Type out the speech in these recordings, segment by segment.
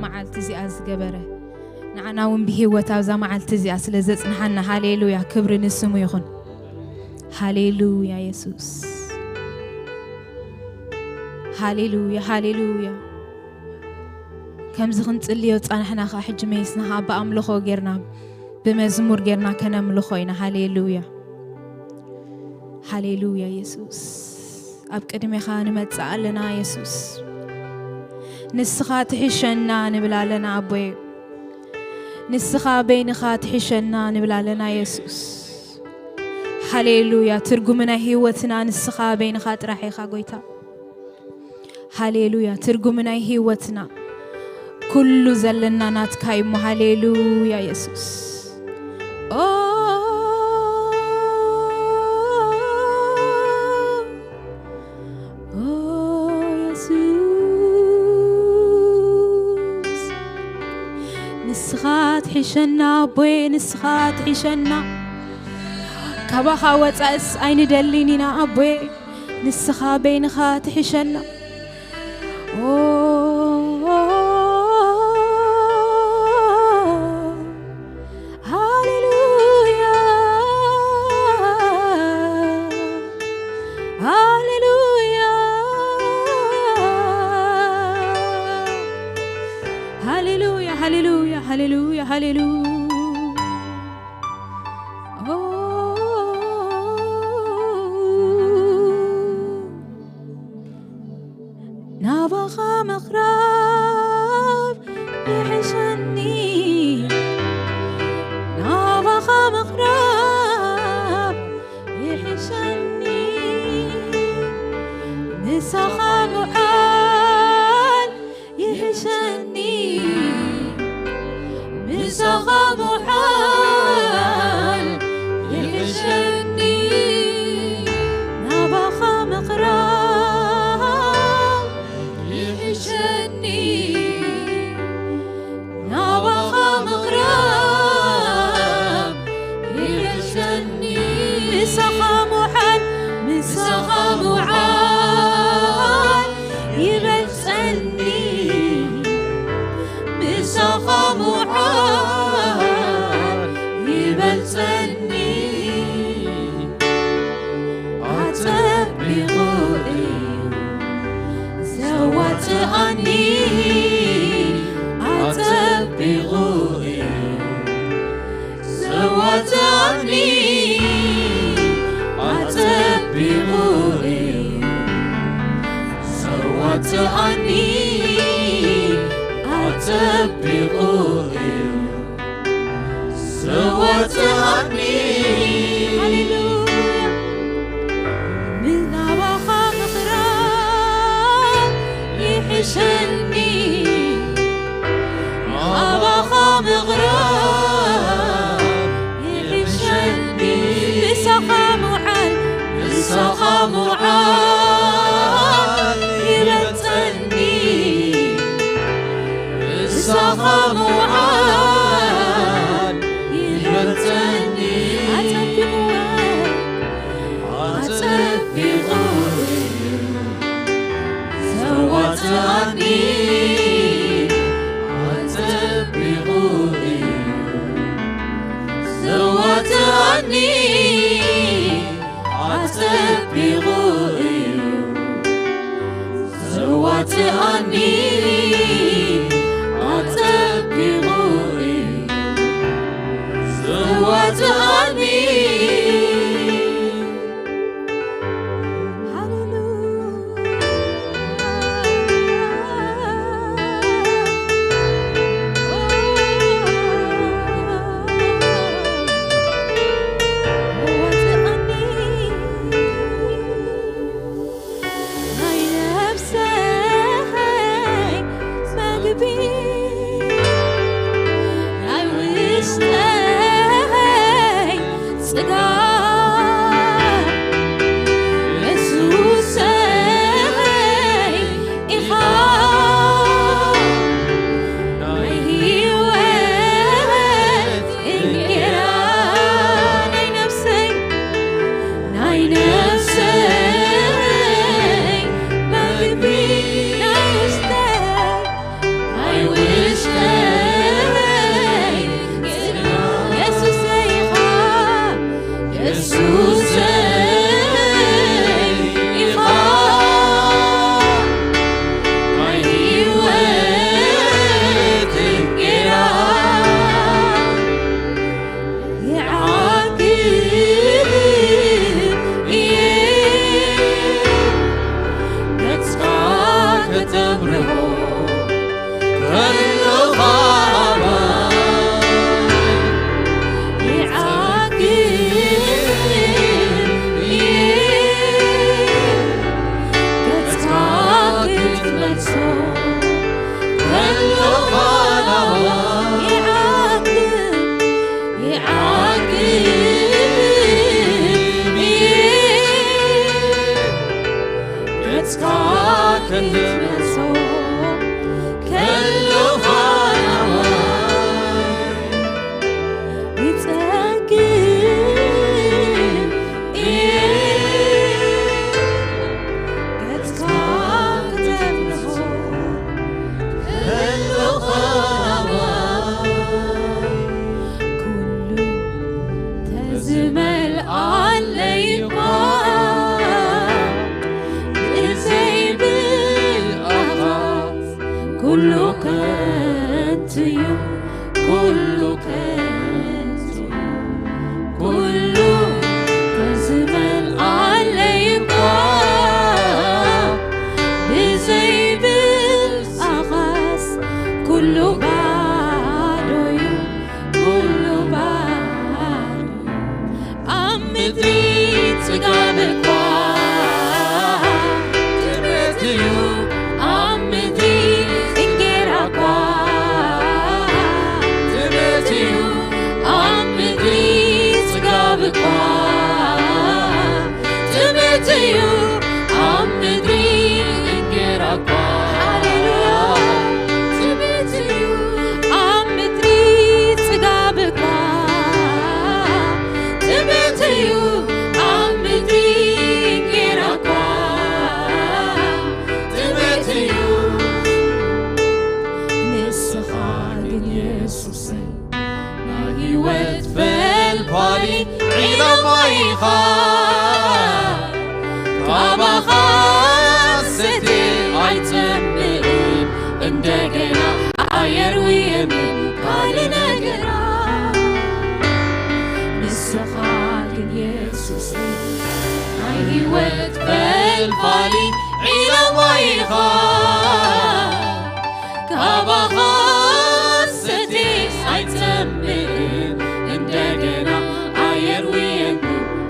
መዓልቲ እዚኣ ዝገበረ፣ ንዓና እውን ብህይወት ኣብዛ መዓልቲ እዚኣ ስለ ዘጽንሓና፣ ሃሌሉያ፣ ክብሪ ንስሙ ይኹን። ሃሌሉያ የሱስ። ሃሌሉያ፣ ሃሌሉያ። ከምዚ ክንጽልዮ ጻንሕና ኸኣ፣ ሕጂ መይስና ኸኣ ብኣምልኾ ጌርና፣ ብመዝሙር ጌርና ከነምልኾ ኢና። ሃሌሉያ፣ ሃሌሉያ የሱስ። ኣብ ቅድሜኻ ንመጽእ ኣለና የሱስ። ንስኻ ትሕሸና ንብል ኣለና ኣቦየ። ንስኻ በይንኻ ትሕሸና ንብል ኣለና የሱስ። ሃሌሉያ። ትርጉም ናይ ህይወትና ንስኻ በይንኻ ጥራሕ ኢኻ ጎይታ። ሃሌሉያ። ትርጉም ናይ ህይወትና ኩሉ ዘለና ናትካ እዩ እሞ። ሃሌሉያ የሱስ። ኦ፣ ኦ የሱስ፣ ንስኻ ትሕሸና ኣቦየ፣ ንስኻ ትሕሸና። ካባኻ ወጻእስ ኣይንደልን ኢና ኣቦየ፣ ንስኻ በይንኻ ትሕሸና። ኦ፣ ሃሌሉያ፣ ሃሌሉያ፣ ሃሌሉያ፣ ሃሌሉያ፣ ሃሌሉያ፣ ሃሌሉያ። ኦ፣ ናባኻ ምቕራብ ይሕሸኒ፣ ናባኻ ምቕራብ ይሕሸኒ፣ ምሳኻ ምውዓል ይሕሸኒ፣ ምሳኻ ምውዓል ይሕሸኒ፣ ናባኻ ምቕራብ ይሕሸኒ፣ ናባኻ ምቕራብ ይሕሸኒ፣ ምሳኻ ምውዓል፣ ምሳኻ ምውዓል ይበልጸኒ፣ ምሳኻ ምውዓል ይበልጸኒ። ኣጸቢቑ እዩ ዘዋጽኣኒ፣ ኣጸቢቑ እዩ ዘዋጽኣኒ፣ ኣጸቢቑ እዩ ዘዋጽኣኒ፣ ኣጸቢቑ እዩ ዘዋጽኣኒ። ሃሌሉያ። ምናባኻ ምቕራብ ይሕሸኒ፣ ናባኻ ምቕራብ ይሕሸኒ፣ ምሳኻ ምውዓል፣ ምሳኻ ምውዓል ይበልጸኒ፣ ምሳኻ ምውዓል ይበልጸኒ። ኣጸቢቑ፣ ኣጸቢቑ ዘዋጽኣኒ፣ ኣጸቢቑ እዩ ዘዋጽኣኒ፣ ኣጸቢቑ እዩ ዘዋጽኣኒ፣ ኣጸቢቑ እዩ ዘዋጽኣኒ። ናይ ነፍሰይ መግቢ፣ ናይ ውሽጠይ ጽጋ ትመልሶ ከለኻ ናባይ ይጸግብ እየ። ገጽካ ከተብርሆ ከለኻ ናባይ ኩሉ ተዝመልኣለይ እኳ ብዘይ ብኣኻ ኩሉ ከንቱ እዩ፣ ኩሉ ከንቱ እዩ። ኩሉ ተዝመልኣለይ እኳ ብዘይ ብኣኻስ ኩሉ ባዶ እዩ፣ ኩሉ ባዶ እዩ። ኣብ ምድሪ ጽጋብ እኳ ጥሜት እዩ፣ ኣብ ምድሪ እንጌራ እኳ ጥሜት እዩ፣ ኣብ ምድሪ ጽጋብ እኳ ጥሜት እዩ፣ ኣብ ምድሪ እንጌራ እኳ። ሃሌሉያ። ጥሜት እዩ፣ ኣብ ምድሪ ጽጋብ እኳ ጥሜት እዩ፣ ኣብ ምድሪ እንጌራ እኳ ጥሜት እዩ። ንስኻ ግን የሱሰይ ናይ ህይወት ፈልፋሊ ዒላማ ኢኻ። ካባኻ ሰትየ ኣይጸምእን፣ እንደገና ኣየር ውየኒ ካልእ ነገር። ንስኻ ግን የሱሰይ ናይ ህይወት ፈልፋሊ ዒላማ ኢኻ። ካባኻ ሰትየ ኣይጸምእን፣ እንደገና ኣየር ውየኒ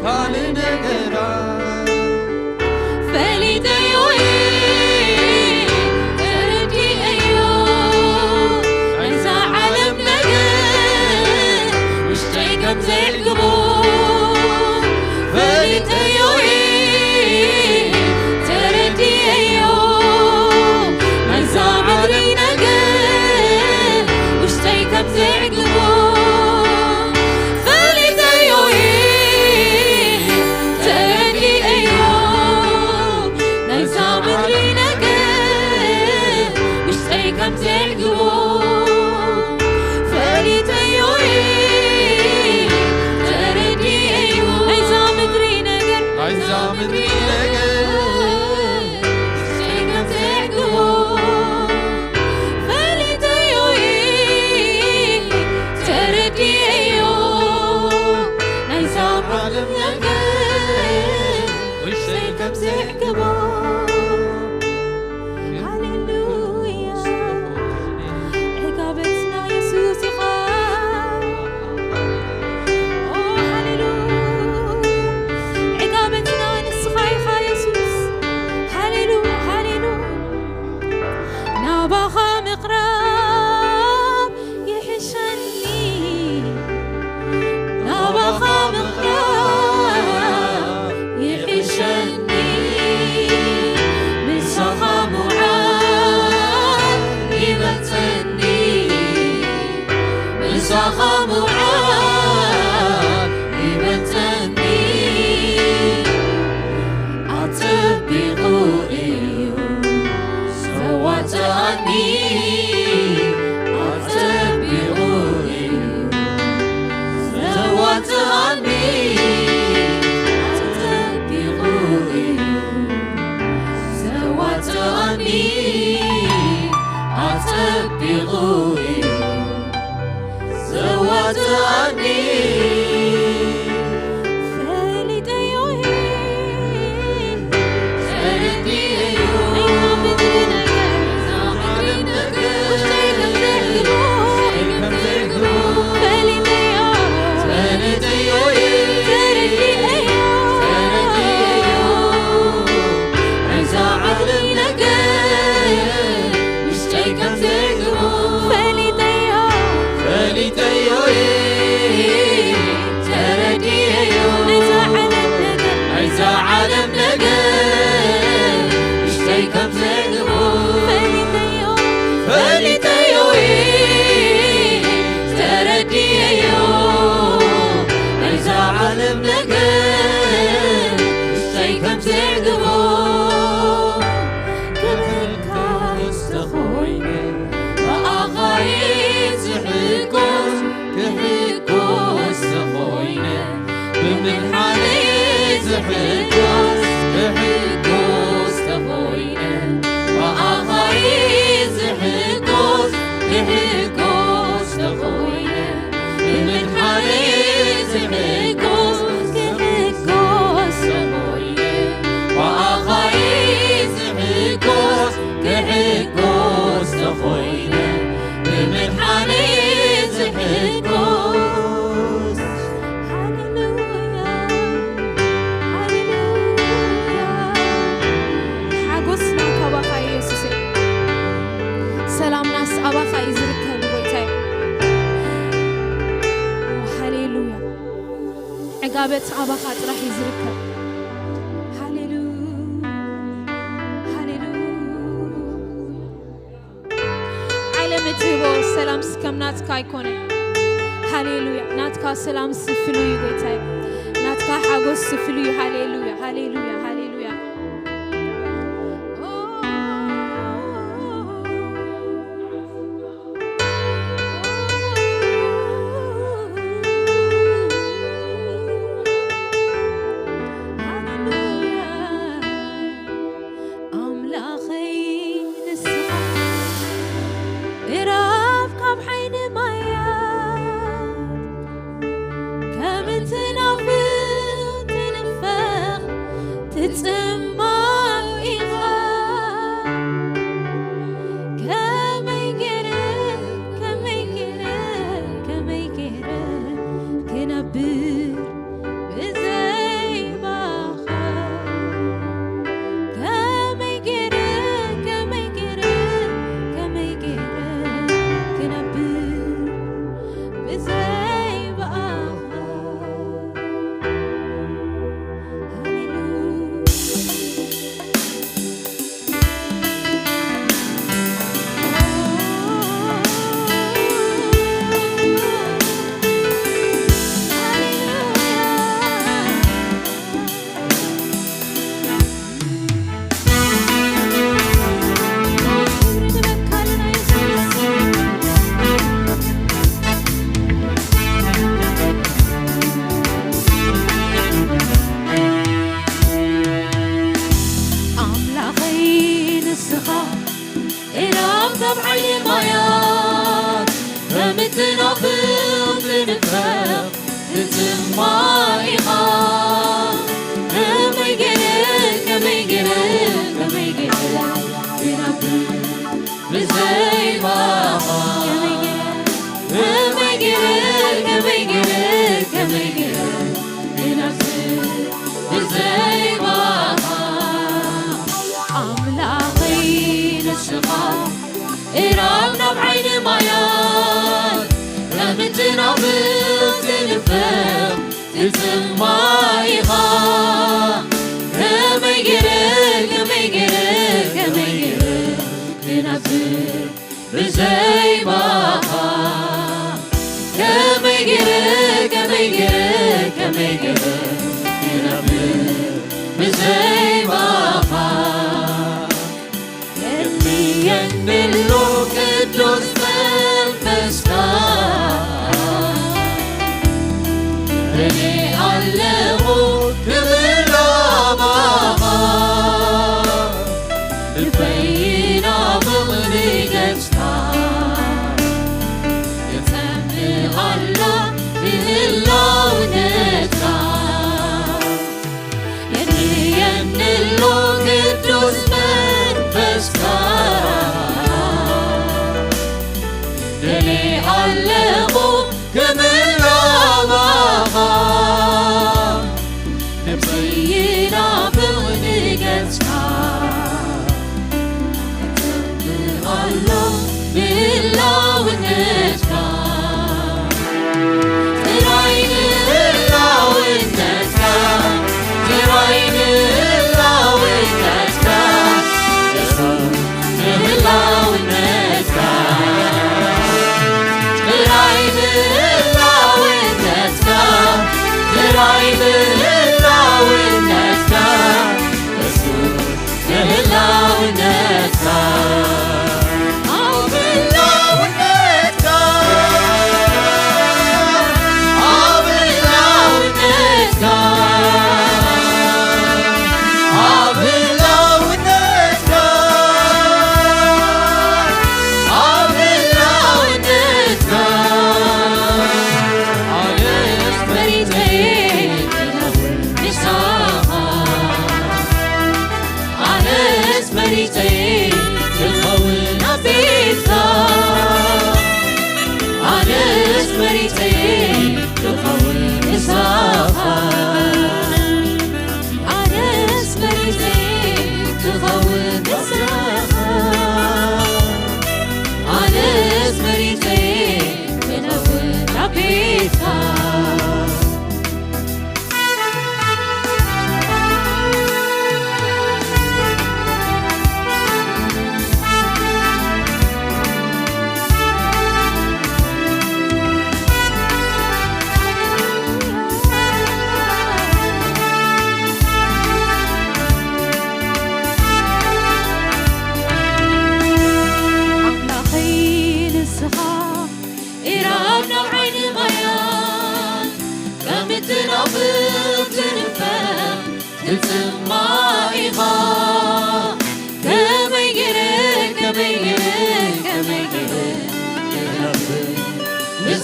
ካልእ ነገራ። ፈሊጠዮ እየ፣ ተረዲኤዮ፣ ናይዛ ዓለም ነገር ውሽጠይ ከም ዘዕግቦ። ፈሊጠዮ እየ፣ ተረዲኤዮ፣ ናይዛ ምድሪ ነገር ውሽጠይ ከም ዘዕግቦ። ፈሊጠዮ እየ፣ ተረዲኤዮ፣ ናይዛ ምድሪ ነገር ውሽጠይ ከም ዘዕግቦ። ፈሊጠዮ እየ፣ ተረዲኤዮ፣ ናይዛ ምድሪ ነገር፣ ናይዛ ምድሪ ነገር ውሽጠይ ከም ዘዕግቦ። ፈሊጠዮ እየ፣ ተረዲኤዮ፣ ናይዛ ዓለም ነገር ውሽጠይ ከም ዘዕግቦ። ሃሌሉያ። ዕጋበትና የሱስ ኢኻ። ኦ፣ ሃሌሉያ። ዕጋበትና ንስኻ ኢኻ የሱስ። ሃሌሉያ፣ ሃሌሉያ። ናባኻ ምቕራብ ይሕሸኒ፣ ናባኻ ምቕራብ ይሕሸኒ፣ ምሳኻ ምውዓል ይበልጸኒ፣ ምሳኻ ምውዓል ይበልጸኒ። ኣጸቢቑ እዩ ዘዋጽኣኒ፣ ኣጸቢቑ እዩ ዘዋጽኣኒ፣ ኣጸቢቑ እዩ ዘዋጽኣኒ፣ ኣጸቢቑ እዩ ዘዋጽኣኒ። ፈሊጠዮ እየ፣ ተረዲኤዮ፣ ውሽጠይ ከም ዘዕግቦ። ፈሊጠዮ፣ ተረዲኤዮ፣ ናይዛ ዓለም ነገር ውሽጠይ ከም ዘዕግቦ። ፈሊጠዮ፣ ፈሊጠዮ እየ። ኣበት ኣባኻ ጥራሕ እዩ ዝርከብ። ሃሌሉያ፣ ሃሌሉያ። ዓለም እትህቦ ሰላም እስከም ናትካ ኣይኮነ። ሃሌሉያ። ናትካ ሰላም ስፍሉ እዩ ጎይታይ። ናትካ ሓጎስ ስፍሉ እዩ። ሃሌሉያ፣ ሃሌሉያ፣ ሃሌሉያ። ሃሌሉያ። ኣምላኸይ ንስኻ እራብ ካብ ዓይኒ ማያት ከም እትናፍቕ ትንፈቕ ትጽማው ኢኻ። ከመይ ገይረ፣ ከመይ ገይረ፣ ከመይ ገይረ ክነብር ብዘይ ባኻ? ከመይ ገይረ፣ ከመይ ገይረ፣ ከመይ ገይረ ክነብር ብዘይ ባኻ? ሃሌሉያ። ኣምላኸይ ንስኻ እራብ ካብ ዓይኒ ማያት ከም እትናፍቕ ትንፈቕ ትጽማ ኢኻ። ከመይ ገይረ፣ ከመይ ገይረ፣ ከመይ ገይረ ክነብር ብዘይ ባኻ? ከመይ ገይረ፣ ከመይ ገይረ፣ ከመይ ገይረ ክነብር ብዘይ ባኻ? ኣምላኸይ ንስኻ እራብ ናብ ዓይኒ ማያት ከም እትናፍቕ ትንፈቕ ትጽማ ኢኻ። ከመይ ገይረ፣ ከመይ ገይረ፣ ከመይ ገይረ ክነብር ብዘይ ባኻ? ከመይ ገይረ፣ ከመይ ገይረ፣ ከመይ ገይረ ክነብር ብዘይ ባኻ? የድልየኒ ኣሎ ቅዱስ መንፈስካ፣ እኔ ኣለኹ ክብል ኣባኻ፣ ልበይ ናፍቕ ንገጽካ፣ ይጸምእ ኣሎ ብህላውነትካ። የድልየኒ ኣሎ ቅዱስ መንፈስካ፣ ደልየ ኣለኹ ክምራባኻ፣ ነብሰይ ናፍቕ ንገጽካ። እጸምእ ኣሎ ብህላውነትካ። ጥራይ ንህላውነትካ፣ ጥራይ ንህላውነትካ፣ የሱስ ንህላውነትካ። ጥራይ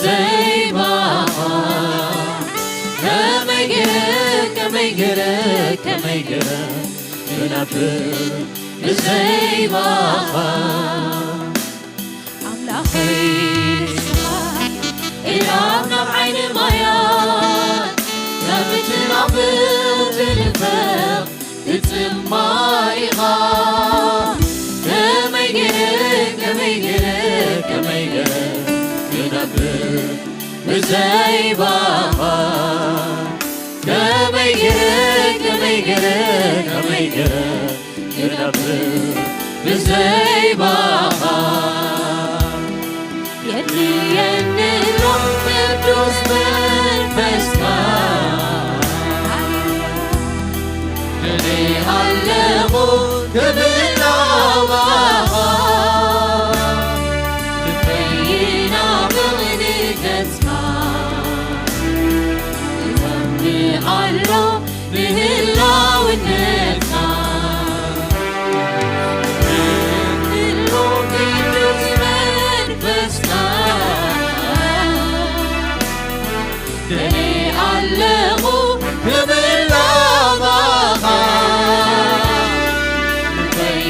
ዘይባኻ ከመይ ገይረ፣ ከመይ ገይረ፣ ከመይ ገይረ ክነብር ብዘይባኻ? ኣምላኸይ ንስኻ ኢላም ናብ ዓይኒ ማያት፣ ከም ትናፍቕ ትንፈቕ ትጽማ ኢኻ። ከመይ ገይረ፣ ከመይ ገይረ፣ ከመይ ገይረ ክነብር ብዘይባኻ? ከመይ ገይረ፣ ከመይ ገይረ፣ ከመይ ገይረ ክነብር ብዘይባኻ? የድልየኒ ኣሎ ቅዱስ መንፈስካ። እኔ ኣለኹ ክብል ናባኻ፣ ልበይ ናፍቕ ንገጽካ። ይጸምእ ኣሎ ብህላውነትካ፣ ህልው ቅዱስ መንፈስካ። እኔ ኣለኹ ክብል ናባኻ፣ ልበይ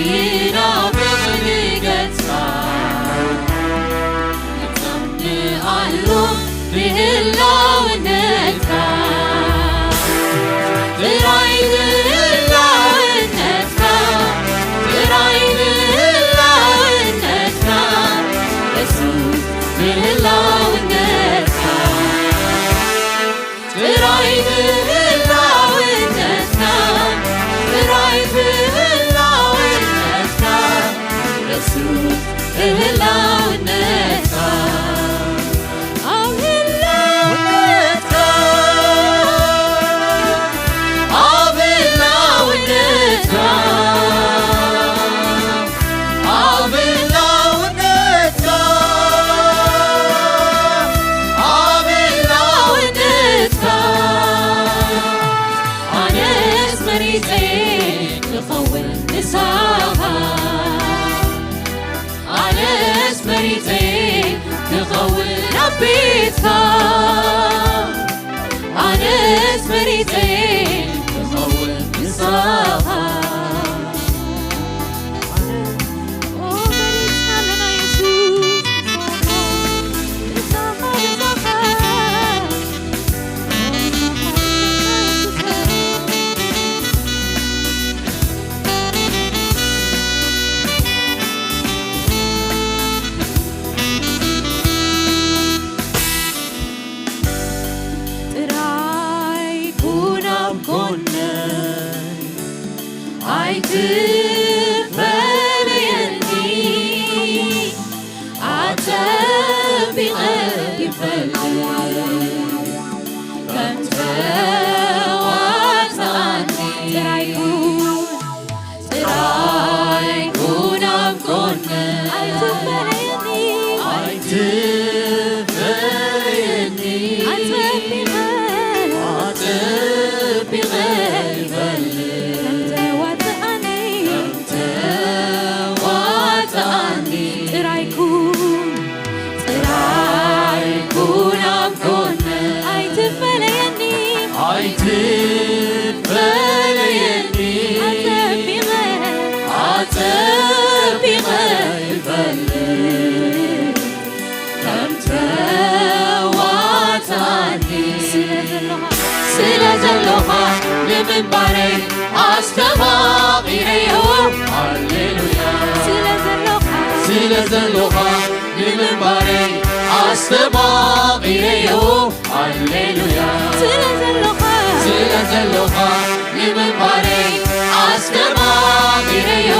ናፍቕ ንገጽካ። ይጸምእ ኣሎ ብህላውነትካ፣ ጥራይ ብህላውነትካ፣ ጥራይ ብህላውነትካ፣ የሱስ ብህላውነትካ። ጥራይ ብህላውነትካ፣ ጥራይ ብህላውነትካ፣ የሱስ ብህላውነትካ፣ ኣብ ህላውነትካ፣ ኣብ ህላውነትካ፣ ኣብ ህላውነትካ፣ ኣብ ህላውነትካ፣ ኣነስ መሪጸ ክኸውን ምሳኻ። ኣነስ መሪጸ ክኸውን ኣብ ቤትካ። ኣነስ መሪጸ ክኸውን ምሳኻ። ጥራይ ኩን ኣብ ጎነይ፣ ኣይትፈለየኒ፣ ኣጸቢቐ ይፈልጥ ከም ተዋጽኣኒ። ጥራይ ኩን፣ ጥራይ ኩን ኣብ ጎነይ፣ ኣይትፈለየኒ፣ ኣይትፈለየኒ፣ ኣጸቢቐ፣ ኣጸቢቐ ይፈልጥ ከም ተዋጽኣኒ። ተዋጽኣኒ። ጥራይ ኩን፣ ጥራይ ኩን ኣብ ጎነይ። ኣይትፈለየኒ። ኣይትፈለየኒ። ኣጸቢቐ፣ ኣጸቢቐ ይፈልጥ ከም ተዋጽኣኒ። ስለ ዘለኻ፣ ስለ ዘለኻ ንምንባረይ ኣስተማቒረዮ። ሃሌሉያ። ስለ ዘለኻ፣ ስለ ዘለኻ ንምንባረይ ኣስተማቒረዮ። ሃሌሉያ። ስለ ዘለኻ፣ ስለ ዘለኻ ንምንባረይ ኣስተማቒረዮ።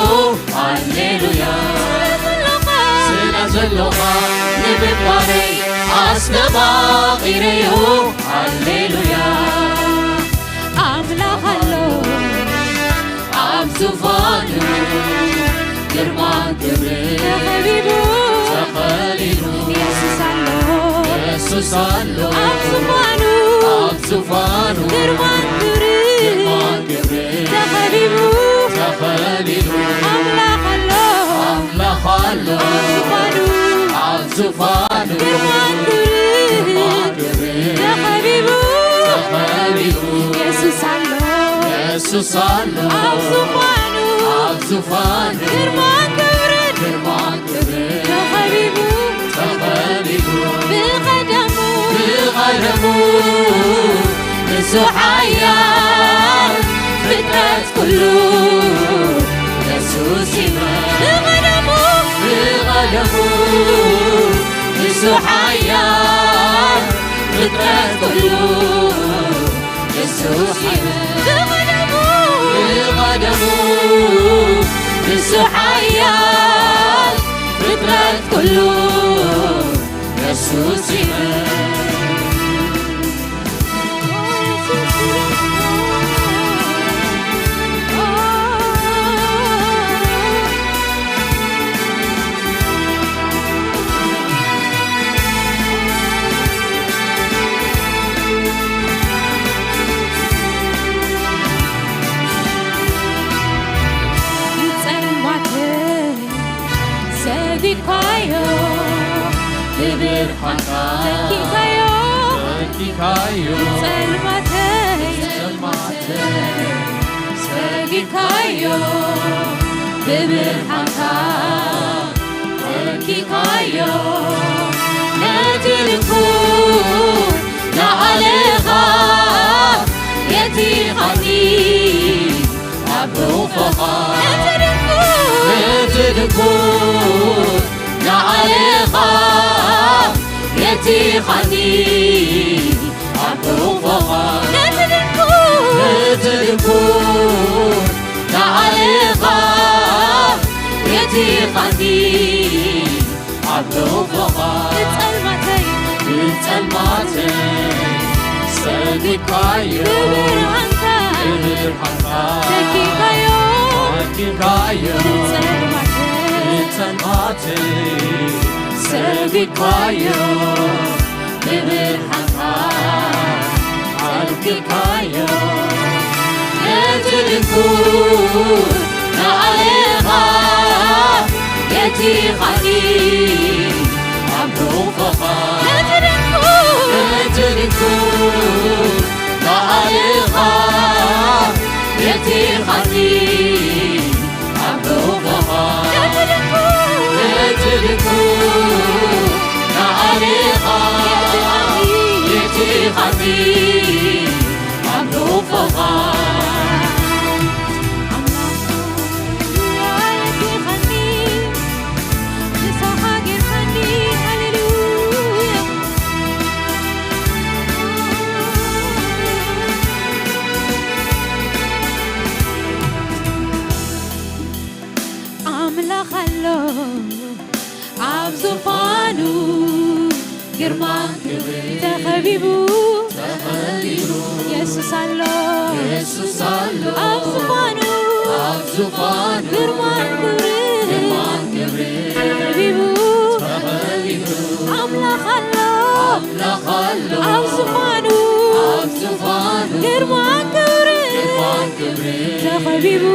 ሃሌሉያ። ስለ ዘለኻ፣ ስለ ዘለኻ ንምንባረይ ኣስተማቒረዮ። ሃሌሉያ። ኣምላኽ ኣሎ ኣብ ዙፋኑ፣ ግርማን ክብርን ተኸቢቡ፣ ተኸቢቡ። የሱስ ኣሎ፣ የሱስ ኣሎ ኣብ ዙፋኑ፣ ኣብ ዙፋኑ፣ ግርማን ክብርን፣ ግርማን ክብርን ተኸቢቡ፣ ተኸቢቡ። ኣምላኽ ኣሎ፣ ኣምላኽ ኣሎ ኣብ ዙፋኑ፣ ኣብ ዙፋኑ፣ ግርማን ክብርን ኢየሱስ ኣሎ ኣብ ዙፋኑ ኣብ ዙፋኑ ግርማን ክብርን ግርማን ክብርን ተኸቢቡ ተኸቢቡ ብቐደሙ ብቐደሙ ንሱ ሓያል ፍጥረት ኩሉ ኢየሱስ ይበል ብቐደሙ ብቐደሙ ንሱ ሓያል ፍጥረት ኩሉ ኢየሱስ ይበል ብቐደሙ ብቐደሙ ንሱ ሓያል ፍጥረት ኩሉ ኢየሱስ ይበል ጸልማተይ ሰጊድካዮ ብብርሃንካ ተኪካዮ ተኪካዮ ጸልማተይ ጸልማተይ ሰጊድካዮ ብብርሃንካ ተኪካዮ ነቲ ድንኩር ንኣልኻ የቲኻኒ ኣብ ሑቆኻ ነቲ ድንኩር ንኣልኻ የቲኻኒ ኣብ ሑቆኻ ነቲ ድንኩር ነቲ ድንኩር ንኣልኻ የቲኻኒ ኣብ ሑቆኻ ብጸልማተይ ብጸልማተይ ሰጊድካዮ ብብርሃንካ ብብርሃንካ ተኪካዮ ተኪካዮ ብጸልማተይ ብጸልማተይ ሰጊድካዮ ብብርሃንካ ኣልኪካዮ ነቲ ድንኩር ንኣልኻ የቲኻኒ ኣብ ሑቆኻ ነቲ ድንኩር ነቲ ድንኩር ንኣልኻ የቲኻኒ ኣብ ሑቆኻ ነቲ ድንኩር ነቲ ድንኩር ንኣልኻ የቲኻኒ ኣብ ሑቆኻ ኣምላኽ የቲኻኒ ንስኻ ጌርካኒ ሃሌሉያ ኣምላኽ ኣሎ ኣብ ዙፋኑ ግርማን ክብርን ተኸቢቡ ተኸቢቡ የሱስ ኣሎ የሱስ ኣሎ ኣብ ዙፋኑ ኣብ ዙፋኑ ግርማን ክብርን ግርማን ክብርን ተኸቢቡ ተኸቢቡ ኣምላኽ ኣሎ ኣምላኽ ኣሎ ኣብ ዙፋኑ ኣብ ዙፋኑ ግርማን ክብርን ግርማን ክብርን ተኸቢቡ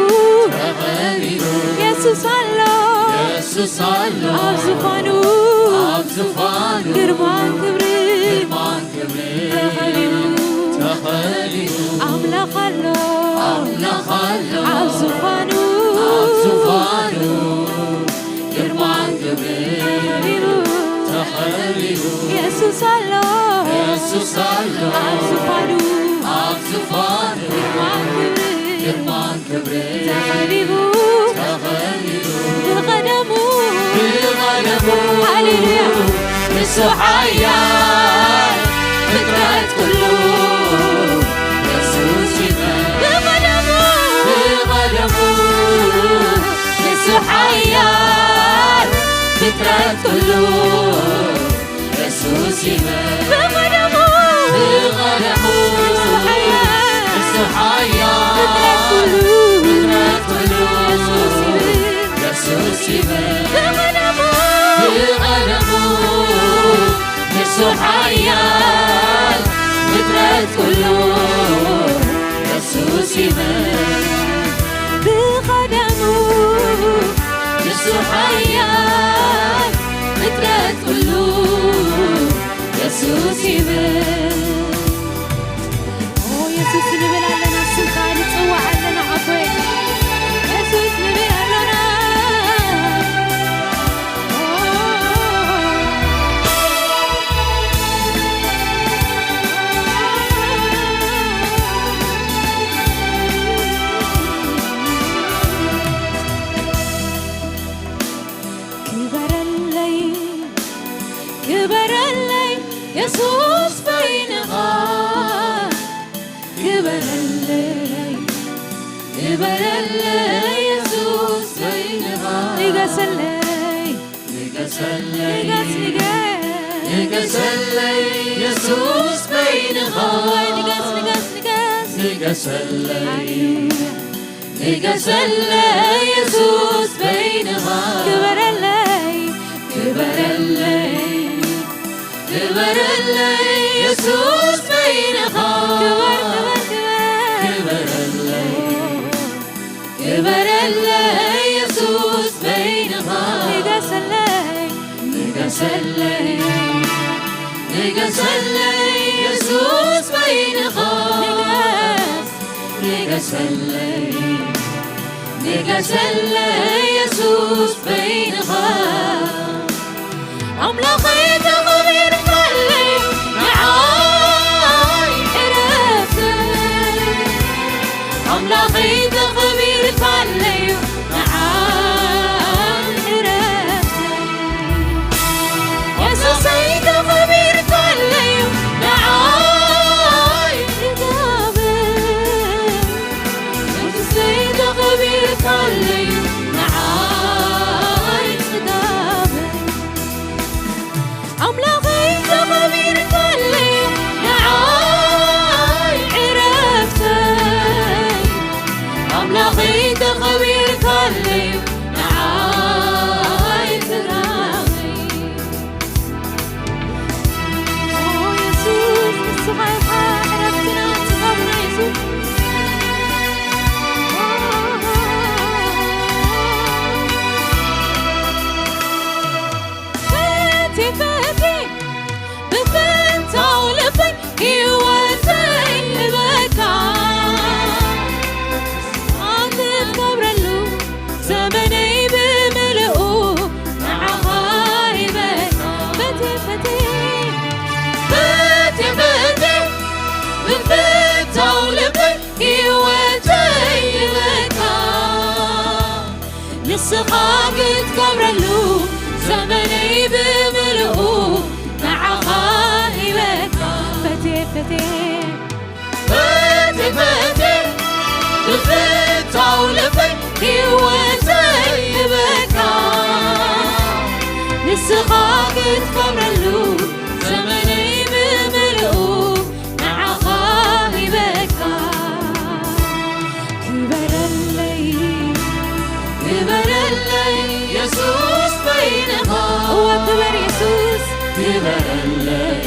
ተኸቢቡ የሱስ ኣሎ የሱስ ኣሎ ኣብ ዙፋኑ ኣብ ዙፋኑ ግርማን ክብርን ግርማን ክብርን ተኸቢቡ ተኸቢቡ ኣምላኽ ኣሎ ኣምላኽ ኣሎ ኣብ ዙፋኑ ኣብ ዙፋኑ ግርማን ክብርን ተኸቢቡ ተኸቢቡ የሱስ ኣሎ የሱስ ኣሎ ኣብ ዙፋኑ ኣብ ዙፋኑ ግርማን ክብርን ግርማን ክብርን ተኸቢቡ ተኸቢቡ ብቐደሙ ብቐደሙ ሃሌሉያ ንሱ ሓያል ፍጥረት ኩሉ የሱስ ይበል ብቐደሙ ብቐደሙ ንሱ ሓያል ፍጥረት ኩሉ የሱስ ይበል ብቐደሙ ብቐደሙ ንሱ ሓያል ንሱ ሓያል ፍጥረት ኩሉ ፍጥረት ኩሉ የሱስ ይበል የሱስ ይበል ብቐደሙ ብቐደሙ ንሱ ሓያል ፍጥረት ኩሉ የሱስ ይበል ብቐደሙ ንሱ ሓያል ፍጥረት ኩሉ የሱስ ይበል ኦ የሱስ ንብል ኣለና ስምካ ንጽዋዕ ኣለና ግበረለይ የሱስ በይንኻ፣ ግበረለይ፣ ግበረለይ የሱስ በይንኻ። ንገሰለይ፣ ንገሰለይ፣ ንገስ፣ ንገስ። ንገሰለይ የሱስ በይንኻ። ወይ ንገስ፣ ንገስ፣ ንገስ። ንገሰለይ፣ ሃሌሉያ። ንገሰለይ የሱስ በይንኻ። ግበረለይ፣ ግበረለይ፣ ግበረለይ የሱስ በይንኻ። ግበር፣ ግበር፣ ግበር። ግበረለይ፣ ግበረለይ የሱስ በይንኻ። ንገሰለይ፣ ንገሰለይ፣ ንገሰለይ የሱስ በይንኻ። ንገስ፣ ንገሰለይ፣ ንገሰለይ የሱስ በይንኻ። ኣምላኸይ ተኸቢርካለይ ንዓይ ዕረፍተይ። ኣምላኸይ ተኸቢርካለይ ንዓይ ዕረፍተይ። የሱሰይ ተኸቢርካለይ ንዓይ ጥጋበይ። የሱሰይ ተኸቢርካለይ ንዓይ ጥጋበይ። ኣምላኸይ ተኸቢርካለይ ንዓይ ዕረፍተይ። ኣምላኸይ ተኸቢርካለይ ንዓይ ጥጋበይ። ኦ የሱስ፣ ንስኻ ኢኻ ዕረፍትና፣ ጽጋብና የሱስ። ፈትየ፣ ፈትየ፣ ብፍታው ልበይ ህይወተይ ህበካ። ኣንተ ትከብረሉ ዘመነይ ብምልኡ ንዓኻ ይበል። በቴ፣ በቴ፣ በቴ፣ በቴ፣ ብፍታው ልበይ ህይወተይ ይበካ። ንስኻ ክትከብረሉ ዘመነይ ብምልኡ ንዓኻ ይበካ። በቴ፣ በቴ፣ በቴ፣ በቴ፣ ብፍታው ልበይ ህይወተይ ይበካ። ንስኻ ክትከብረሉ ዘመነይ ብምልኡ ንዓኻ ይበካ። ክበረለይ፣ ክበረለይ የሱስ በይንኻ። እወ ክበር የሱስ። ክበረለይ፣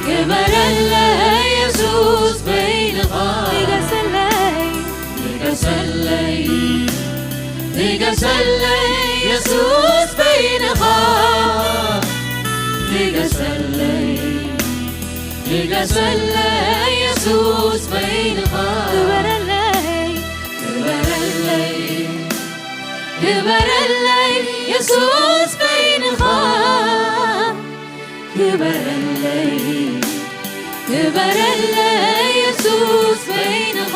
ክበረለይ የሱስ በይንኻ። ንገሰለይ፣ ንገሰለይ፣ ንገሰለይ የሱስ በይንኻ። ንገሰለይ፣ ንገሰለይ የሱስ በይንኻ። ክበረለይ፣ ክበረለይ፣ ክበረለይ የሱስ በይንኻ። ክበረለይ፣ ክበረለይ የሱስ በይንኻ።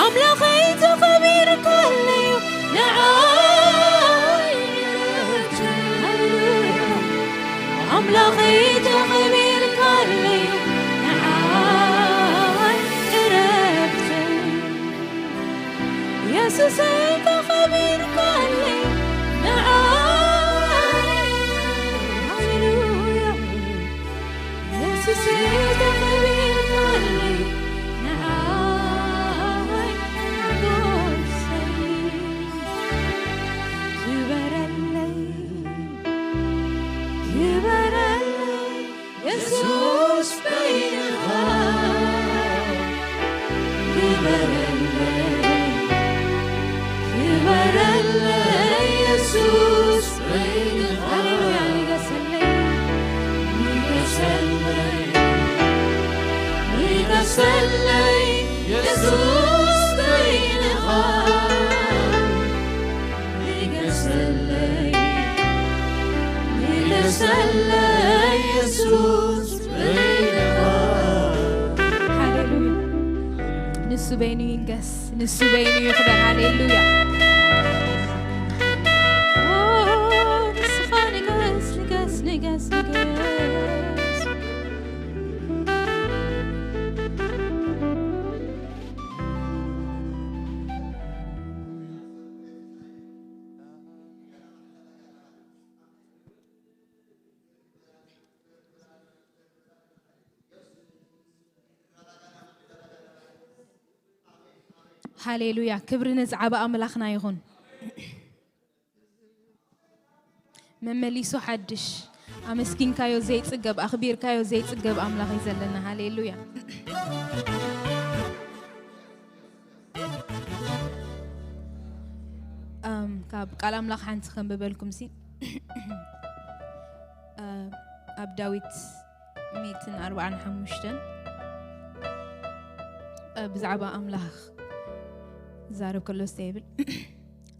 ኣምላኸይ ተኸቢርካለይ ንዓይ። ኣምላኸይ ተኸቢርካለይ ንዓይ ዕረፍተይ። የሱሰይ ተኸቢርካለይ ንዓይ። ሃሌሉያ። የሱሰይ ተኸቢርካለይ ንዓይ ጎርሰይ። ክበረለይ፣ ክበረለይ የሱስ በይንኻ። ክበረለይ፣ ክበረለይ የሱስ በይንኻ። ሃሌሉያ። ንገሰለይ፣ ንገሰለይ፣ ንገሰለይ የሱስ በይንኻ። ንገሰለይ፣ ንገሰለይ የሱስ በይንኻ። ሃሌሉያ። ንሱ በይኑ ይንገስ፣ ንሱ በይኑ ይኽበር። ሃሌሉያ። ኦ፣ ሃሌሉያ፣ ክብሪ ንዝዓበ ኣምላኽና ይኹን። መመሊሱ ሓድሽ፣ ኣመስጊንካዮ ዘይጽገብ፣ ኣኽቢርካዮ ዘይጽገብ ኣምላኽ እዩ ዘለና። ሃሌሉያ። እም፣ ካብ ቃል ኣምላኽ ሓንቲ ከንብበልኩም ሲ። እ፣ ኣብ ዳዊት ሚእትን ኣርባዓን ሓሙሽተን፣ እ፣ ብዛዕባ ኣምላኽ ዝዛረብ ከሎ እስተ ይብል፣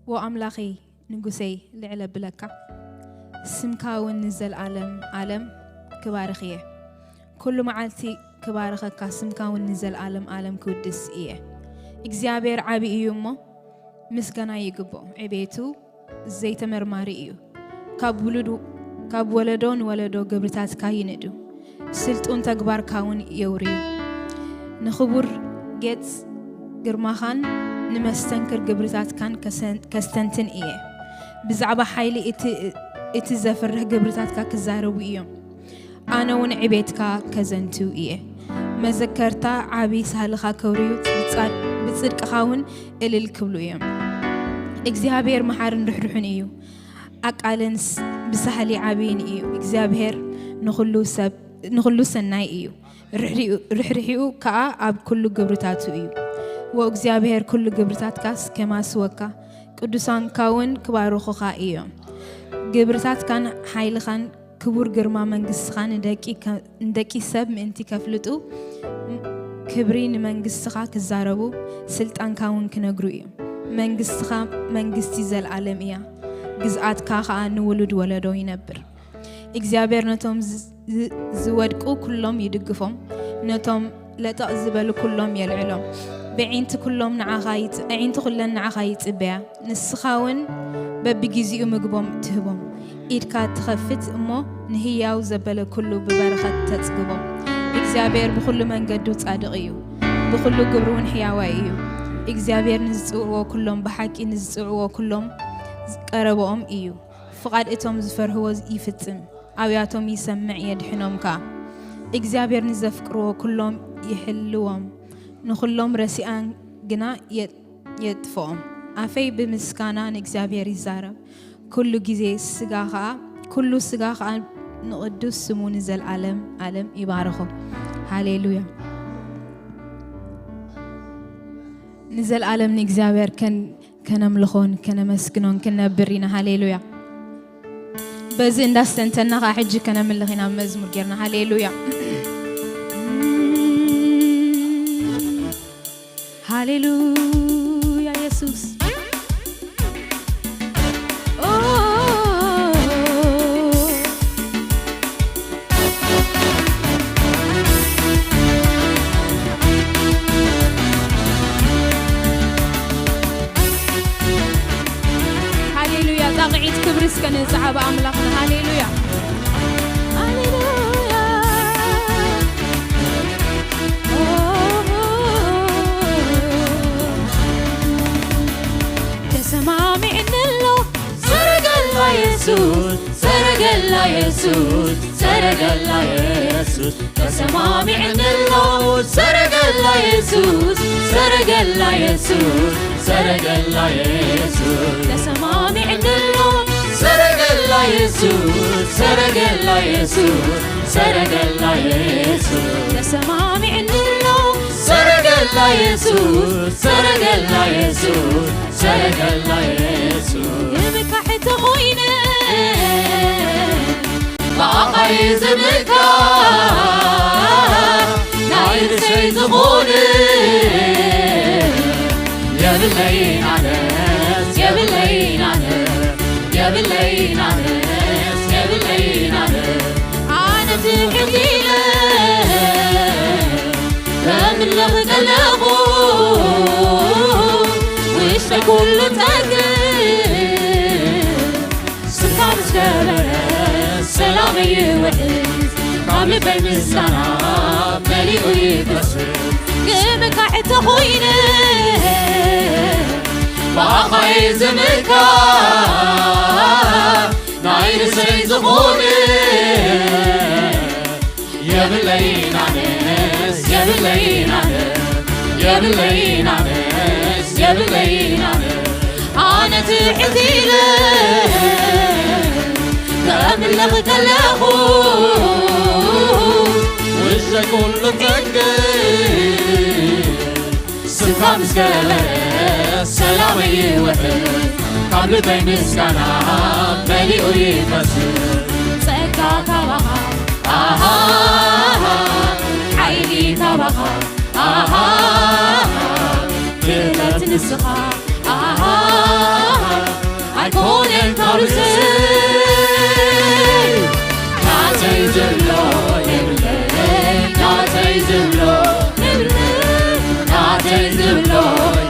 "ዎ ኣምላኸይ፣ ንጉሰይ፣ ልዕል ኣብለካ፣ ስምካ እውን ንዘለኣለም ኣለም ክባርኽ እየ። ኩሉ መዓልቲ ክባርኸካ፣ ስምካ እውን ንዘለኣለም ኣለም ክውድስ እየ። እግዚኣብሔር ዓቢ እዩ እሞ፣ ምስጋና ይግብኦ። ዕቤቱ ዘይተመርማሪ እዩ። ካብ ውሉድ፣ ካብ ወለዶ ንወለዶ ግብርታትካ ይንእዱ፣ ስልጡን ተግባርካ እውን የውርዩ። ንኽቡር ጌጽ ግርማኻን ንመስተንክር ግብርታትካን ከሰን-፣ ከስተንትን እየ። ብዛዕባ ሓይሊ እቲ፣ እቲ ዘፍርህ ግብርታትካ ክዛረቡ እዮም። ኣነ እውን ዕቤትካ ከዘንትው እየ። መዘከርታ ዓቢ ሳህልኻ ከውርዩ፣ ብጻ-፣ ብጽድቅኻ እውን እልል ክብሉ እዮም። እግዚኣብሔር መሓርን ርሕሩሕን እዩ። ኣቃልን ስ-፣ ብሳህሊ ዓብይን እዩ። እግዚኣብሔር ንኹሉ ሰብ፣ ንኹሉ ሰናይ እዩ። ርሕሪኡ-፣ ርሕርሒኡ ከኣ ኣብ ኩሉ ግብርታቱ እዩ። ወእግዚኣብሔር ኩሉ ግብርታትካስ ከማስወካ፣ ቅዱሳንካ እውን ክባርኹኻ እዮም። ግብርታትካን ሓይልኻን ክቡር ግርማ መንግስትኻ ንደቂ ከ-፣ ንደቂ ሰብ ምእንቲ ከፍልጡ፣ ክብሪ ንመንግስትኻ ክዛረቡ፣ ስልጣንካ እውን ክነግሩ እዮም። መንግስትኻ መንግስቲ ዘለኣለም እያ፣ ግዝኣትካ ኸኣ ንውሉድ ወለዶ ይነብር። እግዚኣብሔር ነቶም ዝ-፣ ዝ-፣ ዝወድቁ ኩሎም ይድግፎም፣ ነቶም ለጠቕ ዝበሉ ኩሎም የልዕሎም። ብዒንቲ ኩሎም ንዓኻ ይጽ-፣ ኣዒንቲ ኩለን ንዓኻ ይጽበያ፣ ንስኻ እውን በብጊዜኡ ምግቦም ትህቦም። ኢድካ ትኸፍት እሞ ንህያው ዘበለ ኩሉ ብበረኸት ተጽግቦም። እግዚኣብሔር ብኹሉ መንገዱ ጻድቕ እዩ፣ ብኹሉ ግብሩ እውን ሕያዋይ እዩ። እግዚኣብሔር ንዝጽውዕዎ ኩሎም፣ ብሓቂ ንዝጽውዕዎ ኩሎም ቀረብኦም እዩ። ፍቓድ እቶም ዝፈርህዎ ይፍጽም፣ ኣብያቶም ይሰምዕ የድሕኖም ከኣ። እግዚኣብሔር ንዘፍቅርዎ ኩሎም ይሕልዎም፣ ንኹሎም ረሲኣን ግና የ-፣ የጥፍኦም። ኣፈይ ብምስጋና ንእግዚኣብሔር ይዛረብ፣ ኩሉ ግዜ ስጋ ኸኣ፣ ኩሉ ስጋ ኸኣ ንቕዱስ ስሙ ንዘለኣለም ኣለም ይባርኾ። ሃሌሉያ። ንዘለኣለም ንእግዚኣብሔር ከን-፣ ከነምልኾን ከነመስግኖን ክንነብር ኢና። ሃሌሉያ። በዚ እንዳስተንተና ኸዓ ሕጂ ከነምልኽ ኢና መዝሙር ጌርና። ሃሌሉያ። ሃሌሉያ የሱስ። ኦ፣ ሃሌሉያ። ጣቕዒት ክብሪ እስከ ንዝዓበ ኣምላኽና። ሃሌሉያ። ሃሌሉያ። ተሰማሚዕኒ ኣሎ ሰረገላ የሱስ፣ ሰረገላ የሱስ፣ ሰረገላ የሱስ። ተሰማሚዕኒ ኣሎ ሰረገላ የሱስ፣ ሰረገላ የሱስ፣ ሰረገላ የሱስ። ተሰማሚዕኒ ኣሎ ሰረገላ የሱስ፣ ሰረገላ የሱስ፣ ሰረገላ የሱስ። ተሰማሚዕኒ ኣሎ ሰረገላ የሱስ፣ ሰረገላ የሱስ፣ ሰረገላ የሱስ። ንምካሕ ተኾይነ ብኣኻ እየ ዝምካሕ፣ ናይ ርእሰይ ዝኾነ የብለይን ኣነስ፣ የብለይን ኣነ፣ የብለይን ኣነስ፣ የብለይን ኣነ። ኣነ ትሕት ኢለ ከምለኽ ከለኹ ውሽጠይ ኩሉ ጠግብ። ስምካ ምስ ከበረ ሰላመይ ይውሕዝ፣ ካብ ልበይ ምስጋና መሊኡ ይፈስስ። ክምካሕ እንተኾይነ ብኣኻ እየ ዝምካሕ፣ ናይ ርእሰይ ዝኾነ የብለይን ኣነስ፣ የብለይን ኣነ፣ የብለይን ኣነስ፣ የብለይን ኣነ፣ ኣነ ትሕት ኢለ ከምለኽ ከለኹ፣ ውሽጠይ ኩሉ ጸግብ፣ ስምካ ምስ ከበረ ሰላመይ ይውሕድ። ካብ ልበይ ምስጋና መሊኡ ይፈስስ። ጸጋ ካባኻ፣ ኣሃ፣ ሓይሊ ካባኻ፣ ኣሃ፣ ክእለት ንስኻ፣ ኣሃ፣ ኣይኮነን ካብ ርእሰይ። ናተይ ዝብሎ የብለይ፣ ናተይ ዝብሎ የብለይ፣ ናተይ ዝብሎ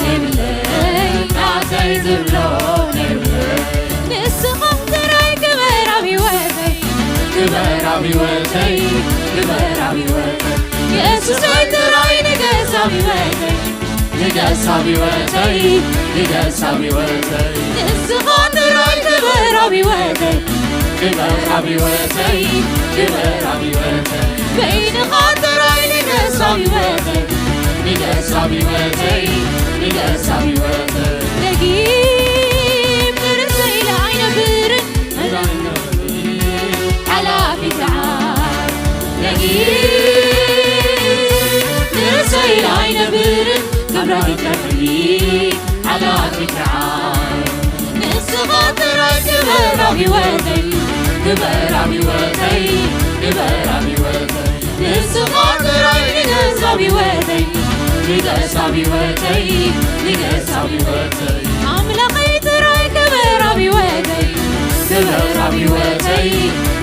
የብለይ፣ ናተይ ዝብሎ የብለይ። ንስኻ ጥራይ ግበር ኣብ ህይወተይ፣ ግበር ኣብ ህይወተይ፣ ግበር ኣብ ህይወተይ። የሱሰይ ጥራይ ንገስ ኣብ ህይወተይ፣ ንገስ ኣብ ህይወተይ፣ ንገስ ኣብ ህይወተይ። ንስኻ ጥራይ ግበር ኣብ ህይወተይ፣ ግበር ኣብ ህይወተይ፣ ግበር ኣብ ህይወተይ። በይንኻ ጥራይ ንገስ ኣብ ህይወተይ፣ ንገስ ኣብ ህይወተይ፣ ንገስ ኣብ ህይወተይ። ደጊም ንርእሰይ ኢለ ኣይነብርን፣ ሓላፊ ሰዓት ነጊ ንርእሰይ ኣይነብርን፣ ክብራ ይትረፈኒ ሓላፊ ሰዓት። ንስኻ ጥራይ ግበር ኣብ ህይወተይ፣ ግበር ኣብ ህይወተይ፣ ግበር ኣብ ህይወተይ። ንስኻ ጥራይ ንገስ ኣብ ህይወተይ፣ ንገስ ኣብ ህይወተይ፣ ንገስ ኣብ ህይወተይ። ኣምላኸይ ጥራይ ግበር ኣብ ህይወተይ፣ ግበር ኣብ ህይወተይ፣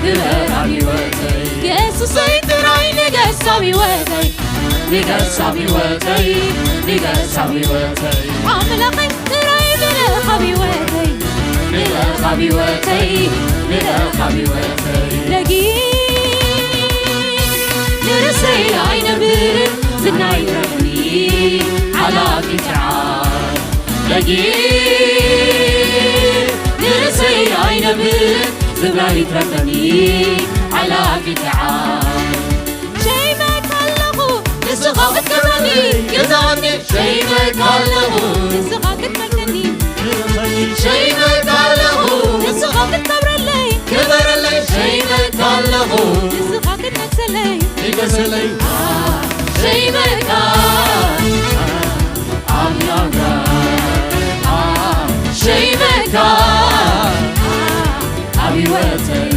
ግበር ኣብ ህይወተይ። የሱሰይ ጥራይ ንገስ ኣብ ህይወተይ፣ ንገስ ኣብ ህይወተይ፣ ንገስ ኣብ ህይወተይ። ኣምላኸይ ጥራይ ንለኽ ኣብ ህይወተይ፣ ንለኽ ኣብ ህይወተይ፣ ንለኽ ኣብ ህይወተይ። ደጊም ንርእሰይ ኣይነብርን፣ ዝናይ ረብኒ ሓላፊ ሰዓት። ደጊም ንርእሰይ ኣይነብርን፣ ዝናይ ረብኒ ሓላፊ ሰዓት። ሸይመካ ኣለኹ፣ ንስኻ ክትገብረኒ፣ ግዛኒ። ሸይመካ ኣለኹ፣ ንስኻ ክትመልከኒ። ሸይመካ ኣለኹ፣ ንስኻ ክትከብረለይ። ክበረለይ። ሸይመካ ኣለኹ፣ ንስኻ ክትነግሰለይ። ንገሰለይ። ሸይመካ ኣብ ናብራ፣ ሸይመካ ኣብ ህይወተይ።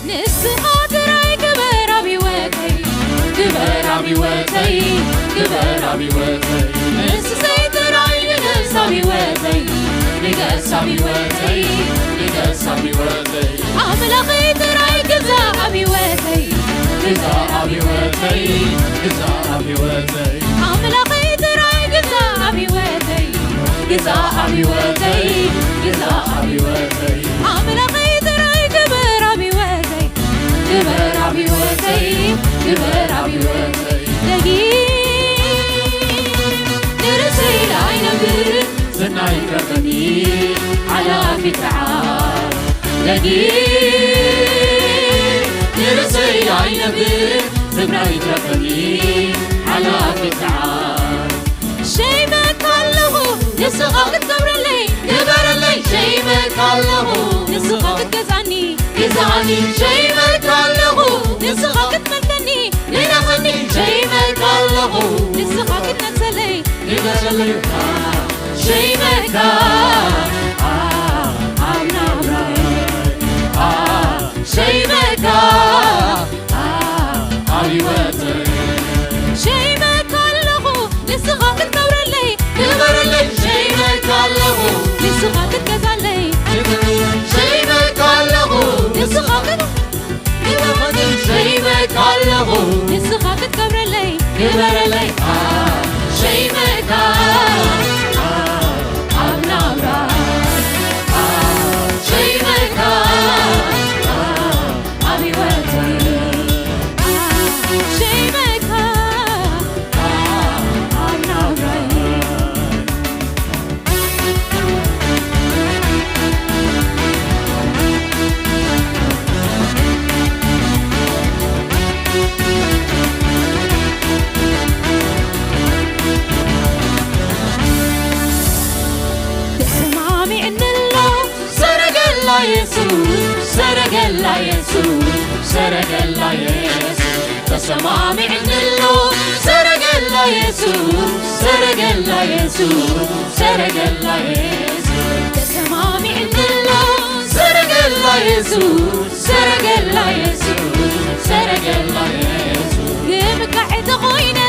ንስኻ ጥራይ ግበር ኣብ ህይወተይ፣ ግበር ኣብ ህይወተይ፣ ግበር ኣብ ህይወተይ። ንስኻ ጥራይ ንገስ ኣብ ህይወተይ፣ ንገስ ኣብ ህይወተይ፣ ንገስ ኣብ ህይወተይ። ኣምላኸይ ጥራይ ግዛእ ኣብ ህይወተይ፣ ግዛእ ኣብ ህይወተይ፣ ግዛእ ኣብ ህይወተይ። ኣምላኸይ ጥራይ ግዛእ ኣብ ህይወተይ፣ ግዛእ ኣብ ህይወተይ፣ ግዛእ ኣብ ህይወተይ። ኣምላኸይ ጥራይ ግበር ኣብ ህይወተይ፣ ግበር ኣብ ህይወተይ፣ ግበር ኣብ ህይወተይ። ደጊም ንርእሰይ ኣይነብርን፣ ዝናይ ረብኒ ሓላፊ ሰዓት። ደጊም ንርእሰይ ኣይነብርን፣ ዝናይ ረብኒ ሓላፊ ሰዓት። ሸይመካ ኣለኹ፣ ንስኻ ክትገብረለይ፣ ግበረለይ። ሸይመካ ኣለኹ፣ ንስኻ ክትገዛኒ፣ ግዛኒ። ሸይመካ ኣለኹ፣ ንስኻ ክትመልከኒ፣ ንገሰኒ። ሸይመካ ኣለኹ፣ ንስኻ ክትነግሰለይ፣ ንገሰለይ። ሸይመካ ኣብ ናብራይ፣ ሸይመካ ኣብ ህይወተይ። ሸይመካ ኣለኹ፣ ንስኻ ክትከብረለይ፣ ግበረለይ። ሸይመካ ኣለኹ፣ ንስኻ ክትገዛለይ። ሸይመካ ኣለኹ፣ ንስኻ ክት-፣ ግበረለይ። ሸይመካ ኣለኹ፣ ንስኻ ክትከብረለይ፣ ግበረለይ። ሸይመካ ኣብ ናብራ ሰረገላ የሱስ፣ ሰረገላ የሱስ፣ ተሰማሚዕንሎ። ሰረገላ የሱስ፣ ሰረገላ የሱስ፣ ሰረገላ የሱስ፣ ተሰማሚዕንሎ። ሰረገላ የሱስ፣ ሰረገላ የሱስ፣ ሰረገላ የሱስ፣ ግምካዕ ተኾይነ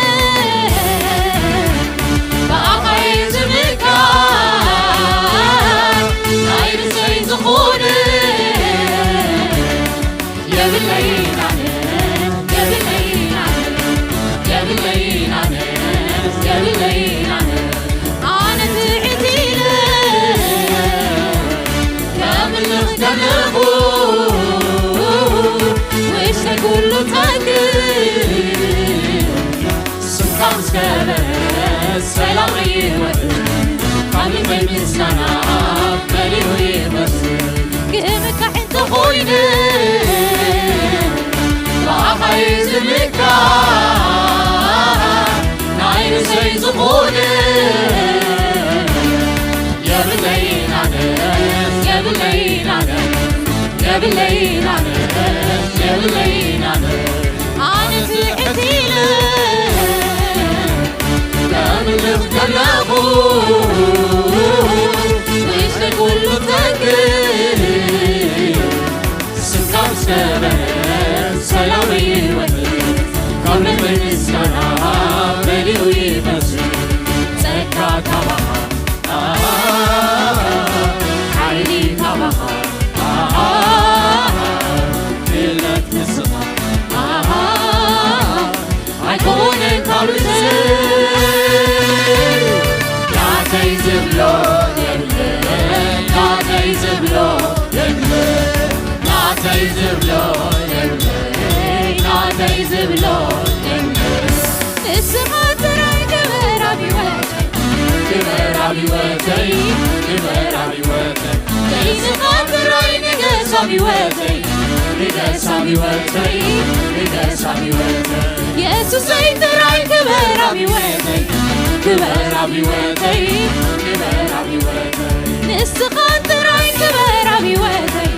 ብኣኻ እየ ዝምካ፣ ናይ ርእሰይ ዝኾነ የብለይን ኣነ፣ የብለይን ኣነ፣ የብለይን ኣነ፣ የብለይን ኣነ። ኣነ ትዕት ኢለ ከምልኽ ከለኹ ውሽጠይ ኩሉ ጠግብ ስምካ ምስ ከበረ ሰላም ይወርድ፣ ካብ ልበይ ምስጋና መሊኡ ይፈስስ። ክምካሕ እንተኾይነ ብኣኻ እየ ዝምካ፣ ናይ ርእሰይ ዝኾነ የብለይን ኣነ፣ የብለይን ኣነ፣ የብለይን ኣነ፣ የብለይን ኣነ። ኣነ ትዕት ኢለ ከምልኽ ከለኹ ውሽጠይ ኩሉ ጠግብ ስምካ ምስ ከበረ ሰላም ይወርድ፣ ካብ ልበይ ምስጋና መሊኡ ይፈስስ። ጸጋ ካባኻ፣ ሓይሊ ካባኻ፣ ክእለት ንስኻ፣ ኣይኮነን ካብ ርእሰይ። ናተይ ዝብሎ የብለይ፣ ናተይ ዝብሎ የብለይ፣ ናተይ ዝብሎ የብለይ፣ ናተይ ዝብሎ የብለይ። ንስኻ ጥራይ ክበር ኣብ ህይወተይ፣ ክበር ኣብ ህይወተይ፣ ክበር ኣብ ህይወተይ። ንስኻ ጥራይ ንገስ ኣብ ህይወተይ፣ ንገስ ኣብ ህይወተይ፣ ንገስ ኣብ ህይወተይ። የሱሰይ ጥራይ ክበር ኣብ ህይወተይ፣ ክበር ኣብ ህይወተይ፣ ክበር ኣብ ህይወተይ። ንስኻ ጥራይ ክበር ኣብ ህይወተይ፣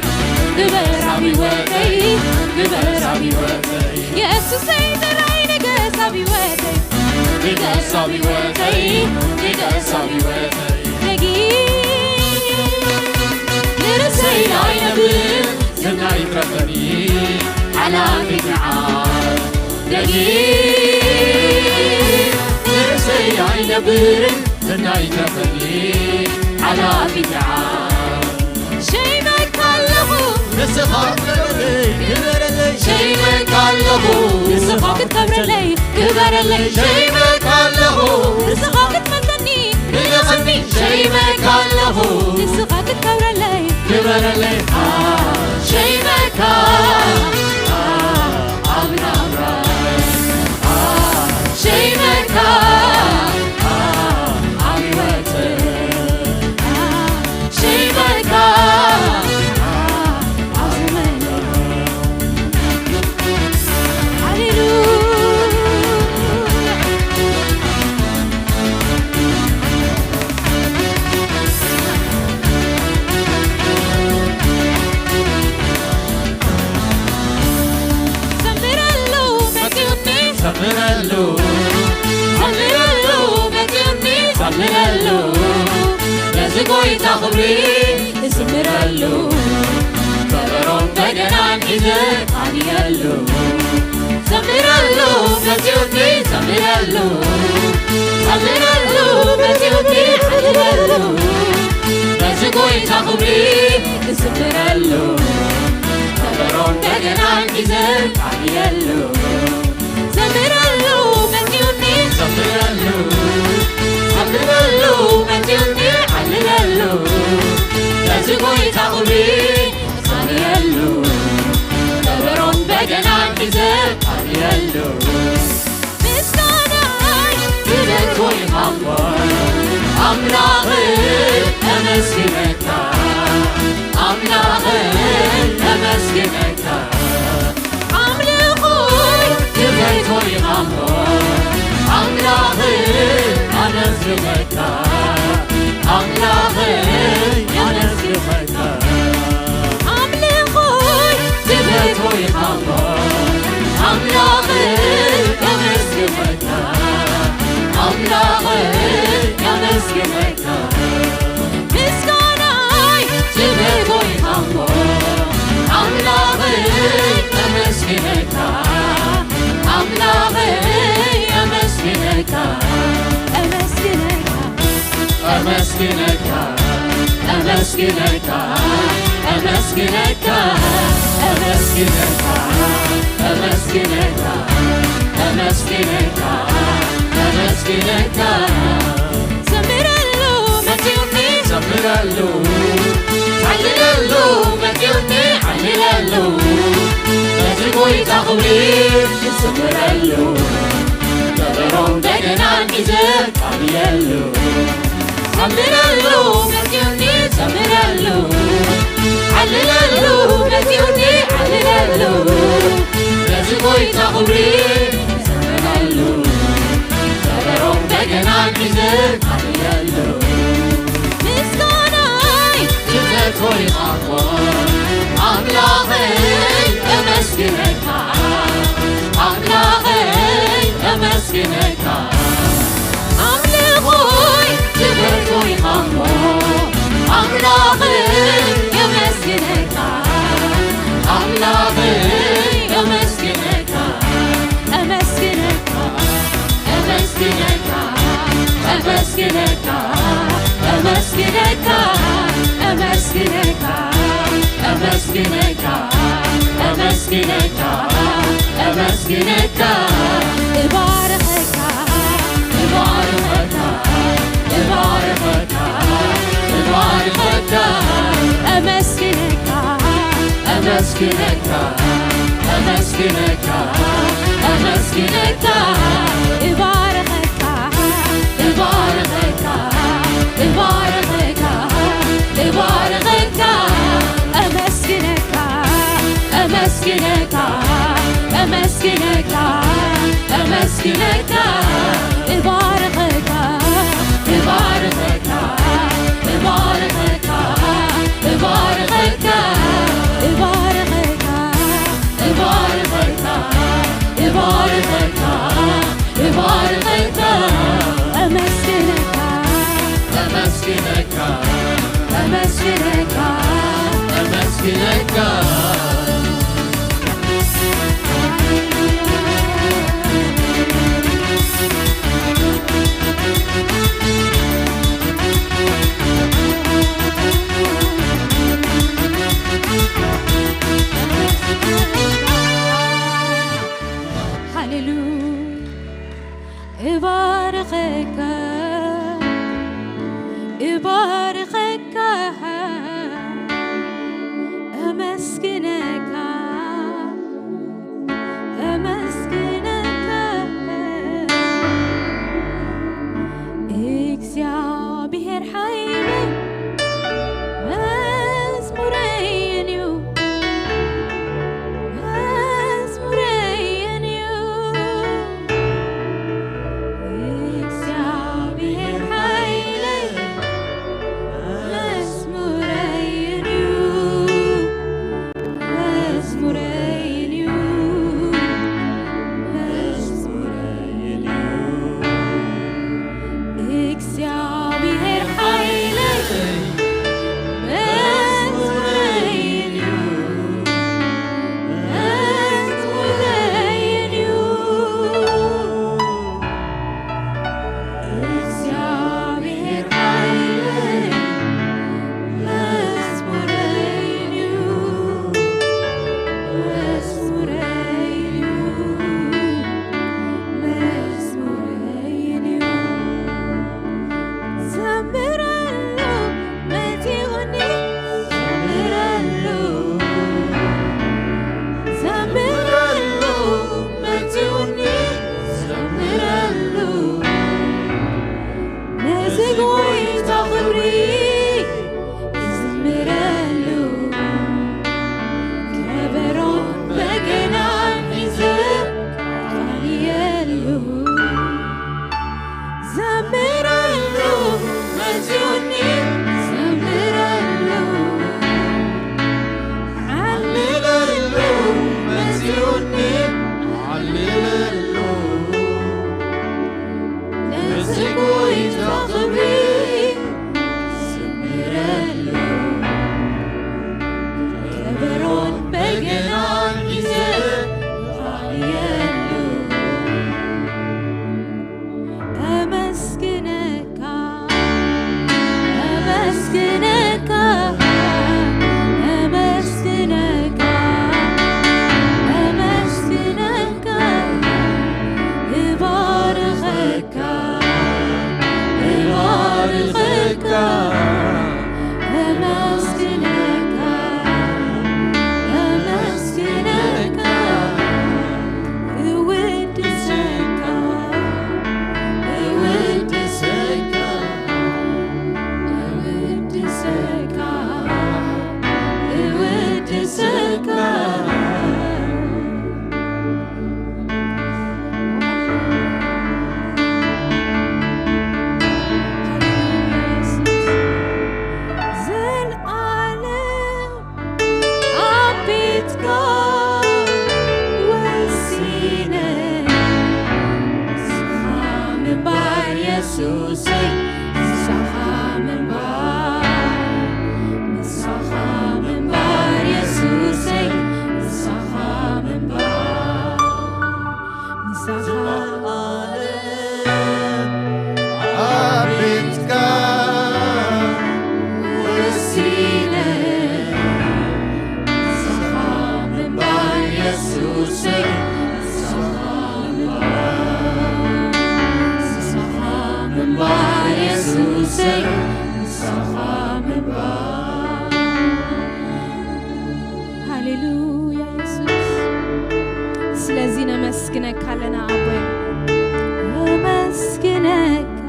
ክበር ኣብ ህይወተይ፣ ክበር ኣብ ህይወተይ። የሱሰይ ጥራይ ንገስ ኣብ ህይወተይ፣ ንገስ ኣብ ህይወተይ፣ ንገስ ኣብ ህይወተይ። ደጊም ንርእሰይ ኣይነብር ዝና ይትረፈኒ ሓላፊ ንዓ። ደጊም ንርእሰይ ኣይነብር ዝና ይትረፈኒ ሓላፊ ንዓ። ሸይመካ ኣለኹ ንስኻ ክብረለይ፣ ክብረለይ። ሸይመካ ኣለኹ ንስኻ ክትከብረለይ፣ ክበረለይ። ሸይመካ ኣለኹ ንስኻ ክትፈልጠኒ፣ ንገሰኒ። ሸይመካ ኣለኹ ንስኻ ክትከብረለይ፣ ክበረለይ። ሸይመካ ኣብ ናብራይ፣ ሸይመካ ኣብ ህይወተይ። ሸይመካ ሃሌሉያ። ዘምረሉ መጺኡኒ፣ ዘምረሉ፣ ዘምረሉ መጺኡኒ፣ ዘምረሉ። ነዚ ጎይታ ክብሪ እዝምረሉ። ከበሮን በገናን ሒዘ ኣልየሉ። ዘምረሉ መጺኡኒ፣ ዘምረሉ፣ ዘምረሉ መጺኡኒ፣ ሓልለሉ። ነዚ ጎይታ ክብሪ እዝምረሉ። ከበሮን በገናን ሒዘ ኣልየሉ። ዘምረሉ መጺኡኒ፣ ዘምረሉ፣ ዘምረሉ መጺኡኒ፣ ሓልለሉ። ነዚ ጎይታ ክብሪ ኣልየሉ። ከበሮን በገናን ሒዘ ኣልየሉ። ምስጋናይ ክብር ኮይንካ እሞ ኣምላኸይ ነመስግነካ፣ ኣምላኸይ ነመስግነካ። ኣምልኾይ ክብር ኮይንካ እሞ ኣምላኸይ ኣመስግነካ፣ ኣምላኸይ ኣመስግነካ። ኣምልኾይ ኣመስግነካ፣ ኣመስግነካ፣ ኣመስግነካ፣ ኣመስግነካ፣ ኣመስግነካ፣ ኣመስግነካ፣ ኣመስግነካ። ዘምረሉ መጺኡኒ፣ ዘምረሉ፣ ሃሌሉያ መጺኡኒ፣ ሃሌሉያ። ነዚ ጎይታ ክብሪ ክዝምረሉ፣ ከበሮን በገናን ሒዘ ቃልየሉ። ዘምረሉ መጺኡኒ፣ ዘምረሉ፣ ሃሌሉያ መጺኡኒ፣ ሃሌሉያ። ነዚ ጎይታ ክብሪ ክዝምረሉ፣ ከበሮን በገናን ሒዘ ቃልየሉ። ምስጋናይ ክብረት ኾይንካ እኮ ኣምላኸይ፣ ኣመስግነካ ኣምላኸይ፣ ኣመስግነካ ኣምልኾይ ክብረት ኾይንካ እኮ ኣምላኸይ፣ ኣመስግነካ ኣምላኸይ፣ ኣመስግነካ ኣመስግነካ ኣመስግነካ ኣመስግነካ ኣመስግነካ ኣመስግነካ ኣመስግነካ ኣመስግነካ እባርኸካ እባርኸካ እባርኸካ እባርኸካ ኣመስግነካ ኣመስግነካ ኣመስግነካ ኣመስግነካ እባርኸካ እባርኸካ እባርኸካ እባርኸካ ኣመስግነካ ኣመስግነካ ኣመስግነካ ኣመስግነካ እባርኸካ እባርኸካ እባርኸካ እባርኸካ እባርኸካ እባርኸካ እባርኸካ እባርኸካ ኣመስግነካ ኣመስግነካ ኣመስግነካ ኣመስግነካ ሃሌሉያ እባርኸካ እባርኸካ ኣመስግን የሱሰይ ምሳኻ ምንባር፣ ምሳኻ ምንባር የሱሰይ ምሳኻ ምንባር፣ ምሳኻ ኣብ ቤትካ ወሲነ ምሳኻ ምንባር የሱሰይ ምሳኻ ምንባር፣ ምሳኻ ምንባር የሱሰይ ምሳኻ ምንባር። ሃሌሉያ የሱስ፣ ስለዚ ነመስግነካ ኣለና ኣቦይ። ነመስግነካ፣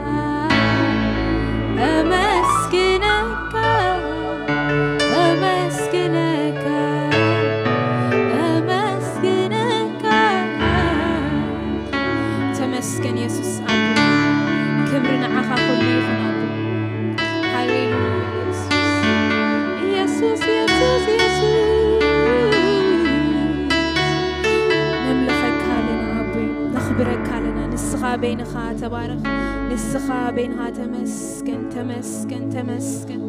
ነመስግነካ፣ ነመስግነካ፣ ነመስግነካ። ተመስገን የሱስ ኣቦ፣ ክብሪ ንዓኻ ኩሉ ይኹን ኣቦ። ሃሌሉያ የሱስ፣ የሱስ፣ የሱስ፣ የሱስ። ነምልኸካ ኣለና ኣቦ፣ ነኽብረካ ኣለና። ንስኻ በይንኻ ተባረኽ፣ ንስኻ በይንኻ ተመስገን፣ ተመስገን፣ ተመስገን።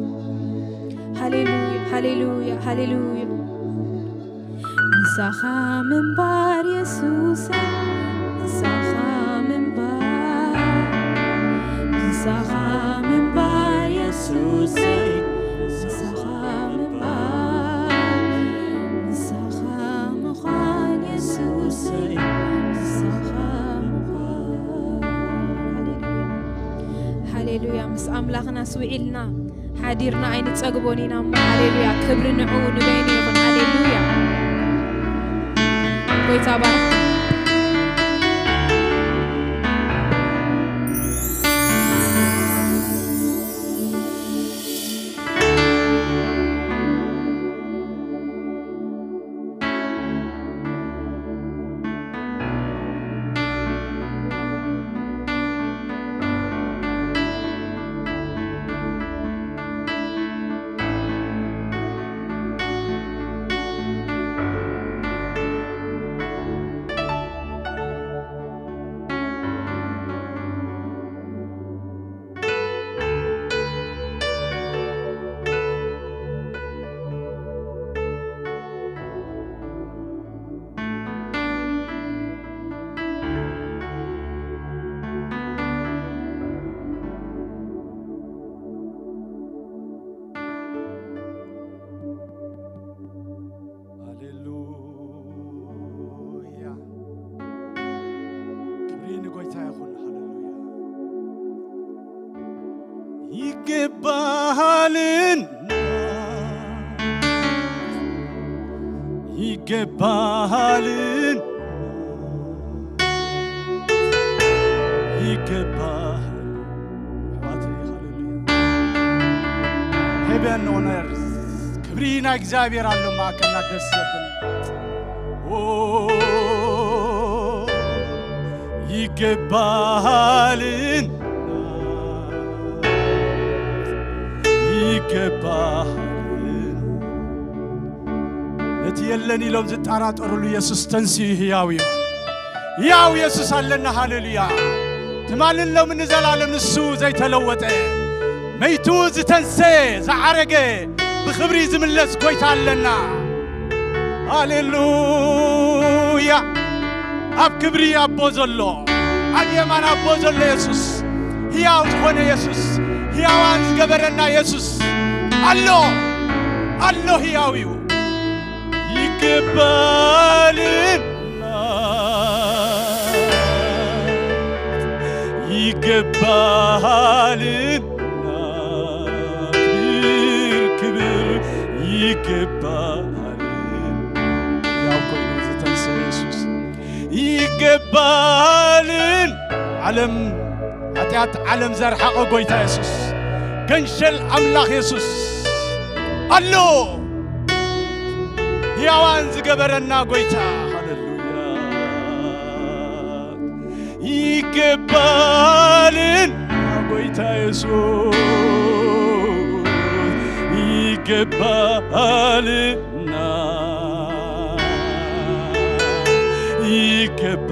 ሃሌሉያ፣ ሃሌሉያ፣ ሃሌሉያ። ምሳኻ ምንባር የሱሰይ፣ ምሳኻ ምንባር፣ ምሳኻ ምንባር የሱሰይ፣ ምሳኻ ምንባር፣ ምሳኻ ምዃን የሱሰይ፣ ምሳኻ ምዃን። ሃሌሉያ። ሃሌሉያ። ምስ ኣምላኽና ስውዒልና ሓዲርና ኣይንጸግቦን ኢና እሞ፣ ሃሌሉያ፣ ክብሪ ንዕኡ ንበይኑ ይኹን። ሃሌሉያ። ጎይታ ባርክ። ሃሌሉያ። ክብሪ ንጎይታ ይኹን። ሃሌሉያ። ይገባሃልን፣ ይገባሃልን፣ ይገባሃል። ኣሕዋተይ፣ ሃሌሉያ። Heaven on earth፣ ክብሪ ናይ እግዚኣብሔር ኣሎ ማእከልና። ደስ ዘብል። ኦ፣ ይገባሃልን፣ ይገባሃልን። ነቲ የለን ኢሎም ዝጠራጠሩሉ የሱስ ተንስኡ ህያው እዩ። ህያው የሱስ ኣለና። ሃሌሉያ። ትማልን ሎምን ንዘላለም ንሱ ዘይተለወጠ፣ መይቱ ዝተንሰየ፣ ዝዓረገ፣ ብኽብሪ ዝምለስ ጎይታ ኣለና። ሃሌሉያ። ኣብ ክብሪ ኣቦ ዘሎ፣ ኣብ የማን ኣቦ ዘሎ የሱስ፣ ህያው ዝኾነ የሱስ፣ ህያዋን ዝገበረና የሱስ ኣሎ፣ ኣሎ፣ ህያው እዩ። ይገባልና፣ ይገባልና፣ ክብር፣ ክብር ይገባልን። ያው ኮይኑ ዝተንሰ የሱስ ይገባልን። ዓለም፣ ኃጢአት ዓለም ዘርሓቐ ጎይታ የሱስ፣ ገንሸል ኣምላኽ የሱስ ኣሎ። ሕያዋን ዝገበረና ጎይታ፣ ሃሌሉያ። ይገባልና ጎይታ የሱስ፣ ይገባልና፣ ይገባ።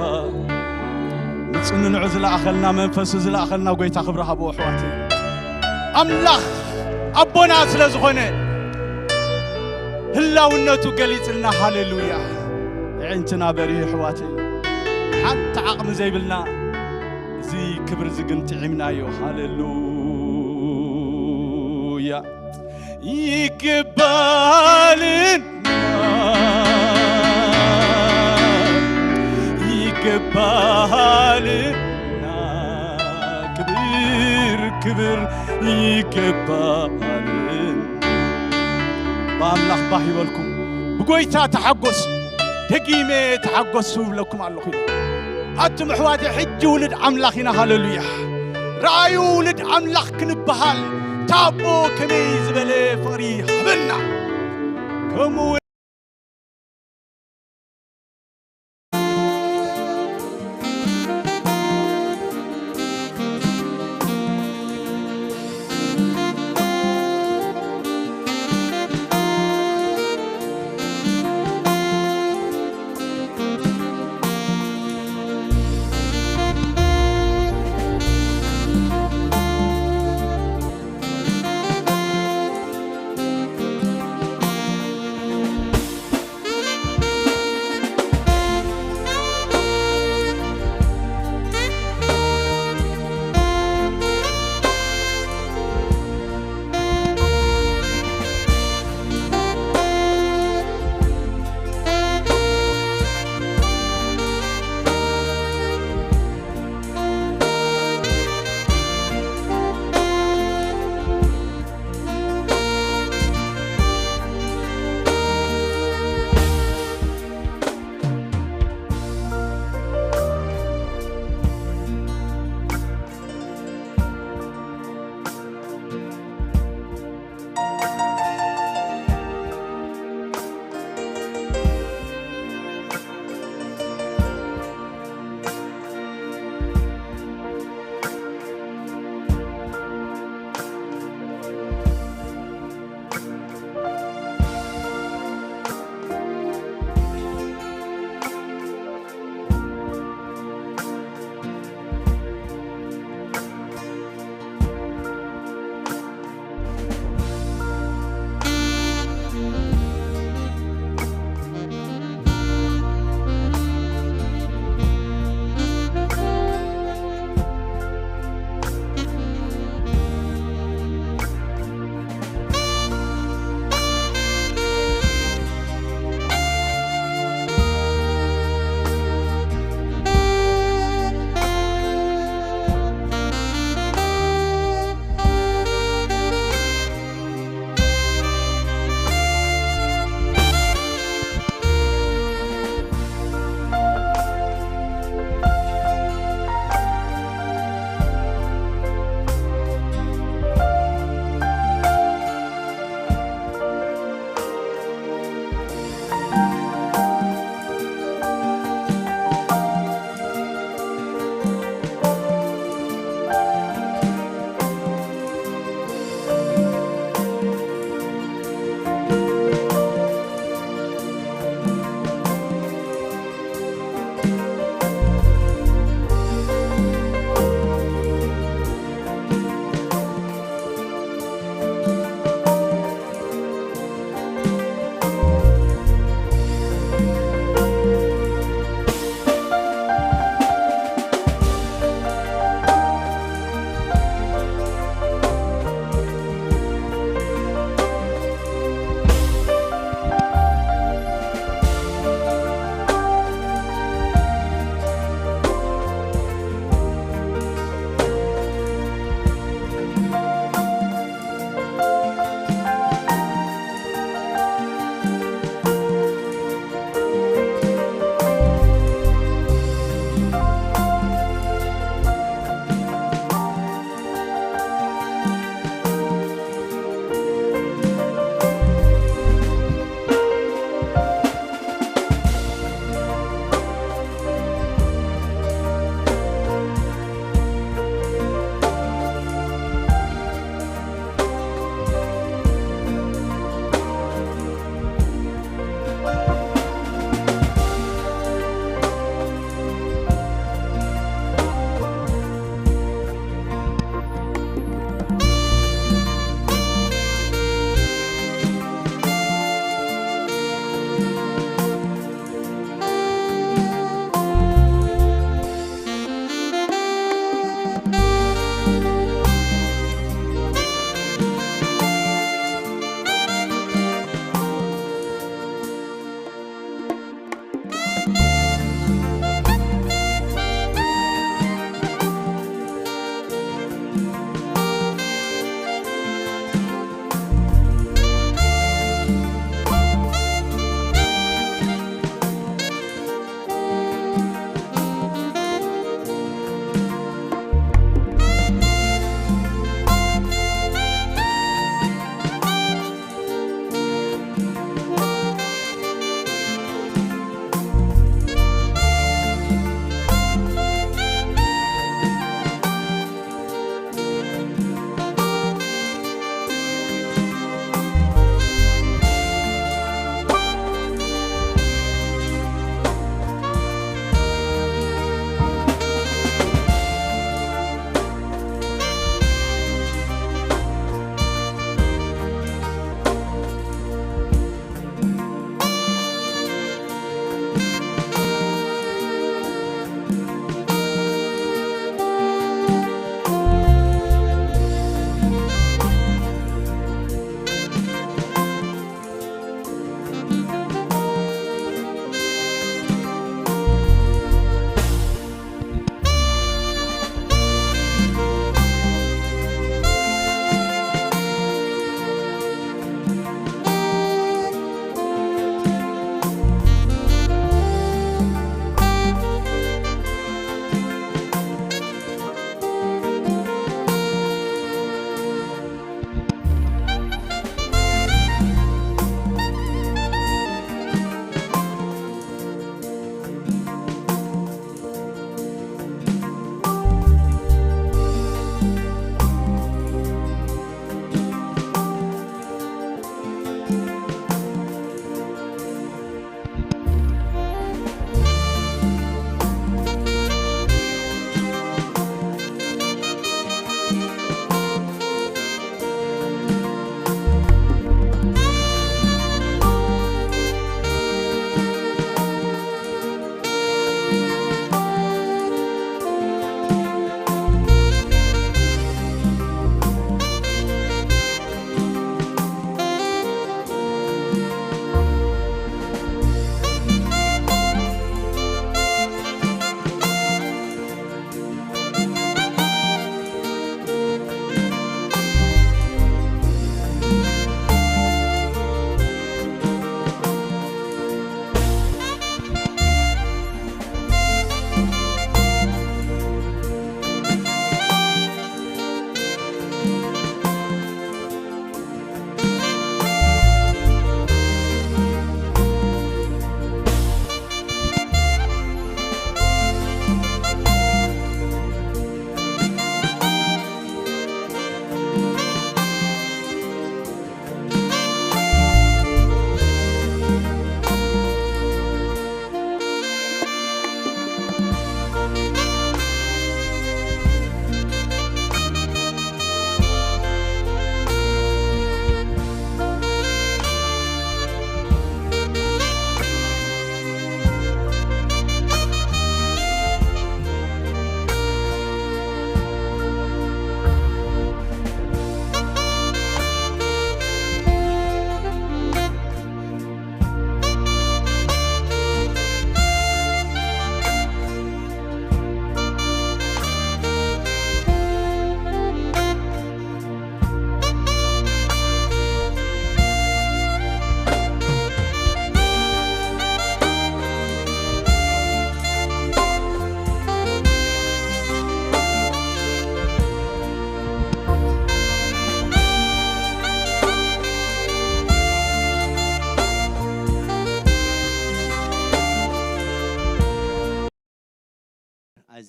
ጽንንዑ ዝለኣኸልና፣ መንፈሱ ዝለኣኸልና ጎይታ ክብሪ ሃቦ ኣሕዋተይ። ኣምላኽ ኣቦና ስለ ዝኾነ ህላውነቱ ገሊጽልና። ሃሌሉያ። ኣዒንትና በሪሁ ኣሕዋተይ። ሓንቲ ዓቕሚ ዘይብልና እዚ ክብሪ እዚ ግን ጥዒምናዮ። ሃሌሉያ። ይገባልና፣ ይገባልና፣ ክብር፣ ክብር ይገባልን። ብኣምላኽ ባህ ይበልኩም፣ ብጎይታ ተሓጎሱ። ደጊመ ተሓጎሱ እብለኩም ኣለኹ። ኣቱም ኣሕዋተይ፣ ሕጂ ውሉድ ኣምላኽ ኢና። ሃሌሉያ። ረኣዩ ውሉድ ኣምላኽ ክንበሃል፣ ታቦ ከመይ ዝበለ ፍቕሪ ሃበና። ከምኡ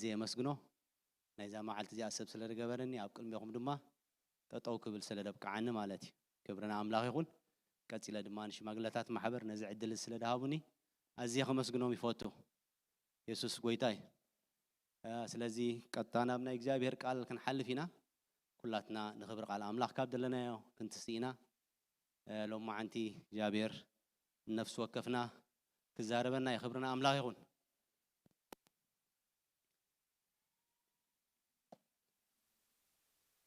ኣዝየ የመስግኖ። ናይዛ መዓልቲ እዚኣ ሰብ ስለ ዝገበረኒ፣ ኣብ ቅድሜኹም ድማ ጠጠው ክብል ስለ ደብቅዓኒ ማለት እዩ። ክብሪ ንኣምላኽ ይኹን። ቀጺለ ድማ ንሽማግለታት ማሕበር ነዚ ዕድል ስለ ዝሃቡኒ ኣዝየ ከመስግኖም ይፈቱ። የሱስ ጎይታ እዩ። እ፣ ስለዚ ቀጥታ ናብ ናይ እግዚኣብሔር ቃል ክንሓልፍ ኢና። ኩላትና ንኽብሪ ቃል ኣምላኽ ካብ ዘለናዮ ክንትስእ ኢና። እ፣ ሎማዓንቲ እግዚኣብሔር ንነፍሲ ወከፍና ክዛረበና እዩ። ክብሪ ንኣምላኽ ይኹን።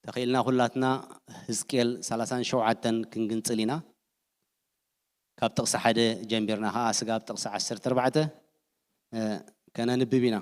ተኽኢልና ኩላትና ህዝቅኤል ሰላሳን ሸውዓተን ክንግንጽል ኢና። ካብ ጥቕሲ ሓደ ጀሚርና ኸኣ ስጋብ ጥቕሲ ዓሰርተ ኣርባዕተ፣ እ፣ ከነንብብ ኢና።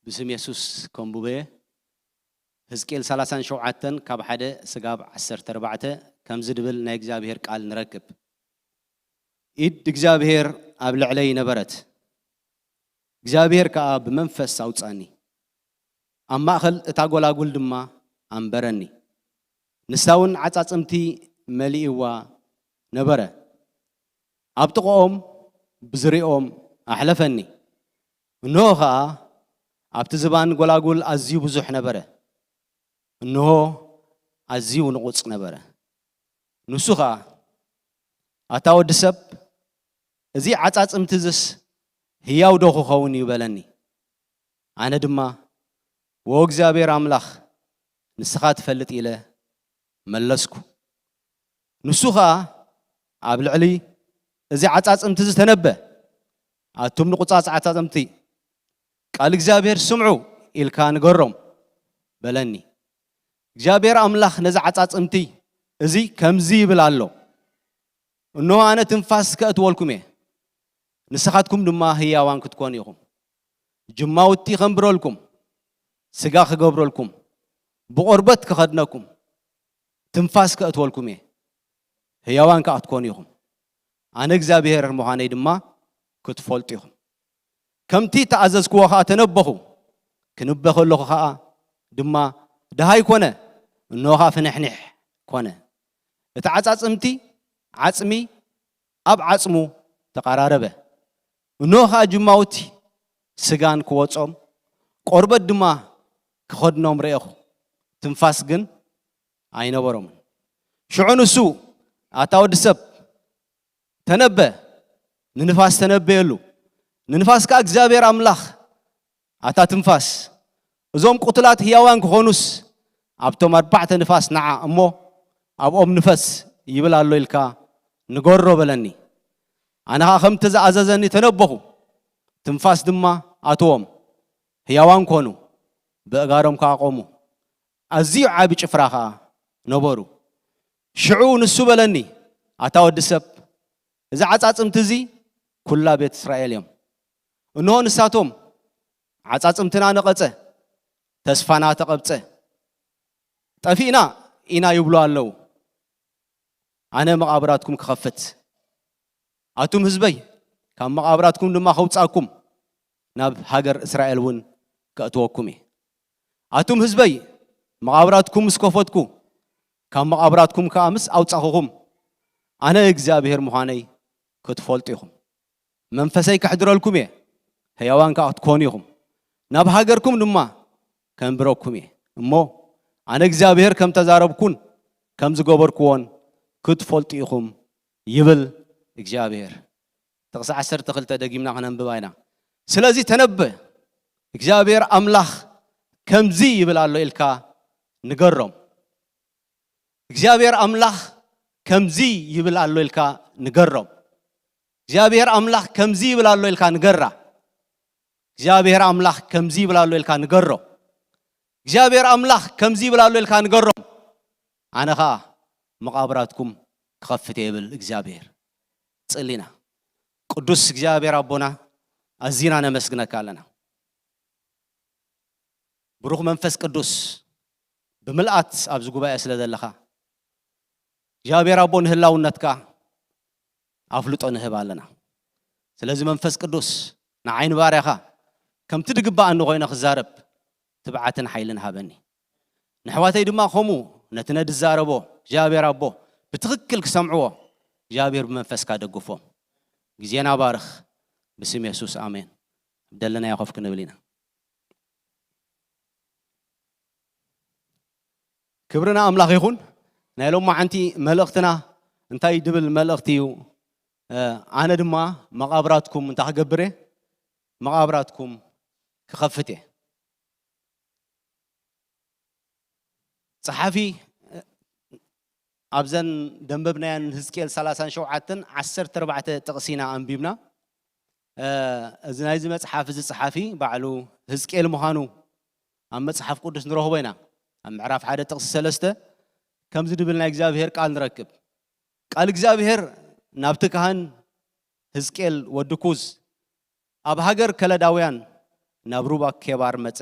ብስም የሱስ ከንብቦ እየ። ህዝቅኤል ሰላሳን ሸውዓተን ካብ ሓደ ስጋብ ዓሰርተ ኣርባዕተ ከምዚ ድብል ናይ እግዚኣብሔር ቃል ንረክብ። ኢድ እግዚኣብሔር ኣብ ልዕለይ ነበረት፣ እግዚኣብሔር ከኣ ብመንፈስ ኣውጻኒ፣ ኣብ ማእከል እታ ጐላጉል ድማ ኣንበረኒ። ንሳ እውን ዓጻጽምቲ መሊእዋ ነበረ፣ ኣብ ጥቓኦም ብዙርያኦም ኣሕለፈኒ። እንሆ ኸኣ ኣብቲ ዝባን ጐላጉል ኣዝዩ ብዙሕ ነበረ፣ እንሆ ኣዝዩ ንቑጽ ነበረ። ንሱ ኸኣ፣ ኣታ ወዲ ሰብ፣ እዚ ዓጻጽምቲ እዝስ ህያው ዶ ክኸውን እዩ? በለኒ። ኣነ ድማ፣ ወ እግዚኣብሔር ኣምላኽ፣ ንስኻ ትፈልጥ ኢለ መለስኩ። ንሱ ኸኣ ኣብ ልዕሊ እዚ ዓጻጽምቲ እዚ ተነበ። ኣቱም ንቑጻጽ ዓጻጽምቲ፣ ቃል እግዚኣብሔር ስምዑ ኢልካ ንገሮም በለኒ። እግዚኣብሔር ኣምላኽ ነዚ ዓጻጽምቲ እዚ ከምዚ ይብል ኣሎ፣ እንሆ ኣነ ትንፋስ ከእትወልኩም እየ፣ ንስኻትኩም ድማ ህያዋን ክትኮኑ ኢኹም። ጅማውቲ ከንብረልኩም፣ ስጋ ክገብረልኩም፣ ብቆርበት ክኸድነኩም፣ ትንፋስ ከእትወልኩም እየ፣ ህያዋን ከኣ ክትኮኑ ኢኹም። ኣነ እግዚኣብሔር ምዃነይ ድማ ክትፈልጡ ኢኹም። ከምቲ ተኣዘዝክዎ ኸኣ ተነበኹ። ክንበ ከለኹ ኸኣ ድማ ደሃይ ኮነ፣ እንሆ ኸኣ ፍንሕኒሕ ኮነ። እቲ ዓጻጽምቲ ዓጽሚ ኣብ ዓጽሙ ተቓራረበ። እንሆ ኸኣ ጅማውቲ ስጋን ክወጾም፣ ቆርበት ድማ ክኸድኖም ርኤኹ። ትንፋስ ግን ኣይነበሮምን። ሽዑ ንሱ፣ ኣታ ወዲ ሰብ፣ ተነበ፣ ንንፋስ ተነበየሉ። ንንፋስ ከኣ እግዚኣብሔር ኣምላኽ፣ ኣታ ትንፋስ፣ እዞም ቁትላት ህያዋን ክኾኑስ፣ ኣብቶም ኣርባዕተ ንፋስ ንዓ እሞ ኣብኦም ንፈስ ይብል ኣሎ ኢልካ ንገሮ በለኒ። ኣነ ኸኣ ከምቲ ዝኣዘዘኒ ተነበኹ። ትንፋስ ድማ ኣትዎም፣ ህያዋን ኮኑ፣ ብእጋሮም ከኣ ቆሙ። ኣዝዩ ዓቢ ጭፍራ ኸኣ ነበሩ። ሽዑ ንሱ በለኒ፣ ኣታ ወዲ ሰብ፣ እዚ ዓጻጽምቲ እዚ ኵላ ቤት እስራኤል እዮም። እንሆ ንሳቶም፣ ዓጻጽምትና ነቐጸ፣ ተስፋና ተቐብጸ፣ ጠፊእና ኢና ይብሉ ኣለዉ። ኣነ መቓብራትኩም ክኸፍት፣ ኣቱም ህዝበይ፣ ካብ መቓብራትኩም ድማ ከውጻእኩም፣ ናብ ሃገር እስራኤል እውን ከእትወኩም እየ። ኣቱም ህዝበይ፣ መቓብራትኩም ምስ ከፈትኩ፣ ካብ መቓብራትኩም ከኣ ምስ ኣውጻኹኹም፣ ኣነ እግዚኣብሔር ምዃነይ ክትፈልጡ ኢኹም። መንፈሰይ ከሕድረልኩም እየ፣ ህያዋን ከኣ ክትኮኑ ኢኹም። ናብ ሃገርኩም ድማ ከንብረኩም እየ። እሞ ኣነ እግዚኣብሔር ከም ተዛረብኩን ከም ዝገበርክዎን ክትፈልጡ ኢኹም፣ ይብል እግዚኣብሔር። ጥቕሲ ዓሰርተ ክልተ ደጊምና ከነንብባ ኢና። ስለዚ ተነበ፣ እግዚኣብሔር ኣምላኽ ከምዚ ይብል ኣሎ ኢልካ ንገሮም። እግዚኣብሔር ኣምላኽ ከምዚ ይብል ኣሎ ኢልካ ንገሮም። እግዚኣብሔር ኣምላኽ ከምዚ ይብል ኣሎ ኢልካ ንገራ። እግዚኣብሔር ኣምላኽ ከምዚ ይብል ኣሎ ኢልካ ንገሮ። እግዚኣብሔር ኣምላኽ ከምዚ ይብል ኣሎ ኢልካ ንገሮም። ኣነ ኸኣ መቓብራትኩም ክኸፍት እየ ይብል እግዚኣብሔር። ጽሊና። ቅዱስ እግዚኣብሔር ኣቦና፣ ኣዚና ነመስግነካ ኣለና። ብሩኽ መንፈስ ቅዱስ፣ ብምልኣት ኣብዚ ጉባኤ ስለ ዘለኻ፣ እግዚኣብሔር ኣቦ ንህላውነትካ ኣፍልጦ ንህብ ኣለና። ስለዚ መንፈስ ቅዱስ ንዓይ ንባርያኻ ከምቲ ድግባኣኒ ኮይነ ክዛረብ ትብዓትን ሓይልን ሃበኒ። ንሕዋተይ ድማ ከምኡ ነቲ ነድዛረቦ እግዚኣብሔር ኣቦ ብትኽክል ክሰምዕዎ እግዚኣብሔር ብመንፈስካ ደግፎም። ግዜና ባርኽ ብስም የሱስ ኣሜን። ደለናዮ ኮፍ ክንብል ኢና። ክብሪ ንኣምላኽ ይኹን። ናይ ሎማዓንቲ መልእኽትና እንታይ ድብል መልእኽቲ እዩ? ኣነ ድማ መቓብራትኩም እንታይ ክገብር እየ? መቓብራትኩም ክኸፍት እየ። ጸሓፊ ኣብዘን ደንበብናያን ህዝቅኤል ሰላሳን ሸውዓተን ዓሰርተ ኣርባዕተ ጥቕሲ ኢና ኣንቢብና። እዚ ናይዚ መጽሓፍ እዚ ጸሓፊ ባዕሉ ህዝቅኤል ምዃኑ ኣብ መጽሓፍ ቅዱስ ንረኽቦ ኢና። ኣብ ምዕራፍ ሓደ ጥቕሲ ሰለስተ ከምዚ ድብል ናይ እግዚኣብሔር ቃል ንረክብ። ቃል እግዚኣብሔር ናብቲ ካህን ህዝቅኤል ወዲ ኩዝ ኣብ ሃገር ከለዳውያን ናብ ሩባ ኬባር መጸ።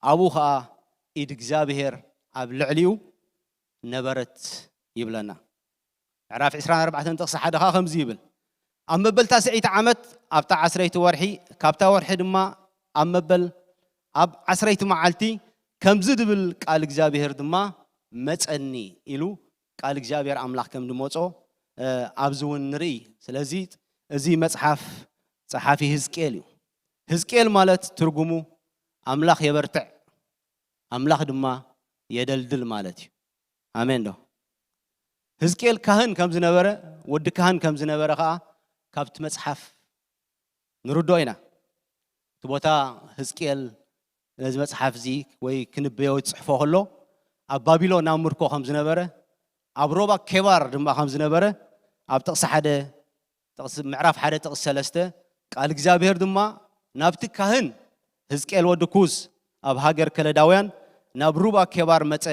ኣብኡ ኸኣ ኢድ እግዚኣብሔር ኣብ ልዕሊኡ ነበረት ይብለና። ምዕራፍ ዕስራን ኣርባዕተን ጥቕሲ ሓደ ኸኣ ከምዚ ይብል፣ ኣብ መበል ታስዐይቲ ዓመት ኣብታ ዓስረይቲ ወርሒ ካብታ ወርሒ ድማ ኣብ መበል ኣብ ዓስረይቲ መዓልቲ ከምዚ ድብል ቃል እግዚኣብሔር ድማ መጸኒ ኢሉ ቃል እግዚኣብሔር ኣምላኽ ከም ድመጾ ኣብዚ እውን ንርኢ። ስለዚ እዚ መጽሓፍ ጸሓፊ ህዝቅኤል እዩ። ህዝቅኤል ማለት ትርጉሙ ኣምላኽ የበርትዕ፣ ኣምላኽ ድማ የደልድል ማለት እዩ። ኣሜን ዶ? ህዝቅኤል ካህን ከም ዝነበረ፣ ወዲ ካህን ከም ዝነበረ ኸኣ ካብቲ መጽሓፍ ንርድኦ ኢና። እቲ ቦታ ህዝቅኤል ነዚ መጽሓፍ እዚ ወይ ክንበዮ ዝጽሕፎ ከሎ ኣብ ባቢሎን ኣብ ምርኮ ከም ዝነበረ፣ ኣብ ሮባ ኬባር ድማ ከም ዝነበረ ኣብ ጥቕሲ ሓደ ጥቕሲ ምዕራፍ ሓደ ጥቕሲ ሰለስተ ቃል እግዚኣብሔር ድማ ናብቲ ካህን ህዝቅኤል ወዲ ኩዝ ኣብ ሃገር ከለዳውያን ናብ ሩባ ኬባር መጸ፣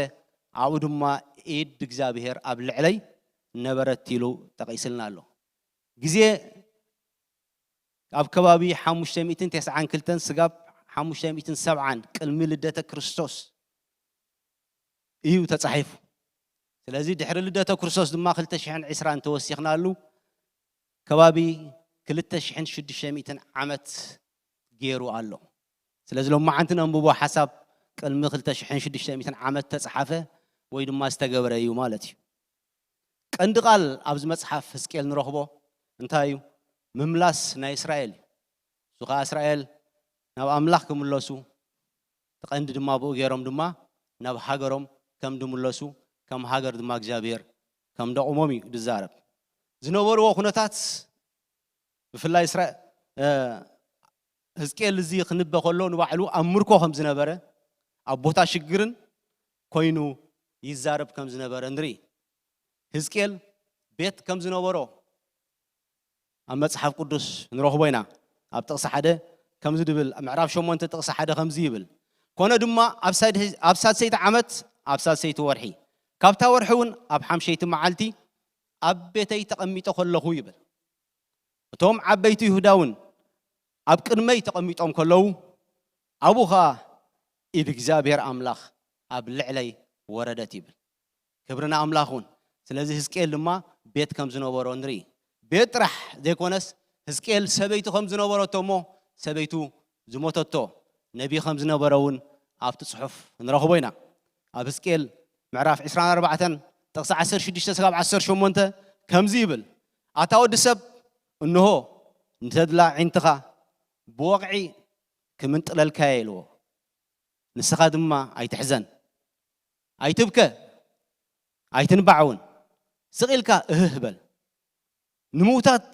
ኣብኡ ድማ ኢድ እግዚኣብሔር ኣብ ልዕለይ ነበረት ኢሉ ጠቒስልና ኣሎ። ግዜ ኣብ ከባቢ ሓሙሽተ ሚእትን ተስዓን ክልተን ስጋብ ሓሙሽተ ሚእትን ሰብዓን ቅድሚ ልደተ ክርስቶስ እዩ ተጻሒፉ። ስለዚ ድሕሪ ልደተ ክርስቶስ ድማ ክልተ ሽሕን ዕስራን እንተወሲኽናሉ ከባቢ ክልተ ሽሕን ሽዱሽተ ሚእትን ዓመት ገይሩ ኣሎ። ስለዚ ሎማዓንቲ ነንብቦ ሓሳብ ቅድሚ ክልተ ሽሕን ሽዱሽተ ሚእትን ዓመት ተጻሓፈ ወይ ድማ ዝተገበረ እዩ ማለት እዩ። ቀንዲ ቃል ኣብዚ መጽሓፍ ህዝቅኤል ንረኽቦ እንታይ እዩ? ምምላስ ናይ እስራኤል እዩ። እሱ ኸኣ እስራኤል ናብ ኣምላኽ ክምለሱ እቲ ቀንዲ ድማ ብኡ ገይሮም ድማ ናብ ሃገሮም ከም ድምለሱ ከም ሃገር ድማ እግዚኣብሔር ከም ደቑሞም እዩ ዝዛረብ። ዝነበርዎ ኩነታት ብፍላይ እስራ ህዝቅኤል እዚ ክንበ ከሎ ንባዕሉ ኣብ ምርኮ ከም ዝነበረ ኣብ ቦታ ሽግርን ኮይኑ ይዛረብ ከም ዝነበረ ንርኢ። ህዝቅኤል ቤት ከም ዝነበሮ ኣብ መጽሓፍ ቅዱስ ንረኽቦ ኢና። ኣብ ጥቕሲ ሓደ ከምዚ ድብል፣ ኣብ ምዕራፍ ሸሞንተ ጥቕሲ ሓደ ከምዚ ይብል፣ ኮነ ድማ ኣብ ሳድ- ኣብ ሳልሰይቲ ዓመት ኣብ ሳልሰይቲ ወርሒ ካብታ ወርሒ እውን ኣብ ሓምሸይቲ መዓልቲ ኣብ ቤተይ ተቐሚጠ ከለኹ ይብል። እቶም ዓበይቲ ይሁዳ እውን ኣብ ቅድመይ ተቐሚጦም ከለዉ ኣብኡ ኸኣ ኢድ እግዚኣብሔር ኣምላኽ ኣብ ልዕለይ ወረደት ይብል። ክብሪ ንኣምላኽ እውን። ስለዚ ህዝቅኤል ድማ ቤት ከም ዝነበሮ ንርኢ። ቤት ጥራሕ ዘይኮነስ ህዝቅኤል ሰበይቱ ከም ዝነበረቶ እሞ ሰበይቱ ዝሞተቶ ነቢ ከም ዝነበረ እውን ኣብቲ ጽሑፍ ንረኽቦ ኢና። ኣብ ህዝቅኤል ምዕራፍ ዕስራን ኣርባዕተን ጥቕሲ ዓሰርተ ሽዱሽተ ስጋብ ዓሰርተ ሸሞንተ ከምዚ ይብል፣ ኣታ ወዲ ሰብ፣ እንሆ ንተድላ ዒንትኻ ብወቕዒ ክምንጥለልካየ ኢልዎ። ንስኻ ድማ ኣይትሕዘን፣ ኣይትብከ፣ ኣይትንባዕ እውን። ስቕ ኢልካ እህህ በል። ንምውታት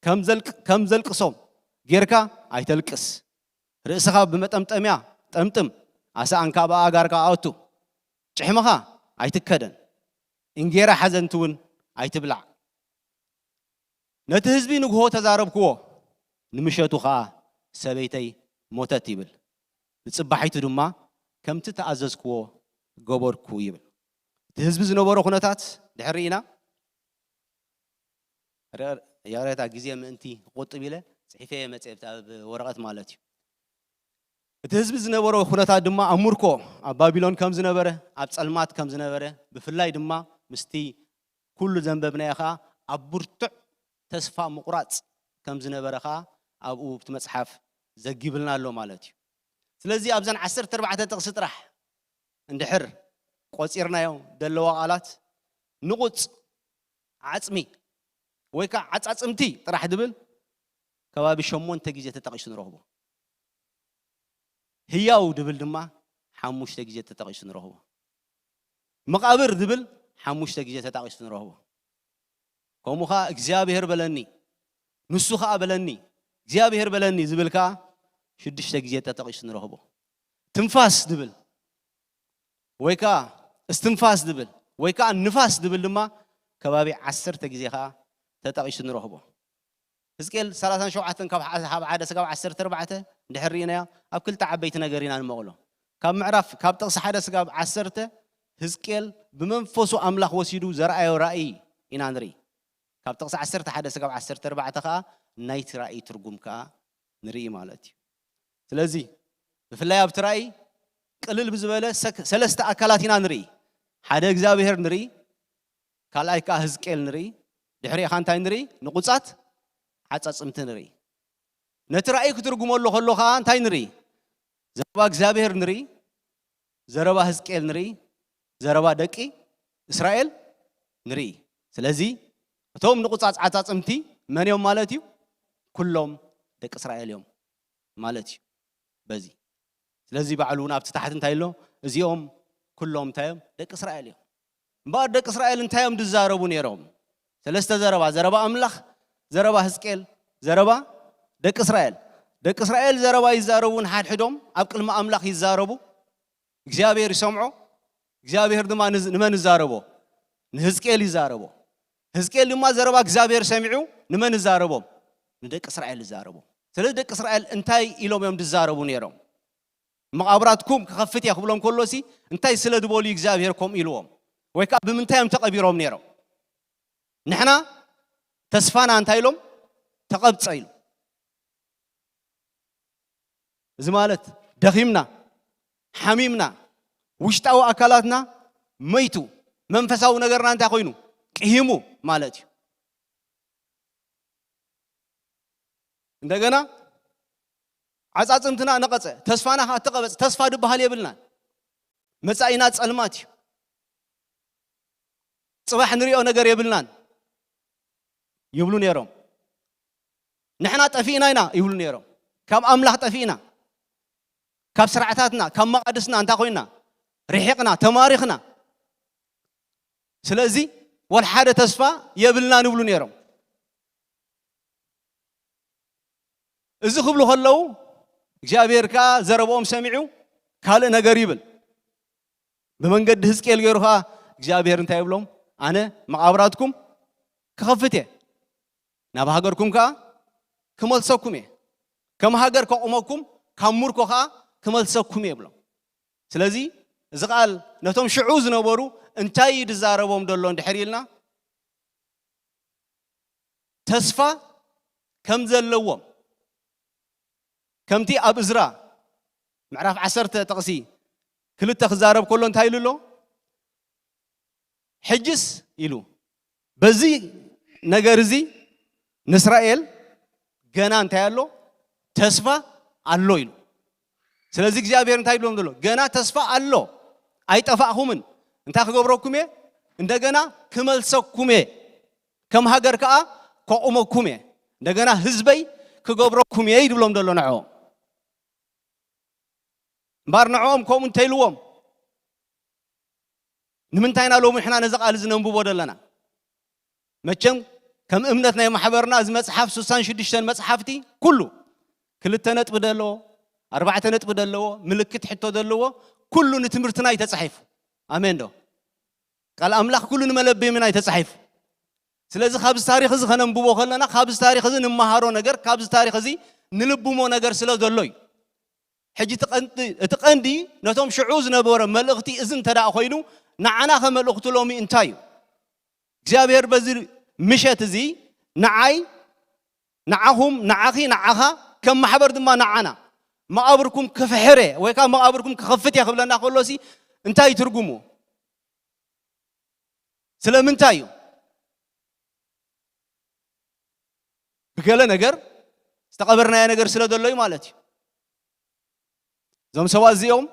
ከም ዘልቅ- ከም ዘልቅሶም ጌርካ ኣይተልቅስ። ርእስኻ ብመጠምጠምያ ጠምጥም፣ ኣሳእንካ ኣብ ኣእጋርካ ኣእቱ። ጭሕምኻ ኣይትከደን፣ እንጌራ ሓዘንቲ እውን ኣይትብላዕ። ነቲ ህዝቢ ንግሆ ተዛረብክዎ፣ ንምሸቱ ኸኣ ሰበይተይ ሞተት ይብል። ንጽባሒቱ ድማ ከምቲ ተኣዘዝክዎ ገበርኩ ይብል። እቲ ህዝቢ ዝነበሮ ኩነታት ድሕር ርኢና፣ ረ- ይቕሬታ፣ ግዜ ምእንቲ ክቑጥብ ኢለ ጽሒፈ እየ መጽሔ፣ ኣብ ወረቐት ማለት እዩ። እቲ ህዝቢ ዝነበሮ ኩነታት ድማ ኣብ ምርኮ ኣብ ባቢሎን ከም ዝነበረ፣ ኣብ ጸልማት ከም ዝነበረ፣ ብፍላይ ድማ ምስቲ ኩሉ ዘንበብናዮ ኸኣ ኣብ ብርቱዕ ተስፋ ምቑራጽ ከም ዝነበረ ኸኣ ኣብኡ ኣብቲ መጽሓፍ ዘጊብልና ኣሎ ማለት እዩ። ስለዚ ኣብዘን ዓሰርተ ኣርባዕተ ጥቕሲ ጥራሕ እንድሕር ቆጺርናዮ ዘለዋ ቃላት ንቑጽ ዓጽሚ ወይ ከዓ ዓጻጽምቲ ጥራሕ ድብል ከባቢ ሸሞንተ ግዜ ተጠቒሱ ንረኽቦ። ህያው ድብል ድማ ሓሙሽተ ግዜ ተጠቒሱ ንረኽቦ። መቓብር ድብል ሓሙሽተ ግዜ ተጠቒሱ ንረኽቦ። ከምኡ ኸዓ እግዚኣብሔር በለኒ፣ ንሱ ኸዓ በለኒ፣ እግዚኣብሔር በለኒ ዝብል ከዓ ሽዱሽተ ግዜ ተጠቒሱ ንረኽቦ። ትንፋስ ድብል ወይ ከዓ እስትንፋስ ድብል ወይ ከዓ ንፋስ ድብል ድማ ከባቢ ዓሰርተ ግዜ ኸዓ ተጠቒሱ ንረኽቦ። ህዝቅኤል ሰላሳን ሸውዓተን ካብ ሓደ ስጋብ ዓሰርተ ኣርባዕተ እንድሕር ርኢናዮ ኣብ ክልተ ዓበይቲ ነገር ኢና ንመቕሎ። ካብ ምዕራፍ ካብ ጥቕሲ ሓደ ስጋብ ዓሰርተ ህዝቅኤል ብመንፈሱ ኣምላኽ ወሲዱ ዘርኣዮ ራእይ ኢና ንርኢ። ካብ ጥቕሲ ዓሰርተ ሓደ ስጋብ ዓሰርተ ኣርባዕተ ከዓ ናይቲ ራእይ ትርጉም ከዓ ንርኢ ማለት እዩ። ስለዚ ብፍላይ ኣብቲ ራእይ ቅልል ብዝበለ ሰክ- ሰለስተ ኣካላት ኢና ንርኢ። ሓደ እግዚኣብሔር ንርኢ፣ ካልኣይ ከዓ ህዝቅኤል ንርኢ፣ ድሕሪኡ ከዓ እንታይ ንርኢ? ንቑጻት ዓጻጽምቲ ንርኢ። ነቲ ራእይ ክትርጉመሉ ከሎ ከዓ እንታይ ንርኢ? ዘረባ እግዚኣብሔር ንርኢ፣ ዘረባ ህዝቅኤል ንርኢ፣ ዘረባ ደቂ እስራኤል ንርኢ። ስለዚ እቶም ንቑጻት ዓጻጽምቲ መን እዮም ማለት እዩ? ኩሎም ደቂ እስራኤል እዮም ማለት እዩ። በዚ ስለዚ ባዕሉ እውን ኣብቲ ታሕቲ እንታይ ኣሎ? እዚኦም ኩሎም እንታይ እዮም? ደቂ እስራኤል እዮም። እምበኣር ደቂ እስራኤል እንታይ እዮም ዝዛረቡ ነይሮም? ሰለስተ ዘረባ፣ ዘረባ ኣምላኽ፣ ዘረባ ህዝቅኤል፣ ዘረባ ደቂ እስራኤል። ደቂ እስራኤል ዘረባ ይዛረቡ፣ ንሓድሕዶም ኣብ ቅድሚ ኣምላኽ ይዛረቡ። እግዚኣብሔር ይሰምዖ። እግዚኣብሔር ድማ ንዝ- ንመን ይዛረቦ? ንህዝቅኤል ይዛረቦ። ህዝቅኤል ድማ ዘረባ እግዚኣብሔር ሰሚዑ ንመን ይዛረቦም? ንደቂ እስራኤል ይዛረቦም። ስለዚ ደቂ እስራኤል እንታይ ኢሎም እዮም ዝዛረቡ ነይሮም? መቓብራትኩም ክኸፍት እየ ክብሎም ከሎሲ እንታይ ስለ ዝበሉ እዩ እግዚኣብሔር ከምኡ ኢልዎም? ወይ ከዓ ብምንታይ እዮም ተቐቢሮም ነይሮም? ንሕና ተስፋና እንታይ ኢሎም? ተቐብጸ ኢሉ። እዚ ማለት ደኺምና፣ ሓሚምና፣ ውሽጣዊ ኣካላትና መይቱ፣ መንፈሳዊ ነገርና እንታይ ኮይኑ? ቅሂሙ ማለት እዩ። እንደገና ዓጻጽምትና ነቐጸ፣ ተስፋና ከዓ ተቐበጸ። ተስፋ ዝበሃል የብልናን። መጻኢና ጸልማት እዩ። ጽባሕ ንሪኦ ነገር የብልናን ይብሉ ነይሮም። ንሕና ጠፊእና ኢና ይብሉ ነይሮም። ካብ ኣምላኽ ጠፊእና፣ ካብ ስርዓታትና፣ ካብ መቓድስና እንታይ ኮይና? ርሒቕና፣ ተማሪኽና። ስለዚ ወላ ሓደ ተስፋ የብልናን ይብሉ ነይሮም። እዚ ክብሉ ከለዉ እግዚኣብሔር ከኣ ዘረብኦም ሰሚዑ ካልእ ነገር ይብል። ብመንገዲ ህዝቅኤል ገይሩ ከኣ እግዚኣብሔር እንታይ ይብሎም? ኣነ መቓብራትኩም ክኸፍት እየ፣ ናብ ሃገርኩም ከኣ ክመልሰኩም እየ፣ ከም ሃገር ከቑመኩም፣ ካብ ምርኮ ከኣ ክመልሰኩም እየ ይብሎም። ስለዚ እዚ ቃል ነቶም ሽዑ ዝነበሩ እንታይ እዩ ዝዛረቦም ዘሎ እንድሕር ኢልና፣ ተስፋ ከም ዘለዎም፣ ከምቲ ኣብ እዝራ ምዕራፍ ዓሰርተ ጥቕሲ ክልተ ክዛረብ ከሎ እንታይ ኢሉ ኣሎ? ሕጅስ ኢሉ በዚ ነገር እዚ ንእስራኤል ገና እንታይ ኣሎ? ተስፋ ኣሎ ኢሉ። ስለዚ እግዚኣብሔር እንታይ ይብሎም ዘሎ? ገና ተስፋ ኣሎ፣ ኣይጠፋእኹምን። እንታይ ክገብረኩም እየ? እንደገና ክመልሰኩም እየ፣ ከም ሃገር ከኣ ከቑመኩም እየ፣ እንደገና ህዝበይ ክገብረኩም እየ ይብሎም ዘሎ ንዕኦም። እምበኣር ንዕኦም ከምኡ እንተኢልዎም ንምንታይ ኢና ሎሚ ንሕና ነዚ ቃል እዚ ነንብቦ ዘለና? መቸም ከም እምነት ናይ ማሕበርና እዚ መጽሓፍ ስሳን ሽዱሽተን መጽሓፍቲ ኩሉ ክልተ ነጥቢ ዘለዎ፣ ኣርባዕተ ነጥቢ ዘለዎ፣ ምልክት ሕቶ ዘለዎ፣ ኩሉ ንትምህርትና እዩ ተጻሒፉ። ኣሜን ዶ? ቃል ኣምላኽ ኩሉ ንመለበሚና እዩ ተጻሒፉ። ስለዚ ካብዚ ታሪኽ እዚ ከነንብቦ ከለና ካብዚ ታሪኽ እዚ ንመሃሮ ነገር፣ ካብዚ ታሪኽ እዚ ንልብሞ ነገር ስለ ዘሎ እዩ። ሕጂ እቲ ቀንዲ እቲ ቀንዲ ነቶም ሽዑ ዝነበረ መልእኽቲ እዚ እንተ ደኣ ኮይኑ ንዓና ከ መልእኽቱ ሎሚ እንታይ እዩ? እግዚኣብሔር በዚ ምሸት እዚ ንዓይ ንዓኹም ንዓኺ ንዓኻ ከም ማሕበር ድማ ንዓና መቓብርኩም ክፍሕር እየ ወይ ከዓ መቓብርኩም ክኸፍት እየ ክብለና ከሎሲ እንታይ እዩ ትርጉሙ? ስለምንታይ እዩ? ብገለ ነገር ዝተቐበርናዮ ነገር ስለ ዘሎ እዩ ማለት እዩ። እዞም ሰባት እዚኦም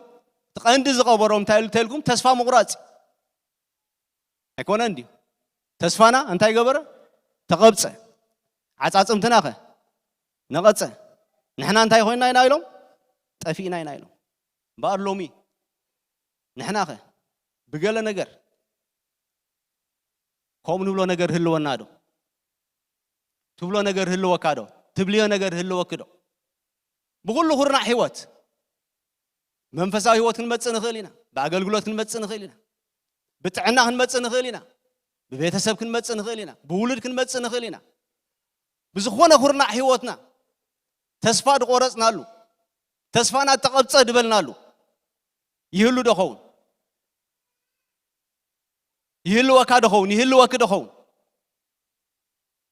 እቲ ቀንዲ ዝቐበሮም እንታይ ኢሉ እንተልኩም፣ ተስፋ ምቑራጽ ኣይኮነን ድዩ? ተስፋና እንታይ ገበረ? ተቐብጸ። ዓጻጽምትና ኸ ነቐጸ። ንሕና እንታይ ኮይንና ኢና ኢሎም? ጠፊእና ኢና ኢሎም። እምበኣር ሎሚ ንሕና ኸ ብገለ ነገር ከምኡ ንብሎ ነገር ህልወና ዶ? ትብሎ ነገር ህልወካ ዶ? ትብልዮ ነገር ህልወኪ ዶ? ብኹሉ ኩርናዕ ህይወት መንፈሳዊ ህይወት ክንመጽእ ንኽእል ኢና። ብኣገልግሎት ክንመጽእ ንኽእል ኢና። ብጥዕና ክንመጽእ ንኽእል ኢና። ብቤተሰብ ክንመጽእ ንኽእል ኢና። ብውሉድ ክንመጽእ ንኽእል ኢና። ብዝኾነ ኩርናዕ ህይወትና ተስፋ ድቆረጽናሉ፣ ተስፋና ተቐብጸ ድበልናሉ ይህሉ ዶ ኸውን? ይህልወካ ዶ ኸውን? ይህልወኪ ዶ ኸውን?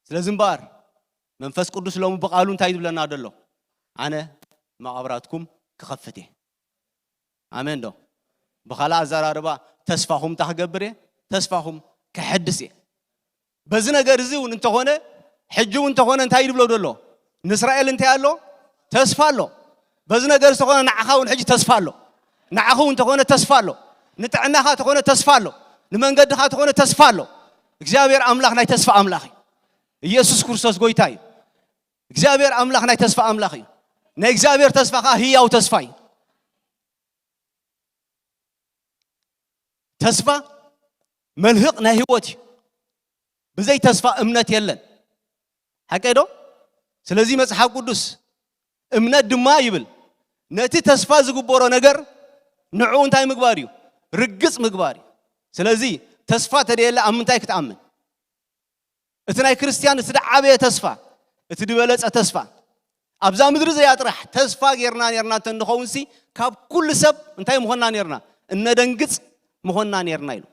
ስለዚ እምበኣር መንፈስ ቅዱስ ሎሚ ብቓሉ እንታይ ዝብለና ደሎ? ኣነ መቓብራትኩም ክኸፍት እየ። ኣሜን ዶ? ብኻልእ ኣዘራርባ ተስፋኹም እንታይ ክገብር እየ? ተስፋኹም ክሕድስ እየ። በዚ ነገር እዚ እውን እንተኾነ፣ ሕጂ እውን እንተኾነ እንታይ ይብሎ ደሎ? ንእስራኤል እንታይ ኣሎ? ተስፋ ኣሎ። በዚ ነገር ዝተኾነ ንዓኻ እውን ሕጂ ተስፋ ኣሎ። ንዓኹ እውን እንተኾነ ተስፋ ኣሎ። ንጥዕናኻ ተኾነ ተስፋ ኣሎ። ንመንገድኻ ተኾነ ተስፋ ኣሎ። እግዚኣብሔር ኣምላኽ ናይ ተስፋ ኣምላኽ እዩ። ኢየሱስ ክርስቶስ ጎይታ እዩ። እግዚኣብሔር ኣምላኽ ናይ ተስፋ ኣምላኽ እዩ። ናይ እግዚኣብሔር ተስፋ ኸዓ ህያው ተስፋ እዩ። ተስፋ መልህቕ ናይ ህይወት እዩ። ብዘይ ተስፋ እምነት የለን። ሓቀይ ዶ? ስለዚ መጽሓፍ ቅዱስ እምነት ድማ ይብል፣ ነቲ ተስፋ ዝግበሮ ነገር ንዕኡ እንታይ ምግባር እዩ? ርግጽ ምግባር እዩ። ስለዚ ተስፋ ተደየለ ኣብ ምንታይ ክትኣምን? እቲ ናይ ክርስትያን እቲ ዝዓበየ ተስፋ፣ እቲ ዝበለጸ ተስፋ፣ ኣብዛ ምድሪ እዚኣ ጥራሕ ተስፋ ጌርና ኔርና እንተ ንኸውን ሲ፣ ካብ ኩሉ ሰብ እንታይ ምኾንና ኔርና? እነደንግጽ ምኾንና ኔርና ኢሉ።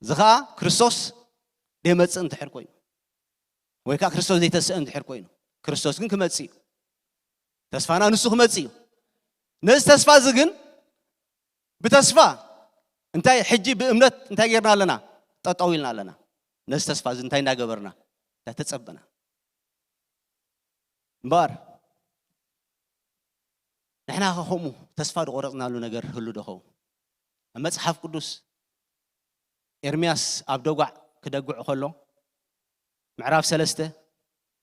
እዚ ኸኣ ክርስቶስ ደይመጽእ እንድሕር ኮይኑ፣ ወይ ከኣ ክርስቶስ ዘይተስእ እንድሕር ኮይኑ፣ ክርስቶስ ግን ክመጽእ እዩ። ተስፋና ንሱ ክመጽእ እዩ። ነዚ ተስፋ እዚ ግን ብተስፋ እንታይ ሕጂ ብእምነት እንታይ ጌርና ኣለና? ጠጠው ኢልና ኣለና። ነዚ ተስፋ እዚ እንታይ እንዳገበርና? እንዳተጸበና። እምበኣር ንሕና ኸ ከምኡ ተስፋ ዝቖረጽናሉ ነገር ህሉ ዶ ኸውን? ኣብ መጽሓፍ ቅዱስ ኤርምያስ ኣብ ደጓዕ ክደግዕ ከሎ ምዕራፍ ሰለስተ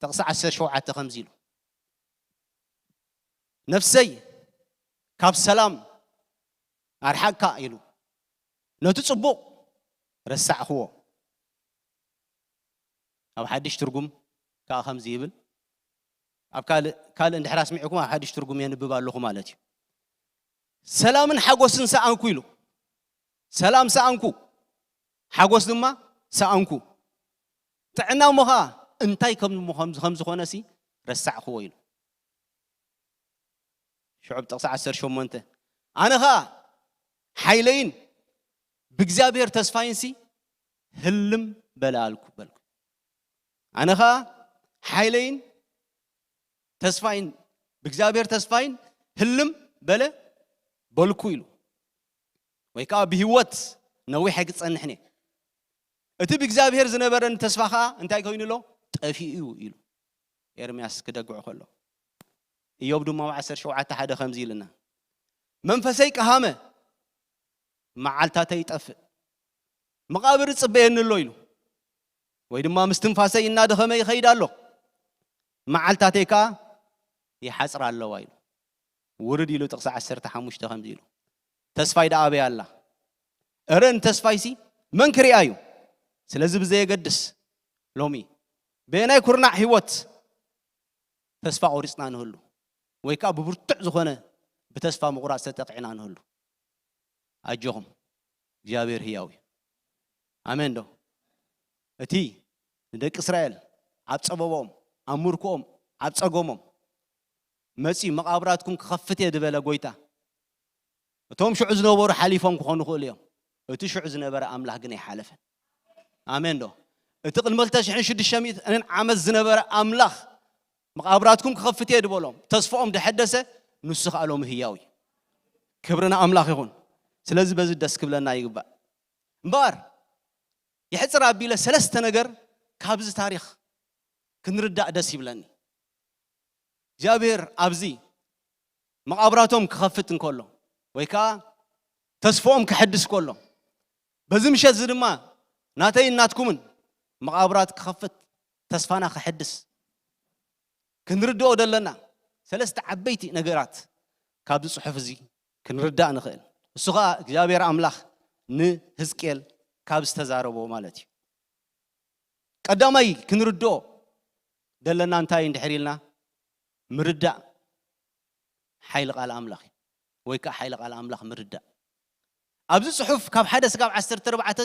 ጥቕሲ ዓሰርተ ሸውዓተ ከምዚ ኢሉ፣ ነፍሰይ ካብ ሰላም ኣርሓቅካ ኢሉ፣ ነቲ ጽቡቕ ረሳዕክዎ። ኣብ ሓድሽ ትርጉም ከኣ ከምዚ ይብል፣ ኣብ ካልእ፣ ካልእ እንድሕር ኣስሚዕኩም ኣብ ሓድሽ ትርጉም የንብብ ኣለኹ ማለት እዩ። ሰላምን ሓጎስን ሰኣንኩ ኢሉ። ሰላም ሰኣንኩ፣ ሓጎስ ድማ ሰኣንኩ። ጥዕና እሞ ኸኣ እንታይ ከም፣ ከም፣ ከም ዝኾነ ሲ ረሳዕክዎ ኢሉ። ሽዑ ኣብ ጥቕሲ ዓሰርተ ሸሞንተ፣ ኣነ ኸኣ ሓይለይን ብእግዚኣብሔር ተስፋይንሲ ህልም በለ ኣልኩ፣ በልኩ። ኣነ ኸኣ ሓይለይን ተስፋይን ብእግዚኣብሔር ተስፋይን ህልም በለ በልኩ ኢሉ። ወይ ከኣ ብህይወት ነዊሕ ኣይክጸንሕን እየ። እቲ ብእግዚኣብሔር ዝነበረኒ ተስፋ ኸኣ እንታይ ኮይኑ ኣሎ? ጠፊኡ እዩ ኢሉ ኤርምያስ ክደግዖ ከሎ። ኢዮብ ድማ ኣብ ዓሰርተ ሸውዓተ ሓደ ከምዚ ኢልና፣ መንፈሰይ ቀሃመ፣ መዓልታተይ ይጠፍእ፣ መቓብር ይጽበየኒ ኣሎ ኢሉ። ወይ ድማ ምስትንፋሰይ እናደኸመ ይኸይድ ኣሎ፣ መዓልታተይ ከኣ ይሓጽራ ኣለዋ ኢሉ። ውርድ ኢሉ ጥቕሲ ዓሰርተ ሓሙሽተ ከምዚ ኢሉ፣ ተስፋይ ደኣ ኣበይ ኣላ? እረ ንተስፋይሲ መን ክሪኣ እዩ? ስለዚ ብዘየገድስ ሎሚ በየናይ ኩርናዕ ህይወት ተስፋ ቆሪጽና ንህሉ፣ ወይ ከኣ ብብርቱዕ ዝኾነ ብተስፋ ምቑራጽ ተጠቂዕና ንህሉ፣ ኣጆኹም፣ እግዚኣብሔር ህያው እዩ። ኣሜን ዶ? እቲ ንደቂ እስራኤል ኣብ ጸበቦም፣ ኣብ ምርኮኦም፣ ኣብ ጸገሞም መጺኡ መቓብራትኩም ክኸፍት እየ ዝበለ ጎይታ፣ እቶም ሽዑ ዝነበሩ ሓሊፎም ክኾኑ ይኽእሉ እዮም። እቲ ሽዑ ዝነበረ ኣምላኽ ግን ኣይሓለፈን። ኣሜን ዶ? እቲ ቅድሚ ክልተ ሽሕን ሽዱሽተ ሚእትን ዓመት ዝነበረ ኣምላኽ መቓብራትኩም ክኸፍት እየ ዝበሎም፣ ተስፋኦም ደሐደሰ፣ ንሱ ኸኣ ሎሚ ህያው እዩ። ክብሪ ንኣምላኽ ይኹን። ስለዚ በዚ ደስ ክብለና ይግባእ። እምበኣር የሕፅር ኣቢለ ሰለስተ ነገር ካብዚ ታሪኽ ክንርዳእ ደስ ይብለኒ። እግዚኣብሔር ኣብዚ መቓብራቶም ክኸፍት እንከሎ ወይ ከዓ ተስፋኦም ክሕድስ ከሎ፣ በዚ ምሸት እዚ ድማ ናተይን ናትኩምን መቓብራት ክኸፍት፣ ተስፋና ክሕድስ ክንርድኦ ደለና ሰለስተ ዓበይቲ ነገራት ካብዚ ጽሑፍ እዚ ክንርዳእ ንኽእል። እሱ ኸዓ እግዚኣብሔር ኣምላኽ ንህዝቅኤል ካብ ዝተዛረቦ ማለት እዩ። ቀዳማይ ክንርድኦ ደለና እንታይ እንድሕር ኢልና፣ ምርዳእ ሓይሊ ቃል ኣምላኽ እዩ፣ ወይ ከዓ ሓይሊ ቃል ኣምላኽ ምርዳእ። ኣብዚ ጽሑፍ ካብ ሓደ ስጋብ ዓሰርተ ኣርባዕተ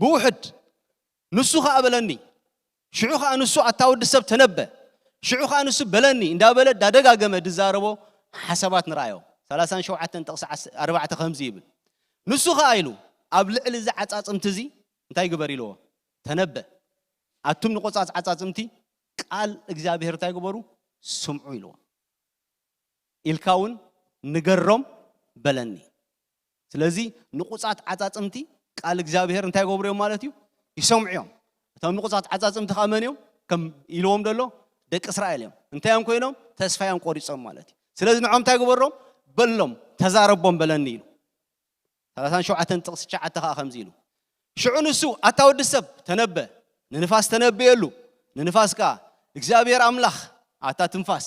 ብውሕድ፣ ንሱ ኸኣ በለኒ፣ ሽዑ ኸኣ ንሱ ኣታ ወዲ ሰብ ተነበ፣ ሽዑ ኸኣ ንሱ በለኒ እንዳበለ ዳደጋገመ ድዛረቦ ሓሳባት ንረኣዮ። ሰላሳን ሸውዓተን ጥቕሲ ዓስ-፣ ኣርባዕተ ከምዚ ይብል፣ ንሱ ኸኣ ኢሉ ኣብ ልዕሊ እዚ ዓጻጽምቲ እዚ እንታይ ግበር ኢልዎ? ተነበ። ኣቱም ንቆጻጽ ዓጻጽምቲ ቃል እግዚኣብሔር እንታይ ግበሩ? ስምዑ ኢልዎ። ኢልካ እውን ንገሮም በለኒ። ስለዚ ንቁጻት ዓጻጽምቲ ቃል እግዚኣብሔር እንታይ ገብሩ እዮም ማለት እዩ? ይሰምዑ እዮም። እቶም ንቁጻት ዓጻጽምቲ ኸኣ መን እዮም? ከም ኢልዎም ደሎ ደቂ እስራኤል እዮም። እንታይ እዮም ኮይኖም? ተስፋ እዮም ቆሪጾም ማለት እዩ። ስለዚ ንዖም እንታይ ግበሮም? በሎም፣ ተዛረቦም በለኒ ኢሉ። ሰላሳን ሸውዓተን ጥቕሲ ትሽዓተ ኸኣ ከምዚ ኢሉ፣ ሽዑ ንሱ ኣታ ወዲ ሰብ ተነበ፣ ንንፋስ ተነብየሉ፣ ንንፋስ ከኣ እግዚኣብሔር ኣምላኽ ኣታ ትንፋስ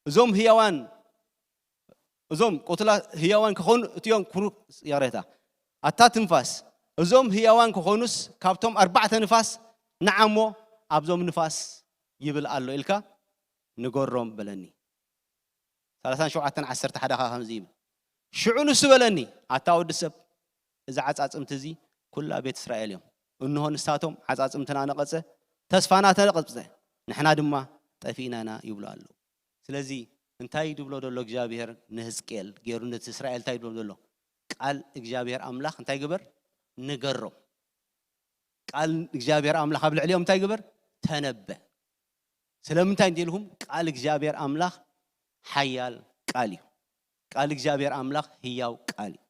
እዞም ህያዋን እዞም ቁትላ ህያዋን ክኾኑ እትዮም ኩሩ ይቕሬታ ኣታ ትንፋስ እዞም ህያዋን ክኾኑስ ካብቶም ኣርባዕተ ንፋስ ንዓሞ ኣብዞም ንፋስ ይብል ኣሎ ኢልካ ንገሮም በለኒ። ሰላሳን ሸውዓተን ዓሰርተ ሓደ ኸዓ ከምዚ ይብል፣ ሽዑ ንሱ በለኒ ኣታ ወዲ ሰብ እዚ ዓጻጽምቲ እዚ ኩላ ቤት እስራኤል እዮም። እንሆ ንሳቶም ዓጻጽምትና ነቐጸ፣ ተስፋና ተነቐጸ፣ ንሕና ድማ ጠፊእናና ይብሉ ኣለዉ። ስለዚ እንታይ ድብሎ ደሎ እግዚኣብሔር ንህዝቅኤል ገይሩ ነቲ እስራኤል እንታይ ድብሎ ደሎ? ቃል እግዚኣብሔር ኣምላኽ እንታይ ግበር? ንገሮም። ቃል እግዚኣብሔር ኣምላኽ ኣብ ልዕሊኦም እንታይ ግበር? ተነበ። ስለምንታይ እንተ ኢልኩም ቃል እግዚኣብሔር ኣምላኽ ሓያል ቃል እዩ። ቃል እግዚኣብሔር ኣምላኽ ህያው ቃል እዩ።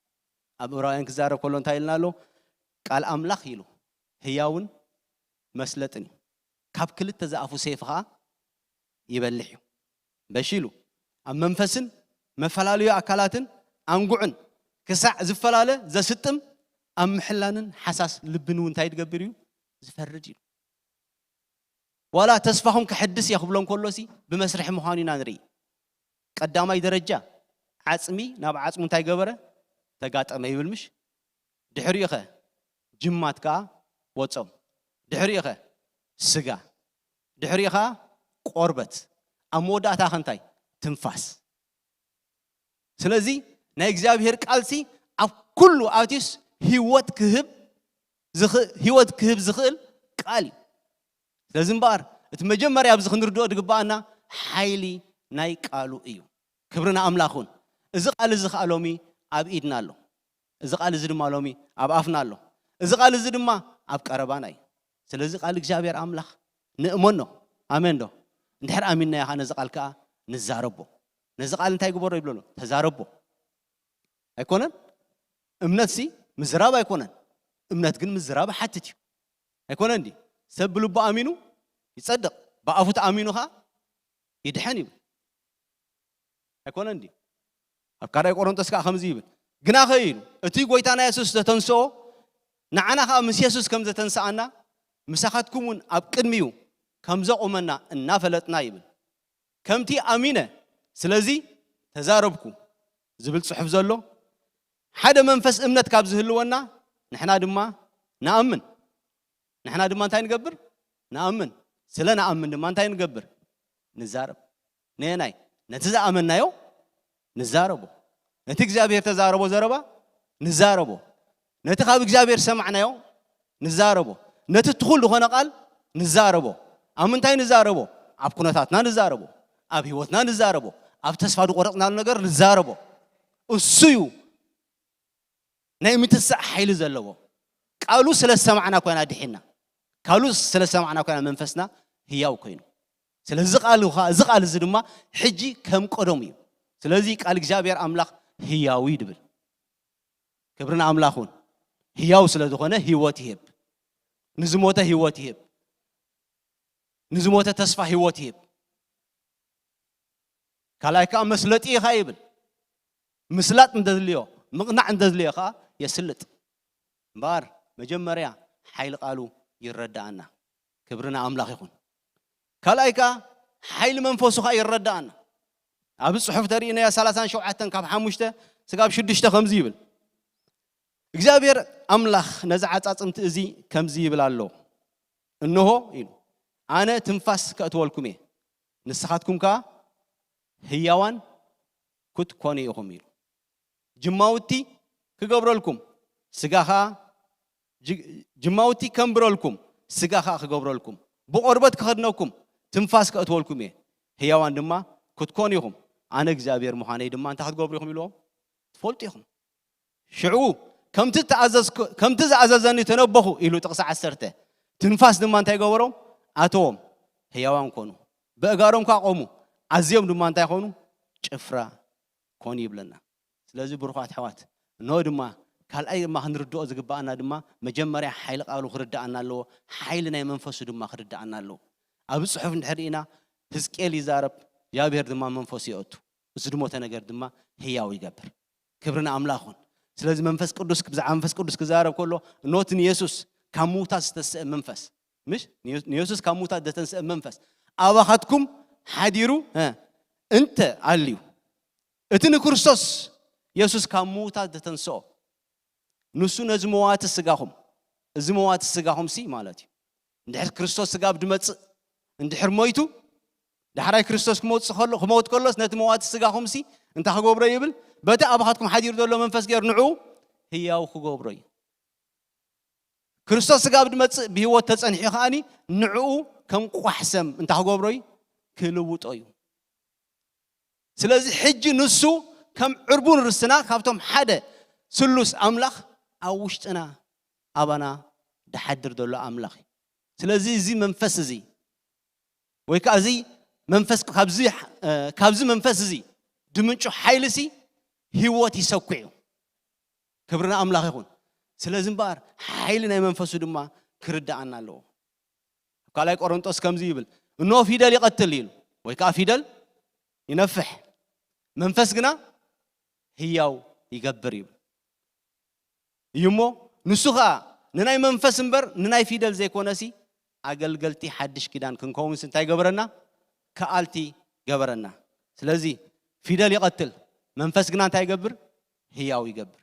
ኣብ ዕብራውያን ክዛረብ ከሎ እንታይ ኢልና ኣሎ? ቃል ኣምላኽ ኢሉ ህያውን መስለጥን እዩ። ካብ ክልተ ዝኣፉ ሰይፍ ኸዓ ይበልሕ እዩ። በሺሉ ኣብ መንፈስን መፈላለዩ ኣካላትን ኣንጉዕን ክሳዕ ዝፈላለ ዘስጥም ኣብ ምሕላንን ሓሳስ ልብን እውን እንታይ ዝገብር እዩ? ዝፈርድ እዩ። ዋላ ተስፋኹም ክሕድስ እየ ክብሎም ከሎሲ ብመስርሒ ምዃኑ ኢና ንርኢ። ቀዳማይ ደረጃ ዓጽሚ ናብ ዓጽሙ እንታይ ገበረ? ተጋጠመ ይብል ምሽ? ድሕሪኡ ኸ ጅማት ከኣ ወጾም። ድሕሪኡ ኸ ስጋ። ድሕሪኡ ኸኣ ቆርበት። ኣብ መወዳእታ ኸ እንታይ? ትንፋስ። ስለዚ ናይ እግዚኣብሔር ቃልሲ ኣብ ኩሉ ኣትዩስ ህይወት ክህብ ዝኽ-፣ ህይወት ክህብ ዝኽእል ቃል እዩ። ስለዚ እምበኣር እቲ መጀመርያ ኣብዚ ክንርድኦ ዝግባኣና ሓይሊ ናይ ቃሉ እዩ። ክብሪ ንኣምላኽ ይኹን። እዚ ቃል እዚ ኸኣ ሎሚ ኣብ ኢድና ኣሎ። እዚ ቃል እዚ ድማ ሎሚ ኣብ ኣፍና ኣሎ። እዚ ቃል እዚ ድማ ኣብ ቀረባና እዩ። ስለዚ ቃል እግዚኣብሔር ኣምላኽ ንእመኖ። ኣሜን ዶ? እንድሕር ኣሚንናዮ ኸኣ ነዚ ቃል ከኣ ንዛረቦ። ነዚ ቃል እንታይ ግበሮ ይብሎ ኣሎ? ተዛረቦ። ኣይኮነን? እምነትሲ ምዝራብ ኣይኮነን። እምነት ግን ምዝራብ ሓትት እዩ። ኣይኮነን ድዩ? ሰብ ብልቡ ኣሚኑ ይጸድቕ፣ ብኣፉ ተኣሚኑ ኸኣ ይድሐን ይብል። ኣይኮነን ድዩ? ኣብ ካልኣይ ቆሮንቶስ ከኣ ከምዚ ይብል፣ ግናኸ ኢሉ እቲ ጐይታና የሱስ ዘተንስኦ ንዓና ኸኣ ምስ የሱስ ከም ዘተንስኣና ምሳኻትኩም እውን ኣብ ቅድሚኡ ከም ዘቑመና እናፈለጥና ይብል። ከምቲ ኣሚነ ስለዚ ተዛረብኩ ዝብል ጽሑፍ ዘሎ ሓደ መንፈስ እምነት ካብ ዝህልወና ንሕና ድማ ንኣምን። ንሕና ድማ እንታይ ንገብር? ንኣምን። ስለ ንኣምን ድማ እንታይ ንገብር? ንዛረብ። ነየናይ? ነቲ ዝኣመንናዮ ንዛረቦ። ነቲ እግዚኣብሔር ተዛረቦ ዘረባ ንዛረቦ። ነቲ ካብ እግዚኣብሔር ዝሰማዕናዮ ንዛረቦ። ነቲ ትኹል ዝኾነ ቃል ንዛረቦ። ኣብ ምንታይ ንዛረቦ? ኣብ ኩነታትና ንዛረቦ። ኣብ ህይወትና ንዛረቦ። ኣብ ተስፋ ዝቆረጽናሉ ነገር ንዛረቦ። እሱ እዩ ናይ ምትሳእ ሓይሊ ዘለዎ። ቃሉ ስለ ዝሰማዕና ኮይና ድሒና። ቃሉ ስለ ዝሰማዕና ኮይና መንፈስና ህያው ኮይኑ። ስለዚ ቃል ኸ-፣ እዚ ቃል እዚ ድማ ሕጂ ከም ቀደሙ እዩ። ስለዚ ቃል እግዚኣብሔር ኣምላኽ ህያው እዩ ድብል። ክብሪ ንኣምላኽ ይኹን። ህያው ስለ ዝኾነ ህይወት ይህብ። ንዝሞተ ህይወት ይህብ። ንዝሞተ ተስፋ ህይወት ይህብ። ካልኣይ ከዓ መስለጢ ኢኻ ይብል። ምስላጥ እንደድልዮ፣ ምቕናዕ እንደድልዮ ከዓ የስልጥ። እምበኣር መጀመርያ ሓይሊ ቃሉ ይረዳኣና። ክብርና ኣምላኽ ይኹን። ካልኣይ ከዓ ሓይሊ መንፈሱ ከዓ ይረዳኣና። ኣብ ጽሑፍ ተርእዩናዮ ሰላሳን ሸውዓተን ካብ ሓሙሽተ ስጋብ ሽዱሽተ ከምዚ ይብል። እግዚኣብሔር ኣምላኽ ነዚ ዓጻጽምቲ እዚ ከምዚ ይብል ኣሎ። እንሆ ኢሉ፣ ኣነ ትንፋስ ከእትወልኩም እየ፣ ንስኻትኩም ከኣ ህያዋን ክትኮኑ ኢኹም ኢሉ። ጅማውቲ ክገብረልኩም፣ ስጋ ኸኣ ጅ-፣ ጅማውቲ ከንብረልኩም፣ ስጋ ኸኣ ክገብረልኩም፣ ብቆርበት ክኸድነኩም፣ ትንፋስ ከእትወልኩም እየ። ህያዋን ድማ ክትኮኑ ኢኹም። ኣነ እግዚኣብሔር ምዃነይ ድማ እንታይ ክትገብሩ ኢኹም ኢልዎም? ትፈልጡ ኢኹም። ሽዑ ከምቲ ተኣዘዝኩ-፣ ከምቲ ዝኣዘዘኒ ተነበኹ ኢሉ ጥቕሲ ዓሰርተ። ትንፋስ ድማ እንታይ ገበሮም? ኣተዎም። ህያዋን ኮኑ። በእጋሮም ከኣ ቆሙ። ኣዝዮም ድማ እንታይ ኮኑ? ጭፍራ ኮኑ ይብለና። ስለዚ ብሩኻት ኣሕዋት፣ እንሆ ድማ ካልኣይ ድማ ክንርድኦ ዝግባኣና ድማ መጀመርያ ሓይሊ ቃሉ ክርዳኣና ኣለዎ። ሓይሊ ናይ መንፈሱ ድማ ክርዳኣና ኣለዎ። ኣብ ጽሑፍ እንድሕር ርኢና ህዝቅኤል ይዛረብ፣ እግዚኣብሔር ድማ መንፈሱ የእቱ። እዚ ዝሞተ ነገር ድማ ህያው ይገብር። ክብሪ ንኣምላኽ ይኹን። ስለዚ መንፈስ ቅዱስ፣ ብዛዕባ መንፈስ ቅዱስ ክዛረብ ከሎ፣ እኖ እቲ ንየሱስ ካብ ምዉታት ዝተንስአ መንፈስ፣ ምሽ? ንየ-፣ ንየሱስ ካብ ምዉታት ዘተንስአ መንፈስ ኣባኻትኩም ሓዲሩ፣ እ፣ እንተ ኣልዩ፣ እቲ ንክርስቶስ የሱስ ካብ ምዉታት ዘተንስኦ፣ ንሱ ነዚ መዋቲ ስጋኹም፣ እዚ መዋቲ ስጋኹም ሲ ማለት እዩ። እንድሕር ክርስቶስ ስጋ ኣብ ድመጽእ፣ እንድሕር ሞይቱ፣ ዳሕራይ ክርስቶስ ክመውጽእ ከሎ፣ ክመውት ከሎስ ነቲ መዋቲ ስጋኹም ሲ እንታይ ክገብሮ ይብል? በቲ ኣባኻትኩም ሓዲሩ ዘሎ መንፈስ ገይሩ ንዕኡ ህያው ክገብሮ እዩ። ክርስቶስ ስጋ ኣብ ድመጽእ ብህይወት ተጸኒሑ ከኣኒ ንዕኡ ከም ቋሕ ሰም እንታይ ክገብሮ እዩ? ክልውጦ እዩ። ስለዚ ሕጂ ንሱ ከም ዕርቡን ርስና ካብቶም ሓደ ስሉስ ኣምላኽ ኣብ ውሽጥና ኣባና ድሓድር ዘሎ ኣምላኽ እዩ። ስለዚ እዚ መንፈስ እዚ ወይ ከኣ እዚ መንፈስ፣ ካብዚ፣ እ፣ ካብዚ መንፈስ እዚ ድምንጩ ሓይሊ ሲ ህይወት ይሰኩዕ እዩ። ክብሪ ንኣምላኽ ይኹን። ስለዚ እምበኣር ሓይሊ ናይ መንፈሱ ድማ ክርዳኣና ኣለዎ። ኣብ ካልኣይ ቆሮንጦስ ከምዚ ይብል፣ "እንሆ ፊደል ይቐትል" ኢሉ፣ ወይ ከኣ ፊደል ይነፍሕ፣ መንፈስ ግና ህያው ይገብር ይብል። እዩ እሞ፣ ንሱ ኸኣ ንናይ መንፈስ እምበር ንናይ ፊደል ዘይኮነሲ፣ ኣገልገልቲ ሓድሽ ኪዳን ክንከውንስ እንታይ ገበረና? ከኣልቲ ገበረና። ስለዚ ፊደል ይቐትል፣ መንፈስ ግና እንታይ ይገብር? ህያው ይገብር።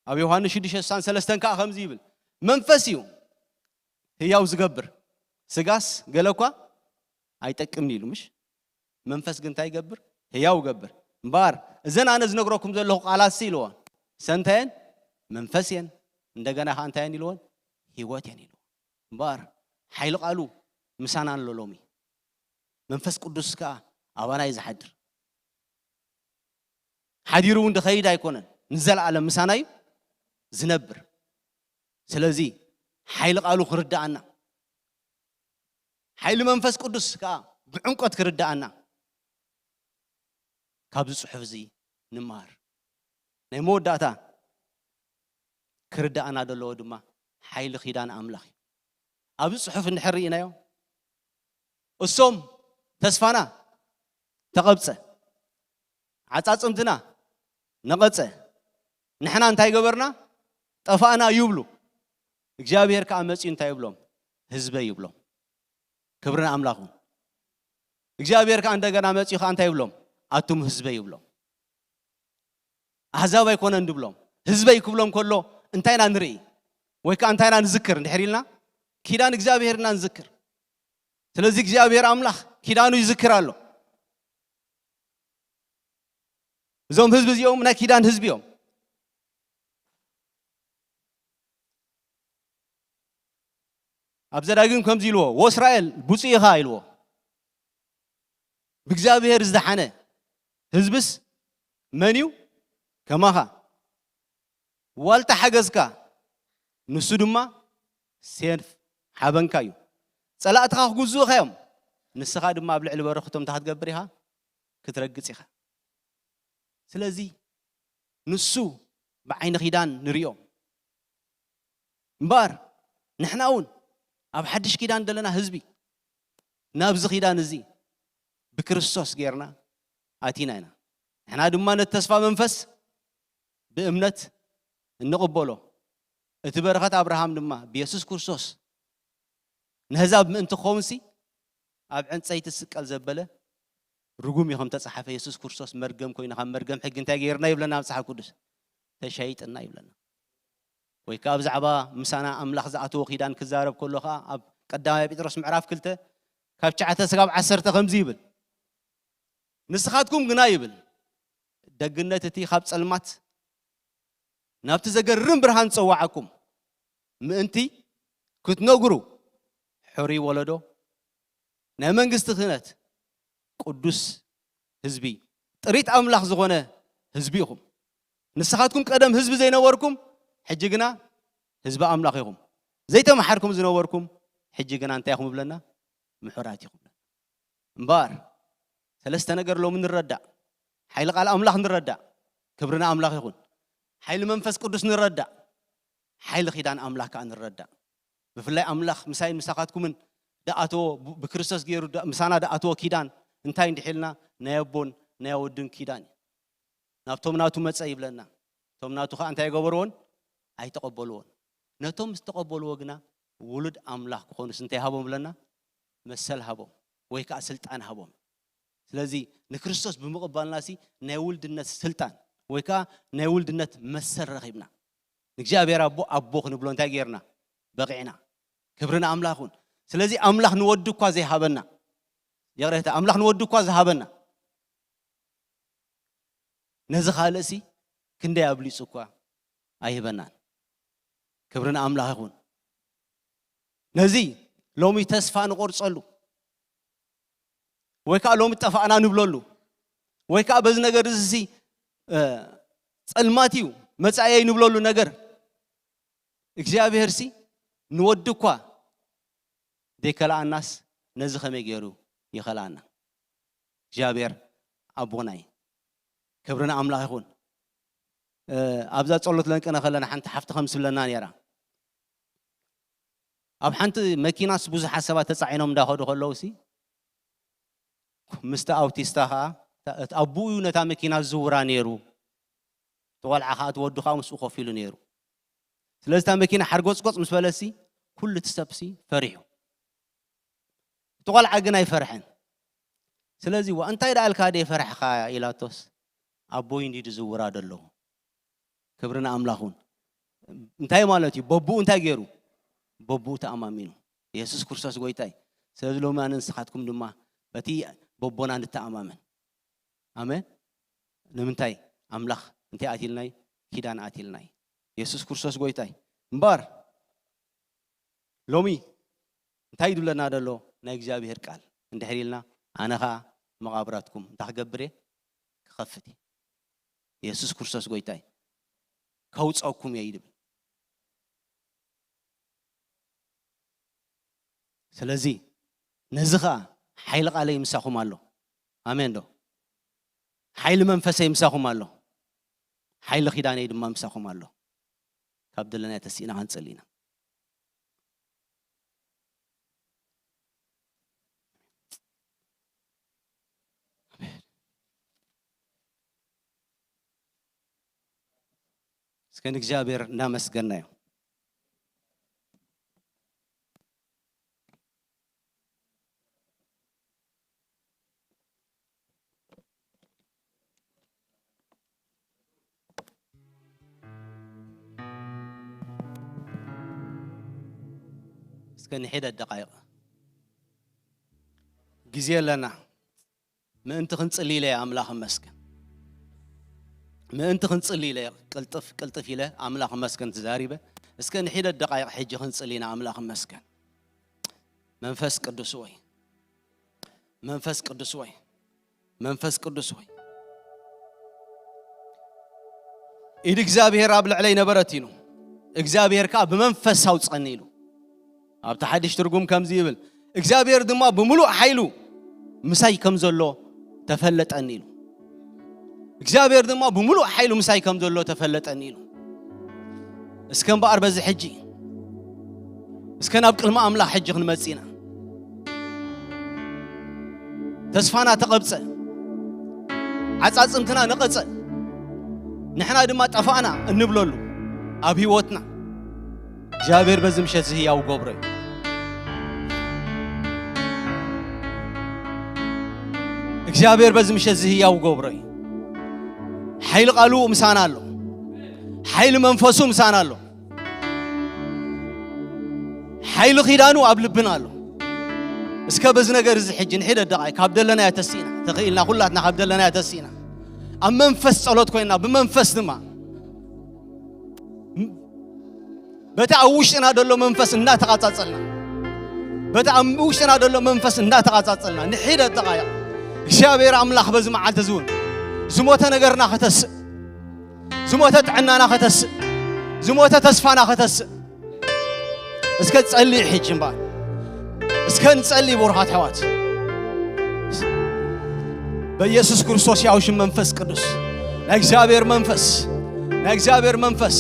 ኣብ ዮሃንስ ሽዱሽተ ስሳን ሰለስተን ከኣ ከምዚ ይብል፣ "መንፈስ እዩ ህያው ዝገብር፣ ስጋስ ገለ እኳ ኣይጠቅምን" ኢሉ፣ ምሽ? መንፈስ ግን እንታይ ይገብር? ህያው ይገብር። እምበኣር እዘን ኣነ ዝነግረኩም ዘለኹ ቃላት ሲ ኢልዎ፣ ሰንታየን መንፈስ እየን፣ እንደገና ከኣ እንታይ እየን ኢልዎን? ህይወት እየን ኢልዎ። እምበኣር ሓይሊ ቃሉ ምሳና ኣሎ ሎሚ። መንፈስ ቅዱስ ከኣ ኣባና እዩ ዝሓድር። ሓዲሩ እውን ዝኸይድ ኣይኮነን፣ ንዘለኣለም ምሳና እዩ ዝነብር። ስለዚ ሓይሊ ቃሉ ክርዳኣና፣ ሓይሊ መንፈስ ቅዱስ ከኣ ብዕምቆት ክርዳኣና ካብዚ ጽሑፍ እዚ ንመሃር። ናይ መወዳእታ ክርዳኣና ዘለዎ ድማ ሓይሊ ኪዳን ኣምላኽ እዩ። ኣብዚ ጽሑፍ እንድሕር ርኢናዮ፣ እሶም ተስፋና ተቐብጸ፣ ዓጻጽምትና ነቐጸ፣ ንሕና እንታይ ገበርና? ጠፋእና ይብሉ። እግዚኣብሔር ከኣ መጺኡ እንታይ ይብሎም? ህዝበይ ይብሎም። ክብሪ ንኣምላኽ ይኹን። እግዚኣብሔር ከኣ እንደገና መጺኡ ከኣ እንታይ ይብሎም? ኣቱም ህዝበይ ይብሎም። ኣህዛብ ኣይኮነን ድብሎም፣ ህዝበይ ክብሎም ከሎ እንታይ ኢና ንርኢ? ወይ ከኣ እንታይ ኢና ንዝክር እንድሕር ኢልና፣ ኪዳን እግዚኣብሔር ኢና ንዝክር። ስለዚ እግዚኣብሔር ኣምላኽ ኪዳኑ ይዝክር ኣሎ። እዞም ህዝቢ እዚኦም ናይ ኪዳን ህዝቢ እዮም። ኣብ ዘዳግም ከምዚ ኢልዎ፣ "ወእስራኤል ብፁዕ ኢኻ" ኢልዎ። ብእግዚኣብሔር ዝደሓነ ህዝብስ መን እዩ? ከማኻ። ዋልታ ሓገዝካ፣ ንሱ ድማ ሴፍ ሓበንካ እዩ። ጸላእትኻ ክጉዝኡኻ እዮም፣ ንስኻ ድማ ኣብ ልዕሊ በረኽቶም እንታይ ክትገብር ኢኻ? ክትረግጽ ኢኻ። ስለዚ ንሱ ብዓይኒ ኪዳን ንርእዮ። እምበኣር ንሕና እውን ኣብ ሓድሽ ኪዳን ዘለና ህዝቢ ናብዚ ኪዳን እዚ ብክርስቶስ ጌርና ኣቲና ኢና። ንሕና ድማ ነቲ ተስፋ መንፈስ ብእምነት እንቕበሎ፣ እቲ በረኸት ኣብርሃም ድማ ብየሱስ ክርስቶስ ነህዛብ ምእንቲ ክኸውን ሲ ኣብ ዕንፀይቲ ዝስቀል ዘበለ ርጉም እዩ ከም ተፃሓፈ። የሱስ ክርስቶስ መርገም ኮይኑ ካብ መርገም ሕጊ እንታይ ገይርና ይብለና መፅሓፍ ቅዱስ? ተሻይጥና ይብለና። ወይ ከዓ ብዛዕባ ምሳና ኣምላኽ ዝኣተዎ ኪዳን ክዛረብ ከሎ ከዓ ኣብ ቀዳማይ ጴጥሮስ ምዕራፍ ክልተ ካብ ትሽዓተ ስጋብ ዓሰርተ ከምዚ ይብል፣ ንስኻትኩም ግና ይብል ደግነት እቲ ካብ ጸልማት ናብቲ ዘገርም ብርሃን ዝጸዋዓኩም ምእንቲ ክትነግሩ ሕሩይ ወለዶ ናይ መንግስቲ ክህነት ቅዱስ ህዝቢ ጥሪት ኣምላኽ ዝኾነ ህዝቢ ኢኹም። ንስኻትኩም ቀደም ህዝቢ ዘይነበርኩም ሕጂ ግና ህዝቢ ኣምላኽ ኢኹም። ዘይተመሓርኩም ዝነበርኩም ሕጂ ግና እንታይ ኢኹም ይብለና? ምሑራት ኢኹም። እምበኣር ሰለስተ ነገር ሎሚ ንረዳእ። ሓይሊ ቃል ኣምላኽ ንረዳእ። ክብሪ ንኣምላኽ ይኹን። ሓይሊ መንፈስ ቅዱስ ንረዳእ። ሓይሊ ኪዳን ኣምላኽ ከኣ ንረዳእ። ብፍላይ ኣምላኽ ምሳይን ምሳኻትኩምን ደኣተዎ ብ- ብክርስቶስ ገይሩ ደ- ምሳና ደኣተዎ ኪዳን እንታይ እንድሒልና ናይ ኣቦን ናይ ወድን ኪዳን እዩ። ናብቶም ናቱ መጸ ይብለና። እቶም ናቱ ከኣ እንታይ ገበርዎን? ኣይተቐበልዎን። ነቶም ዝተቐበልዎ ግና ውሉድ ኣምላኽ ክኾኑስ እንታይ ሃቦም ብለና? መሰል ሃቦም ወይ ከኣ ስልጣን ሃቦም። ስለዚ ንክርስቶስ ብምቕባልና ሲ ናይ ውልድነት ስልጣን ወይ ከኣ ናይ ውልድነት መሰል ረኺብና። ንእግዚኣብሔር ኣቦ ኣቦ ክንብሎ እንታይ ጌርና? በቒዕና። ክብሪ ንኣምላኽ ይኹን። ስለዚ ኣምላኽ ንወዱ እኳ ዘይሃበና፣ ይቕሬታ፣ ኣምላኽ ንወዱ እኳ ዝሃበና፣ ነዚ ካልእሲ ክንደይ ኣብሊጹ እኳ ኣይህበናን። ክብሪ ንኣምላኽ ይኹን። ነዚ ሎሚ ተስፋ ንቆርጸሉ ወይ ከዓ ሎሚ ጠፋእና ንብለሉ ወይ ከዓ በዚ ነገር እዚ ሲ ጸልማት እዩ መጻእየይ ንብለሉ ነገር እግዚኣብሔር ሲ ንወዲ እኳ ዘይከልኣናስ ነዚ ከመይ ገይሩ ይኸልኣና? እግዚኣብሔር ኣቦናይ ክብሪ ንኣምላኽ ይኹን። ኣብዛ ጸሎት ለንቅነ ከለና ሓንቲ ሓፍቲ ከም ስብለና ነይራ። ኣብ ሓንቲ መኪናስ ብዙሓት ሰባት ተጻዒኖም እንዳኸዱ ከለዉ ሲ ምስቲ ኣውቲስታ ኸዓ እቲ ኣቦኡ እዩ ነታ መኪና ዝዝውራ ነይሩ። እቲ ቆልዓ ኸዓ እቲ ወዱ ኸዓ ምስኡ ኮፍ ኢሉ ነይሩ። ስለዚ እታ መኪና ሓርጎጽጎጽ ምስ በለሲ ኩሉ እቲ ሰብሲ ፈሪሑ። እቲ ቆልዓ ግን ኣይፈርሐን። ስለዚ ዋ እንታይ ደኣ ኢልካ ደይ ፈርሕኻ ኢላቶስ ኣቦይ እንዲ ዝዝውራ ደለኹ። ክብሪ ንኣምላኽ እውን እንታይ ማለት እዩ? በብኡ እንታይ ገይሩ? በብኡ ተኣማሚኑ። የሱስ ክርስቶስ ጎይታ እዩ። ስለዚ ሎሚ ኣነ ንስኻትኩም ድማ በቲ በቦና ንተኣማመን። ኣሜን። ንምንታይ? ኣምላኽ እንታይ ኣትልናይ? ኪዳን ኣትልናይ። የሱስ ክርስቶስ ጎይታ እዩ። እምበር ሎሚ እንታይ ይድብለና ደሎ? ናይ እግዚኣብሔር ቃል እንድሕር ኢልና ኣነ ኸዓ መቓብራትኩም እንታይ ክገብር እየ? ክኸፍት እየ። የሱስ ክርስቶስ ጎይታ እዩ። ከውፀኩም እየ ይድብል። ስለዚ ነዚ ኸዓ ሓይሊ ቃለይ ምሳኹም ኣሎ። ኣሜን ዶ? ሓይሊ መንፈሰይ ምሳኹም ኣሎ። ሓይሊ ኪዳነይ ድማ ምሳኹም ኣሎ። ካብ ደለናዮ ተሲእና ክንጽሊ ኢና። እስከ ንእግዚኣብሔር እናመስገናዮ። እስከ ንሒደት ደቃይቕ ግዜ ኣለና። ምእንቲ ክንጽሊ ኢለ ኣምላኽ እመስገን። ምእንቲ ክንጽሊ ኢለ ቅልጥፍ ቅልጥፍ ኢለ ኣምላኽ እመስገን ተዛሪበ። እስከ ንሒደት ደቃይቕ ሕጂ ክንጽሊ ኢና። ኣምላኽ እመስገን። መንፈስ ቅዱስ ወይ መንፈስ ቅዱስ ወይ መንፈስ ቅዱስ ወይ ኢድ እግዚኣብሔር ኣብ ልዕለይ ነበረት ኢሉ። እግዚኣብሔር ከኣ ብመንፈስ ኣውፀኒ ኢሉ። ኣብቲ ሓድሽ ትርጉም ከምዚ ይብል፣ እግዚኣብሔር ድማ ብምሉእ ሓይሉ ምሳይ ከም ዘሎ ተፈለጠኒ ኢሉ። እግዚኣብሔር ድማ ብምሉእ ሓይሉ ምሳይ ከም ዘሎ ተፈለጠኒ ኢሉ። እስከ እምበኣር በዚ ሕጂ እስከ ናብ ቅድሚ ኣምላኽ ሕጂ ክንመጽእ ኢና። ተስፋና ተቐብጸ፣ ዓጻጽምትና ነቐጸ፣ ንሕና ድማ ጠፋእና እንብለሉ ኣብ ህይወትና እግዚኣብሔር በዚ ምሸት እዚ ህያው ገብሮ እዩ። እግዚኣብሔር በዚ ምሸት እዚ ህያው ገብሮ እዩ። ሓይሊ ቃሉ ምሳና ኣሎ። ሓይሊ መንፈሱ ምሳና ኣሎ። ሓይሊ ኪዳኑ ኣብ ልብና ኣሎ። እስከ በዚ ነገር እዚ ሕጂ ንሒደት ደቓይ ካብ ደለናዮ ተሲእና፣ ተኽኢልና ኩላትና ካብ ደለናዮ ተሲእና፣ ኣብ መንፈስ ጸሎት ኮይና፣ ብመንፈስ ድማ በቲ ኣብ ውሽጥና ዘሎ መንፈስ እናተቓጻጸልና፣ በቲ ኣብ ውሽጥና ዘሎ መንፈስ እናተቓጻጸልና፣ ንሒደት ደቓይቕ እግዚኣብሔር ኣምላኽ በዚ መዓልቲ እዚ እውን ዝሞተ ነገርና ከተስእ፣ ዝሞተ ጥዕናና ከተስእ፣ ዝሞተ ተስፋና ከተስእ። እስከ ጸልይ ሕጂ እምበኣር። እስከ ንጸልይ ብሩኻት ኣሕዋት። በኢየሱስ ክርስቶስ ያው ሽም መንፈስ ቅዱስ፣ ናይ እግዚኣብሔር መንፈስ፣ ናይ እግዚኣብሔር መንፈስ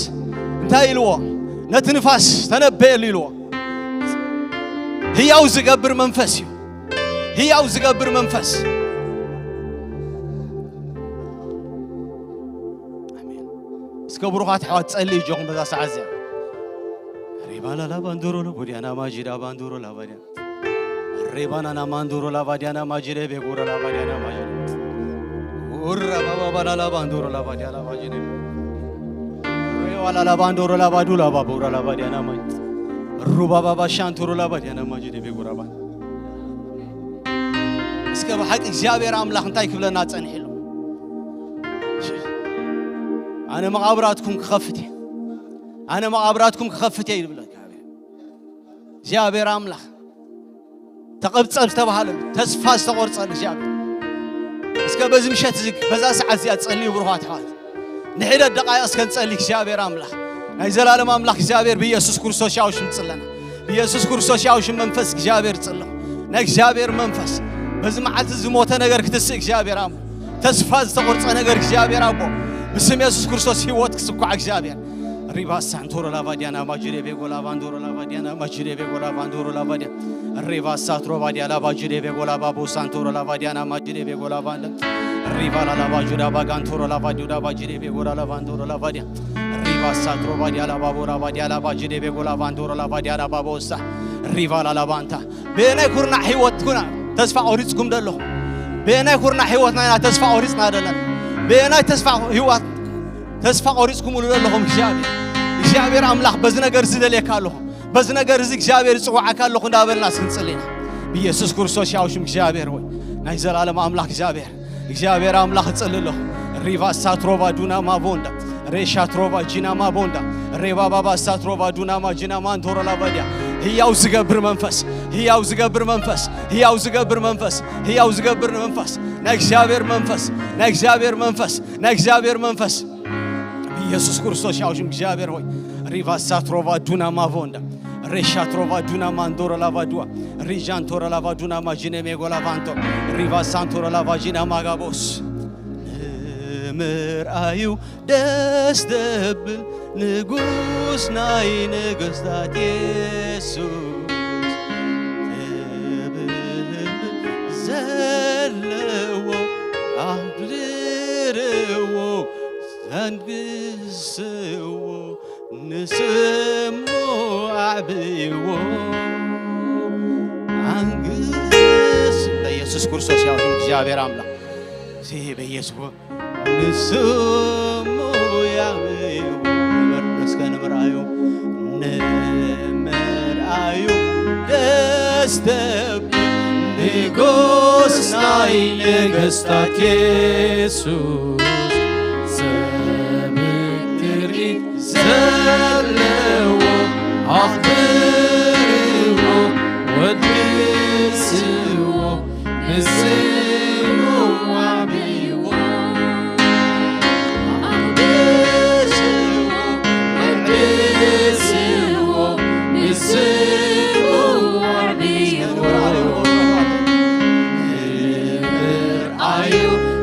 እንታይ ኢልዎ? ነቲ ንፋስ ተነበየሉ ኢልዎ። ህያው ዝገብር መንፈስ እዩ። ህያው ዝገብር መንፈስ። ኣሜን። እስከ ብሩኻት ኣሕዋት ጸልይ እጆኹም በዛ ሰዓት እዚኣ። ሪባላላ ባንዶሮ ለቦዲያና ማጂዳ ባንዶሮ ላባዲያ ሬባናና ማንዶሮ ላባዲያና ማጂደ ቤጎረ ላባዲያና ማጂደ ኡራ ባባባላላ ባንዶሮ ላባዲያ ላባጂደ ሬዋላላ ባንዶሮ ላባዱ ላባቦራ ላባዲያና ማጂ ሩባባባ ሻንቶሮ ላባዲያና ማጂደ ቤጎራ ባ እስከ ብሓቂ እግዚኣብሔር ኣምላኽ እንታይ ክብለና ጸኒሑ ኣሎ? ኣነ መቓብራትኩም ክኸፍት እየ፣ ኣነ መቓብራትኩም ክኸፍት እየ ይብል እግዚኣብሔር። እግዚኣብሔር ኣምላኽ ተቐብጸ ዝተባህለሉ ተስፋ ዝተቖርጸሉ እግዚኣብሔር እስከ በዚ ምሸት እዚ በዛ ሰዓት እዚኣ ጸልዩ ብሩኻት ኣሕዋት። ንሒደት ደቓይቕ እስከ ንጸሊ እግዚኣብሔር ኣምላኽ ናይ ዘላለም ኣምላኽ እግዚኣብሔር ብኢየሱስ ክርስቶስ ያው ሽም ጽለና ብኢየሱስ ክርስቶስ ያው ሽም መንፈስ እግዚኣብሔር ጽሎ ናይ እግዚኣብሔር መንፈስ በዚ መዓልቲ ዝሞተ ነገር ክትስእ እግዚኣብሔር ኣቦ ተስፋ ዝተቆርጸ ነገር እግዚኣብሔር ኣቦ ብስም የሱስ ክርስቶስ ህይወት ክስኳዕ እግዚኣብሔር ሪባ ሳንቶሮ ላቫዲያና ማጅሬ ቤጎ ላቫንዶሮ ላቫዲያና ማጅሬ ቤጎ ላቫንዶሮ ላቫዲያ ሪባ ሳትሮ ቫዲያ ላቫጅሬ ቤጎ ላቫቦ ሳንቶሮ ላቫዲያና ማጅሬ ቤጎ ላቫንደ ሪባ ላላቫጁዳ ባጋንቶሮ ላቫጁዳ ባጅሬ ቤጎ ላቫንዶሮ ላቫዲያ ሪቫ ሳትሮ ቫዲያ ላባቦራ ቫዲያ ላባጅዴ ቤጎ ላቫንዶሮ ላቫዲያ ላባቦሳ ሪቫ ላላባንታ በየናይ ኩርናዕ ህይወት ኩና ተስፋ ቆሪጽኩም ደለኹም? በየናይ ኩርናዕ ህይወትና ኢና ተስፋ ቆሪጽና ደለና? በየናይ ተስፋ ህይወት ተስፋ ቆሪጽኩምሉ ደለኹም? እግዚኣብሔር እግዚኣብሔር ኣምላኽ በዚ ነገር እዚ ደልየካ ኣለኹ። በዚ ነገር እዚ እግዚኣብሔር ይጽውዓካ ኣለኹ እንዳበልና እስክንጽሊ ኢና። ብኢየሱስ ክርስቶስ ያው ሽም እግዚኣብሔር ሆይ ናይ ዘላለም ኣምላኽ እግዚኣብሔር እግዚኣብሔር ኣምላኽ እጽሊ ኣለኹ። ሪቫ ሳትሮቫ ዱና ማቮንዳ ሬሻ ትሮቫ ጂና ማቮንዳ ሬባባባ ሳትሮቫ ዱና ማጂና ማንቶሮ ላቫዲያ ህያው ዝገብር መንፈስ ህያው ዝገብር መንፈስ ህያው ዝገብር መንፈስ ህያው ዝገብር መንፈስ ናይ እግዚኣብሔር መንፈስ ናይ እግዚኣብሔር መንፈስ ናይ እግዚኣብሔር መንፈስ ኢየሱስ ክርስቶስ ያው ሽም እግዚኣብሔር ሆይ ሪቫ ሳትሮቫ ዱና ማቮንዳ ሬሻ ትሮቫ ዱና ማንዶሮ ላቫ ዱዋ ሪጃንቶሮ ላቫ ዱና ማጂነ ሜጎ ላቫንቶ ሪቫ ሳንቶሮ ላቫ ጂና ማጋቦስ ንምርኣዩ ደስ ደብል ንጉስ ናይ ነገስታት የሱስ ክብር ዘለዎ ኣክብርዎ ዘንግስዎ ንስሙ ኣዕብይዎ ኣንግስ በኢየሱስ ክርስቶስ ያው እግዚኣብሔር ኣምላኽ እዚ በኢየሱስ ንስሙ ያዕብይዎ ንበር እስከ ንምርኣዩ ንምርኣዩ ደስ ደብል ንጉስ ናይ ነገስታት የሱስ ዘብል ትርኢት ዘለዎ ኣኽብርዎ ወድስዎ ንስሙ ኣዕብይዎ ኣኽብርዎ ወድስዎ ንስሙ ኣዕብይዎ ኣዩ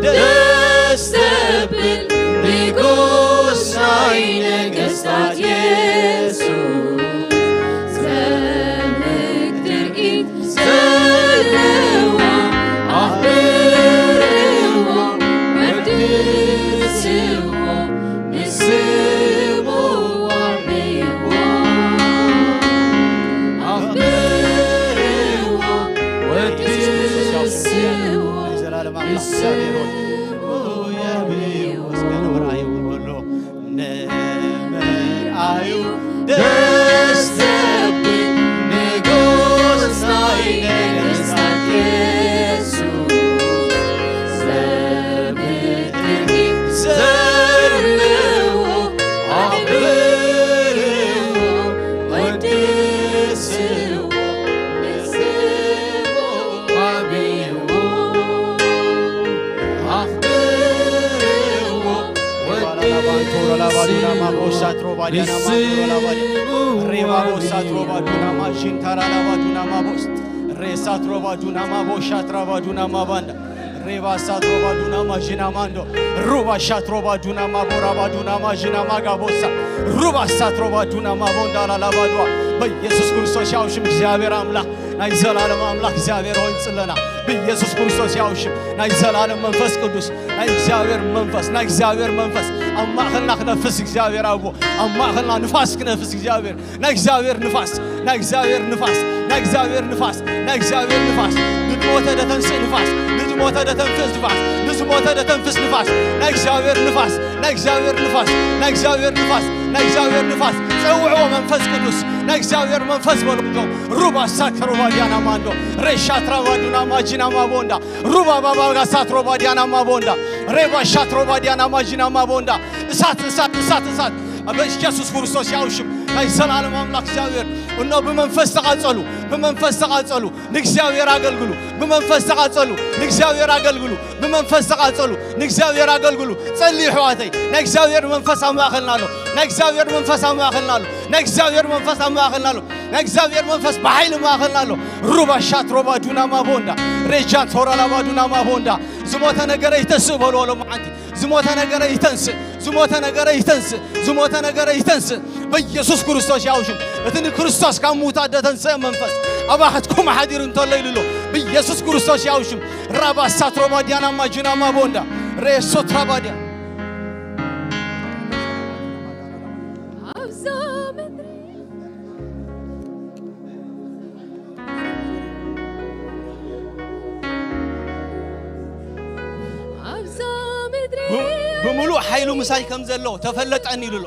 ደስ ዘብል ንጉስ ናይ ነገስታት የሱስ እግዚኣብሔር ሆይ፣ እስከ ንመርኣዩ በሎ፣ ንመርኣዩ ደስ ዘብል ንጉስ ናይ ነገስታት የሱስ፣ ዘምርዎ፣ ኣኽብርዎ፣ ወድስዎ፣ ንስሙ ዓብይዎ፣ ኣኽብርዎ፣ ወድስዎ፣ ንስሙ ሬባቦሳትሮባዱናማ ሺንታራላባዱናማ ቦስት ሬሳትሮባዱናማ ቦሻትራባዱናማ ባንዳ ሬባሳትሮባዱናማ ዢናማንዶ ሩባሻትሮባዱናማ ቦራባዱናማ ዢናማ ጋቦሳ ሩባሳትሮባዱናማ ቦንዳ ላላባዱዋ በኢየሱስ ክርስቶስ ያው ሽም እግዚኣብሔር ኣምላኽ ናይ ዘላለም ኣምላኽ እግዚኣብሔር ሆይ ንጽለና ብኢየሱስ ክርስቶስ ያው ሽም ናይ ዘላለም መንፈስ ቅዱስ ናይ እግዚኣብሔር መንፈስ ናይ እግዚኣብሔር መንፈስ ኣብ ማእኸልና ክነፍስ እግዚኣብሔር ኣቦ ኣብ ማእኸልና ንፋስ ክነፍስ እግዚኣብሔር ናይ እግዚኣብሔር ንፋስ ናይ እግዚኣብሔር ንፋስ ናይ እግዚኣብሔር ንፋስ ናይ እግዚኣብሔር ንፋስ ንዝሞተ ደተንስእ ንፋስ ንዝሞተ ደተንፍስ ንፋስ ንዝሞተ ደተንፍስ ንፋስ ናይ እግዚኣብሔር ንፋስ ናይ እግዚኣብሔር ንፋስ ናይ እግዚኣብሔር ንፋስ ናይ እግዚኣብሔር ንፋስ ጸውዕዎ መንፈስ ቅዱስ ናይ እግዚኣብሔር መንፈስ በልኩ ሩባ ሳትሮባ ዲያና ማንዶ ሬሻ ትራባ ዱና ማጂና ማቦንዳ ሩባ ባባ ጋሳትሮባ ዲያና ማቦንዳ ሬባ ሻትሮባ ዲያና ማጂና ማቦንዳ እሳት እሳት እሳት እሳት በኢየሱስ ክርስቶስ ያው ሽም ናይ ዘላለም ኣምላኽ እግዚኣብሔር እኖ ብመንፈስ ተቓጸሉ ብመንፈስ ተቓጸሉ ንእግዚኣብሔር ኣገልግሉ ብመንፈስ ተቓጸሉ ንእግዚኣብሔር ኣገልግሉ ብመንፈስ ተቓጸሉ ንእግዚኣብሔር ኣገልግሉ ጸልዩ ኣሕዋተይ ናይ እግዚኣብሔር መንፈስ ኣብ ማእኸልና ኣሎ ናይ እግዚኣብሔር መንፈስ ኣብ ማእኸልና ኣሎ ናይ እግዚኣብሔር መንፈስ ኣብ ማእኸልና ኣሎ ናይ እግዚኣብሔር መንፈስ ብሓይሊ ኣብ ማእኸልና ኣሎ ሩባ ሻት ሮባ ዱና ማቦንዳ ሬጃን ቶራላባ ዱና ማቦንዳ ዝሞተ ነገረ ይተስእ በልዎ ሎማዓንቲ ዝሞተ ነገረ ይተንስእ ዝሞተ ነገረ ይተንስእ ዝሞተ ነገረ ይተንስእ በኢየሱስ ክርስቶስ ያውሽም እቲ ንክርስቶስ ካብ ምውታት ደተንስአ መንፈስ ኣባኸትኩም ሓዲሩ እንተሎ ኢሉ ኣሎ ብኢየሱስ ክርስቶስ ያውሽም ራባሳ ትሮባዲያና ማጅናማ ቦንዳ ሬሶ ትራባዲያ ኣብዛ ምድሪ ኣብዛ ምድሪ ብምሉእ ሓይሉ ምሳይ ከም ዘሎ ተፈለጠኒ ኢሉ ኣሎ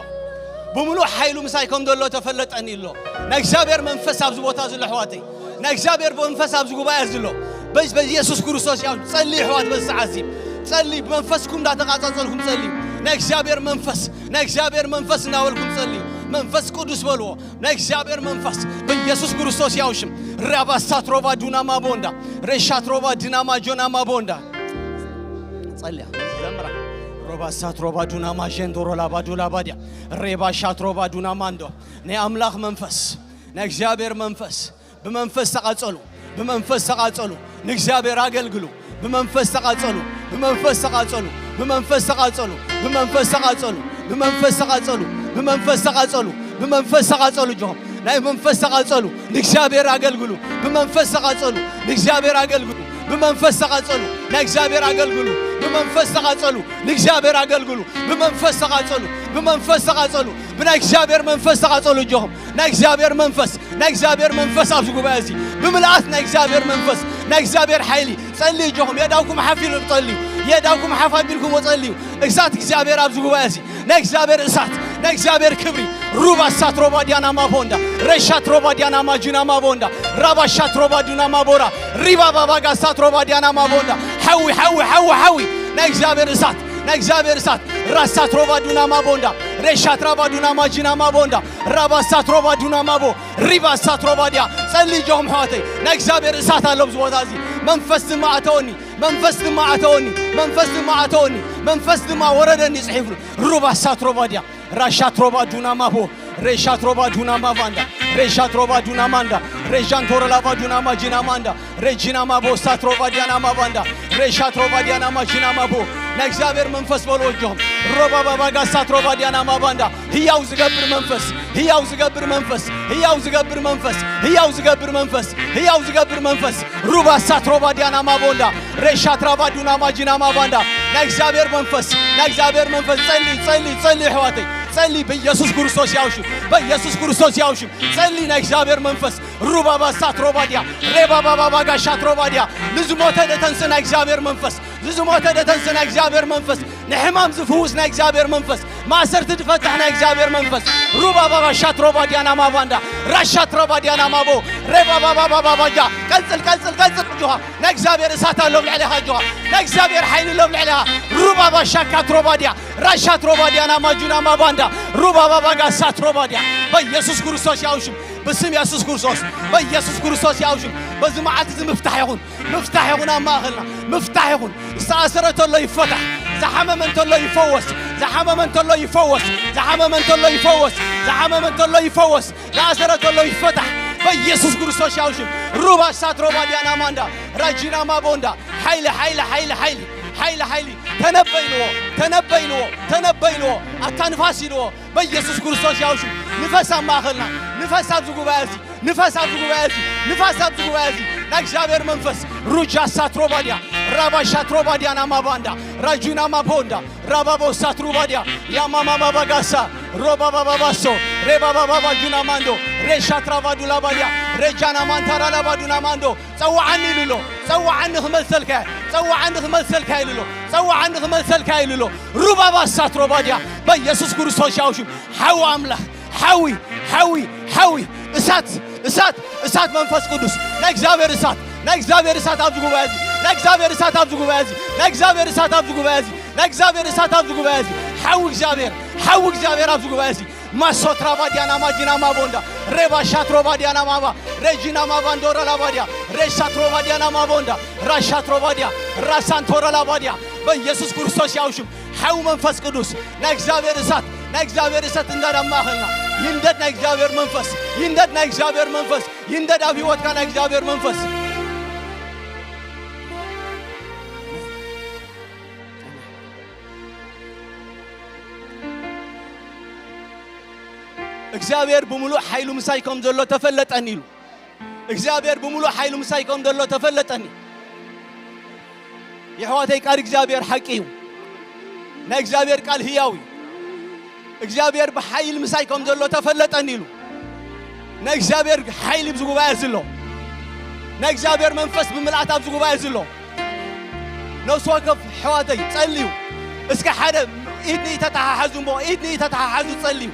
ብምሉእ ሓይሉ ምሳይ ከም ዘሎ ተፈለጠኒ ኢሉ ኣሎ ናይ እግዚኣብሔር መንፈስ ኣብዚ ቦታ ዘሎ ኣሕዋተይ ናይ እግዚኣብሔር መንፈስ ኣብዚ ጉባኤ ዘሎ በዚ በዚ የሱስ ክርስቶስ ያው ጸሊ ኣሕዋት በዚ ሰዓት እዚ ጸሊ ብመንፈስኩም እንዳተቃጻጸልኩም ጸሊ ናይ እግዚኣብሔር መንፈስ ናይ እግዚኣብሔር መንፈስ እናበልኩም ጸልዩ መንፈስ ቅዱስ በልዎ ናይ እግዚኣብሔር መንፈስ በኢየሱስ ክርስቶስ ያውሽም ራባሳት ሮባ ዱናማ ቦንዳ ሬሻት ሮባ ድናማ ጆናማ ቦንዳ ጸልያ ዘምራ ሮባሳት ሮባ ዱናማ ጀንዶሮ ላባዱ ላባድያ ሬባሻት ሮባ ዱናማ እንዶ ናይ ኣምላኽ መንፈስ ናይ እግዚኣብሔር መንፈስ ብመንፈስ ተቓጸሉ ብመንፈስ ተቓጸሉ ንእግዚኣብሔር ኣገልግሉ ብመንፈስ ተቓጸሉ ብመንፈስ ተቓጸሉ ብመንፈስ ተቓጸሉ ብመንፈስ ተቓጸሉ ብመንፈስ ተቓጸሉ ብመንፈስ ተቓጸሉ ብመንፈስ ተቓጸሉ ጆም ናይ መንፈስ ተቓጸሉ ንእግዚኣብሔር ኣገልግሉ ብመንፈስ ተቓጸሉ ንእግዚኣብሔር ኣገልግሉ ብመንፈስ ተቓጸሉ ናይ እግዚኣብሔር ኣገልግሉ ብመንፈስ ተቓጸሉ ንእግዚኣብሔር ኣገልግሉ ብመንፈስ ተቓጸሉ ብመንፈስ ተቓጸሉ ብናይ እግዚኣብሔር መንፈስ ተቓጸሉ እጆኹም ናይ እግዚኣብሔር መንፈስ ናይ እግዚኣብሔር መንፈስ ኣብዚ ጉባኤ እዚ ብምልኣት ናይ እግዚኣብሔር መንፈስ ናይ እግዚኣብሔር ሓይሊ ጸልዩ እጆኹም የዳውኩም ሓፍ ኢሉ ጸልዩ የዳውኩም ሓፍ ኣቢልኩም ጸልዩ እሳት እግዚኣብሔር ኣብዚ ጉባኤ እዚ ናይ እግዚኣብሔር እሳት ናይ እግዚኣብሔር ክብሪ ሩባ ሳት ሮባ ዲያና ማቦንዳ ሬሻት ሮባ ዲያና ማጁና ማቦንዳ ራባ ሻት ሮባ ዱና ማቦራ ሪባ ባባጋ ሳት ሮባ ዲያና ማቦንዳ ሓዊ ሓዊ ሓዊ ሓዊ ናይ እግዚኣብሔር እሳት ናይ እግዚኣብሔር እሳት ራሳት ሮባ ዱና ማቦንዳ ሬሻት ራባ ዱና ማጂና ማቦንዳ ራባ ሳት ሮባ ዱና ማቦ ሪባ ሳት ሮባ ድያ ጸሊ ጆኹም ኣሕዋተይ ናይ እግዚኣብሔር እሳት ኣሎ ኣብዚ ቦታ እዚ መንፈስ ድማ ኣተወኒ መንፈስ ድማ ኣተወኒ መንፈስ ድማ ኣተወኒ መንፈስ ድማ ወረደኒ ጽሒፍሉ ሩባ ሳት ሮባ ድያ ራሻት ሮባ ዱና ማቦ ሬሻት ሮባ ዱና ማቫንዳ ሬሻት ሮባ ዱና ማንዳ ሬሻን ቶረላባ ዱና ማጂና ማንዳ ሬጂና ማቦ ሳት ሮባ ዲያና ማቫንዳ ሬሻት ሮባ ዲያና ማጂና ማቦ ናይ እግዚኣብሔር መንፈስ በልዎ እጆም ሮባ ባባጋ ሳት ሮባ ዲያና ማቫንዳ ህያው ዝገብር መንፈስ ህያው ዝገብር መንፈስ ህያው ዝገብር መንፈስ ህያው ዝገብር መንፈስ ህያው ዝገብር መንፈስ ሩባ ሳት ሮባ ዲያና ማቦንዳ ሬሻት ራባ ዱና ማጂና ማባንዳ ናይ እግዚኣብሔር መንፈስ ናይ እግዚኣብሔር መንፈስ ጸሊ ጸሊ ጸሊ ኣሕዋተይ ጸሊ በኢየሱስ ክርስቶስ ያውሽም በኢየሱስ ክርስቶስ ያውሽም ጸሊ ናይ እግዚኣብሔር መንፈስ ሩባባ ሳት ሮባድያ ሬባባባባ ጋሻት ሮባድያ ንዝሞተ ደተንስ ናይ እግዚኣብሔር መንፈስ ዝሞተ ደተንስ ናይ እግዚኣብሔር መንፈስ፣ ንሕማም ዝፍውስ ናይ እግዚኣብሔር መንፈስ፣ ማእሰርቲ ዝፈትሕ ናይ እግዚኣብሔር መንፈስ። ሩባ ባባ ሻትሮባ ዲያና ማባንዳ ራሻትሮባ ዲያና ማቦ ሬባ ባባ ባባ ባጃ። ቀጽል ቀጽል ቀጽል። ኣጆኻ፣ ናይ እግዚኣብሔር እሳት ኣሎ ኣብ ልዕሌኻ። ኣጆኻ፣ ናይ እግዚኣብሔር ሓይሊ ኣሎ ኣብ ልዕሌኻ። ሩባ ባሻካ ትሮባ ዲያ ራሻ ትሮባ ዲያና ማጁና ማባንዳ ሩባ ባባ ጋሳ ትሮባ ዲያ። በኢየሱስ ክርስቶስ ያውሽም፣ ብስም ኢየሱስ ክርስቶስ፣ በኢየሱስ ክርስቶስ ያውሽም። በዚ መዓልቲ እዚ ምፍታሕ ይኹን፣ ምፍታሕ ይኹን ኣብ ማእኸልና፣ ምፍታሕ ይኹን። ዝተኣሰረ እንተሎ ይፈታሕ፣ ዝሓመመ እንተሎ ይፈወስ፣ ዝሓመመ እንተሎ ይፈወስ፣ ዝሓመመ እንተሎ ይፈወስ፣ ዝሓመመ እንተሎ ይፈወስ፣ ዝኣሰረ እንተሎ ይፈታሕ። በኢየሱስ ክርስቶስ ያውሽም። ሩባ ሳትሮባ ዲያና ማንዳ ራጂና ማቦንዳ። ሓይሊ፣ ሓይሊ፣ ሓይሊ፣ ሓይሊ፣ ሓይሊ፣ ሓይሊ። ተነበይልዎ፣ ተነበይልዎ፣ ተነበይልዎ። ኣታ ንፋስ ኢልዎ። በኢየሱስ ክርስቶስ ያውሽም። ንፈስ ኣብ ማእኸልና፣ ንፈስ ኣብዚ ጉባኤ እዚ፣ ንፋስ ኣብዚ ጉባኤ እዚ፣ ንፋስ ኣብዚ ጉባኤ እዚ። ናይ እግዚኣብሔር መንፈስ ሩጃ ሳትሮባድያ ራባሻ ትሮባድያ ናማባንዳ ራጁና ማፖንዳ ራባቦ ሳትሩባድያ ያማማባባጋሳ ሮባባባባሶ ሬባባባባጁና ማንዶ ሬሻ ትራባዱላ ባድያ ሬጃና ማንታራ ላባዱና ማንዶ። ጸውዓኒ ኢሉሎ። ጸውዓኒ ክመልሰልካ፣ ጸውዓኒ ክመልሰልካ ኢሉሎ። ጸውዓኒ ክመልሰልካ ኢሉሎ። ሩባባ ሳትሮባድያ በኢየሱስ ክርስቶስ ያውሽም። ሓዊ ኣምላኽ፣ ሓዊ፣ ሓዊ፣ ሓዊ፣ እሳት፣ እሳት፣ እሳት መንፈስ ቅዱስ፣ ናይ እግዚኣብሔር እሳት፣ ናይ እግዚኣብሔር እሳት ኣብዚ ጉባኤ እዚ፣ ናይ እግዚኣብሔር እሳት ኣብዚ ጉባኤ እዚ፣ ናይ እግዚኣብሔር እሳት ኣብዚ ጉባኤ እዚ፣ ናይ እግዚኣብሔር እሳት ኣብዚ ጉባኤ እዚ፣ ሓዊ እግዚኣብሔር፣ ሓዊ እግዚኣብሔር ኣብዚ ጉባኤ እዚ። ማሶትራ ባዲያና ማጂና ማቦንዳ፣ ሬባ ሻትሮ ባዲያና ማባ፣ ሬጂና ማባንዶራ ላባዲያ፣ ሬሻትሮ ባዲያና ማቦንዳ፣ ራሻትሮ ባዲያ፣ ራሳንቶራ ላባዲያ፣ በኢየሱስ ክርስቶስ ያውሽም። ሓዊ መንፈስ ቅዱስ፣ ናይ እግዚኣብሔር እሳት፣ ናይ እግዚኣብሔር እሳት እንዳዳ ማእኸልና። ይንደድ ናይ እግዚኣብሔር መንፈስ፣ ይንደድ ናይ እግዚኣብሔር መንፈስ፣ ይንደድ ኣብ ህይወትካ ናይ እግዚኣብሔር መንፈስ። እግዚኣብሔር ብምሉእ ሓይሉ ምሳይ ከም ዘሎ ተፈለጠኒ ኢሉ። እግዚኣብሔር ብምሉእ ሓይሉ ምሳይ ከም ዘሎ ተፈለጠኒ። የሕዋተይ፣ ቃል እግዚኣብሔር ሓቂ እዩ። ናይ እግዚኣብሔር ቃል ህያው እዩ። እግዚኣብሔር ብሓይል ምሳይ ከም ዘሎ ተፈለጠኒ ኢሉ። ናይ እግዚኣብሔር ሓይሊ ኣብዚ ጉባኤ እዚ ኣሎ። ናይ እግዚኣብሔር መንፈስ ብምልኣት ኣብዚ ጉባኤ እዚ ኣሎ። ነፍሲ ወከፍ ኣሕዋተይ ጸልዩ። እስከ ሓደ ኢድ ንኢድ ተተሓሓዙ እሞ፣ ኢድ ንኢድ ተተሓሓዙ ጸልዩ።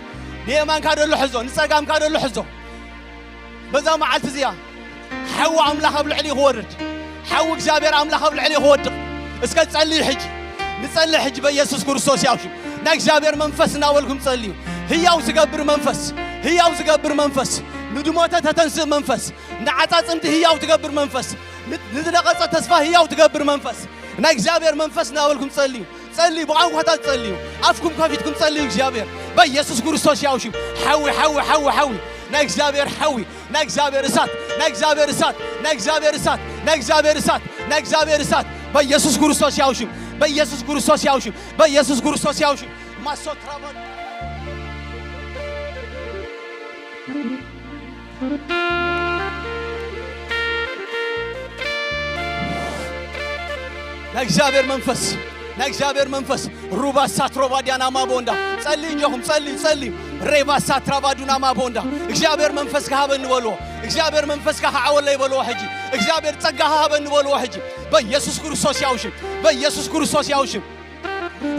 ንየማንካ ደሎ ሕዞ፣ ንጸጋምካ ደሎ ሕዞ። በዛ መዓልቲ እዚኣ ሓዊ ኣምላኽ ኣብ ልዕሊ ክወርድ፣ ሓዊ እግዚኣብሔር ኣምላኽ ኣብ ልዕሊ ክወድቕ። እስከ ጸልዩ ሕጂ፣ ንጸልይ ሕጂ በኢየሱስ ክርስቶስ ያውሽም። ናይ እግዚኣብሔር መንፈስ እናበልኩም ጸልዩ። ህያው ዝገብር መንፈስ፣ ህያው ዝገብር መንፈስ፣ ንድሞተ ተተንስእ መንፈስ፣ ንዓጻጽምቲ ህያው ትገብር መንፈስ፣ ን-፣ ንዝነቐጸ ተስፋ ህያው ትገብር መንፈስ፣ ናይ እግዚኣብሔር መንፈስ እናበልኩም ጸልዩ። ጸልዩ፣ ብቋንቋታት ጸልዩ። ኣፍኩም ከፊትኩም ጸልዩ። እግዚኣብሔር በኢየሱስ ክርስቶስ ያውሽም። ሓዊ፣ ሓዊ፣ ሓዊ፣ ሓዊ። ናይ እግዚኣብሔር ሓዊ፣ ናይ እግዚኣብሔር እሳት፣ ናይ እግዚኣብሔር እሳት፣ ናይ እግዚኣብሔር እሳት፣ ናይ እግዚኣብሔር እሳት፣ ናይ እግዚኣብሔር እሳት። በኢየሱስ ክርስቶስ ያውሽም። በኢየሱስ ክርስቶስ ያውሽም። በኢየሱስ ክርስቶስ ያውሽም። ማሶትራቦን ናይ እግዚኣብሔር መንፈስ፣ ናይ እግዚኣብሔር መንፈስ። ሩባ ሳትሮባ ዲያና ማቦንዳ። ጸልዩ፣ እጆኹም ጸልዩ፣ ጸልዩ። ሬባ ሳትራባ ዱና ማቦንዳ። እግዚኣብሔር መንፈስ ክሃበኒ በልዎ። እግዚኣብሔር መንፈስካ ክዓወለይ በልዎ ሕጂ። እግዚኣብሔር ጸጋ ክሃበኒ በልዎ ሕጂ። በኢየሱስ ክርስቶስ ያውሽም። በኢየሱስ ክርስቶስ ያውሽም።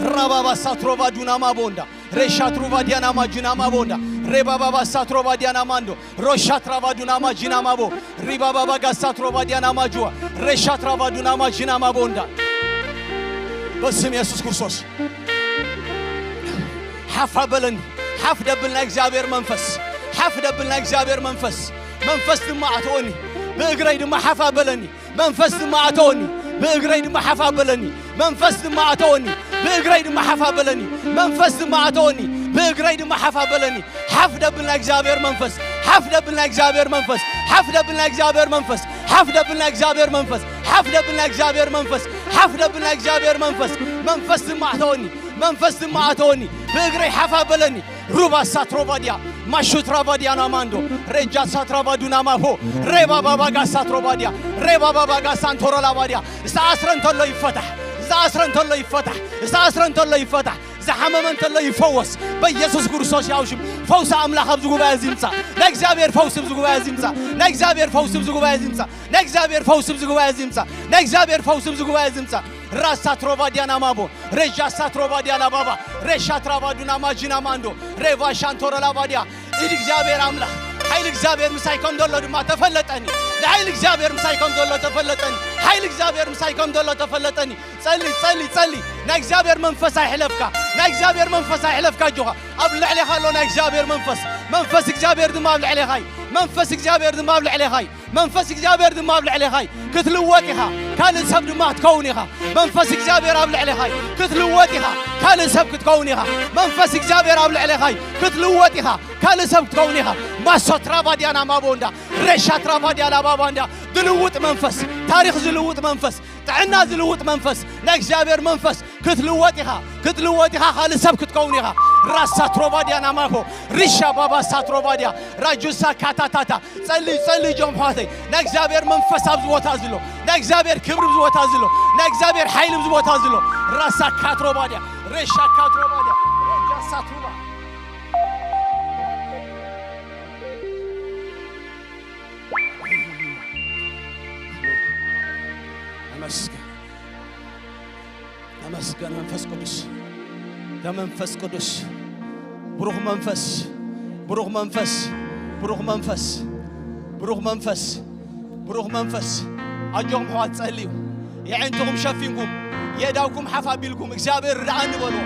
ራባባ ሳትሮባ ዱና ማቦንዳ። ሬሻ ትሩባ ዲያና ማጂና ማቦንዳ። ሬባባባ ሳትሮባ ዲያና ማንዶ። ሮሻ ትራባ ዱና ማጂና ማቦ። ሪባባባ ጋሳ ትሮባ ዲያና ማጅዋ። ሬሻ ትራባ ዱና ማጂና ማቦንዳ። በስም ኢየሱስ ክርስቶስ። ሓፍ ኣበለኒ። ሓፍ ደብል ናይ እግዚኣብሔር መንፈስ። ሓፍ ደብል ናይ እግዚኣብሔር መንፈስ። መንፈስ ድማ ኣተወኒ። ብእግረይ ድማ ሓፍ ኣበለኒ። መንፈስ ድማ ኣተወኒ። ብእግረይ ድማ ሓፍ ኣበለኒ። መንፈስ ድማ ኣተወኒ። ብእግረይ ድማ ሓፍ ኣበለኒ። መንፈስ ድማ ኣተወኒ። ብእግረይ ድማ ሓፍ ኣበለኒ። ሓፍ ደብል ናይ እግዚኣብሔር መንፈስ። ሓፍ ደብል ናይ እግዚኣብሔር መንፈስ። ሓፍ ደብል ናይ እግዚኣብሔር መንፈስ። ሓፍ ደብል ናይ እግዚኣብሔር መንፈስ። ሓፍ ደብል ናይ እግዚኣብሔር መንፈስ። ሓፍ ደብል ናይ እግዚኣብሔር መንፈስ። መንፈስ ድማ ኣተወኒ። መንፈስ ድማ ኣተወኒ። ብእግረይ ሓፍ ኣበለኒ። ሩባ ሳትሮባድያ ማሹት ራባድያ ናማንዶ ሬጃ ሳትራባዱና ማፎ ሬባባባጋ ሳትሮባድያ ሬባባባጋ ሳንቶሮላባድያ። ዝተኣስረ እንተሎ ይፈታሕ። ዝተኣስረ እንተሎ ይፈታሕ። ዝተኣስረ እንተሎ ይፈታሕ። ዝሓመመ እንተሎ ይፈወስ። በኢየሱስ ክርስቶስ ያውሽም ፈውሲ ኣምላኽ ኣብዚ ጉባኤ እዚ ይምጻእ። ናይ እግዚኣብሔር ፈውሲ ኣብዚ ጉባኤ እዚ ይምጻእ። ናይ እግዚኣብሔር ፈውሲ ኣብዚ ጉባኤ እዚ ይምጻእ። ናይ እግዚኣብሔር ፈውሲ ኣብዚ ጉባኤ እዚ ይምጻእ። ናይ እግዚኣብሔር ፈውሲ ኣብዚ ጉባኤ እዚ ይምጻእ። ራሳ ትሮቫዲያና ማቦ፣ ሬጃሳ ትሮቫዲያና ባባ፣ ሬሻ ትራቫዱና ማጂና ማንዶ፣ ሬቫ ሻንቶረላ ባዲያ። ኢድ እግዚኣብሔር ኣምላኽ፣ ሓይሊ እግዚኣብሔር ምሳይ ከም ዘሎ ድማ ተፈለጠኒ። ንሓይሊ እግዚኣብሔር ምሳይ ከም ዘሎ ተፈለጠኒ። ሓይሊ እግዚኣብሔር ምሳይ ከም ዘሎ ተፈለጠኒ። ጸሊ፣ ጸሊ፣ ጸሊ። ናይ እግዚኣብሔር መንፈስ ኣይሕለፍካ። ናይ እግዚኣብሔር መንፈስ ኣይሕለፍካ። ኣጆኻ። ኣብ ልዕሌኻ ኣሎ ናይ እግዚኣብሔር መንፈስ። መንፈስ እግዚኣብሔር ድማ ኣብ ልዕሌኻ እዩ። መንፈስ እግዚኣብሔር ድማ ኣብ ልዕሌኻ እዩ። መንፈስ እግዚኣብሔር ድማ ኣብ ልዕሌኻ እዩ። ክትልወጥ ኢኻ። ካልእ ሰብ ድማ ክትከውን ኢኻ። መንፈስ እግዚኣብሔር ኣብ ልዕሌኻ እዩ። ክትልወጥ ኢኻ። ካልእ ሰብ ክትከውን ኢኻ። መንፈስ እግዚኣብሔር ኣብ ልዕሌኻ እዩ። ክትልወጥ ኢኻ። ካልእ ሰብ ክትከውን ኢኻ። ማሶ ትራቫዲያና ማቦንዳ፣ ሬሻ ትራቫዲያና ባባንዳ። ዝልውጥ መንፈስ፣ ታሪኽ ዝልውጥ መንፈስ፣ ጥዕና ዝልውጥ መንፈስ፣ ናይ እግዚኣብሔር መንፈስ። ክትልወጥ ኢኻ። ክትልወጥ ኢኻ። ካልእ ሰብ ክትከውን ኢኻ። ራሳ ትሮቫዲያና ማቦ፣ ሪሻ ባባ ሳትሮቫዲያ፣ ራጁሳ ካታታታ። ጸልዩ፣ ጸልዩ፣ እጆም ኣሕዋተይ። ናይ እግዚኣብሔር መንፈስ ኣብዚ ቦታ ዘሎ። ናይ እግዚኣብሔር ክብሪ ኣብዚ ቦታ ዘሎ። ናይ እግዚኣብሔር ሓይሊ ኣብዚ ቦታ ዘሎ። ራሳ ካትሮባድያ፣ ሬሻ ካትሮባድያ፣ ሬጃ ሳትሩባ። ተመስገን። ተመስገን መንፈስ ቅዱስ፣ ተመንፈስ ቅዱስ። ብሩኽ መንፈስ፣ ብሩኽ መንፈስ፣ ብሩኽ መንፈስ፣ ብሩኽ መንፈስ፣ ብሩኽ መንፈስ። ኣጆኹም ኣሕዋት ጸልዩ። የዕንትኹም ሸፊንኩም፣ የእዳውኩም ሓፍ ኣቢልኩም፣ እግዚኣብሔር ርድኣኒ በልዎ።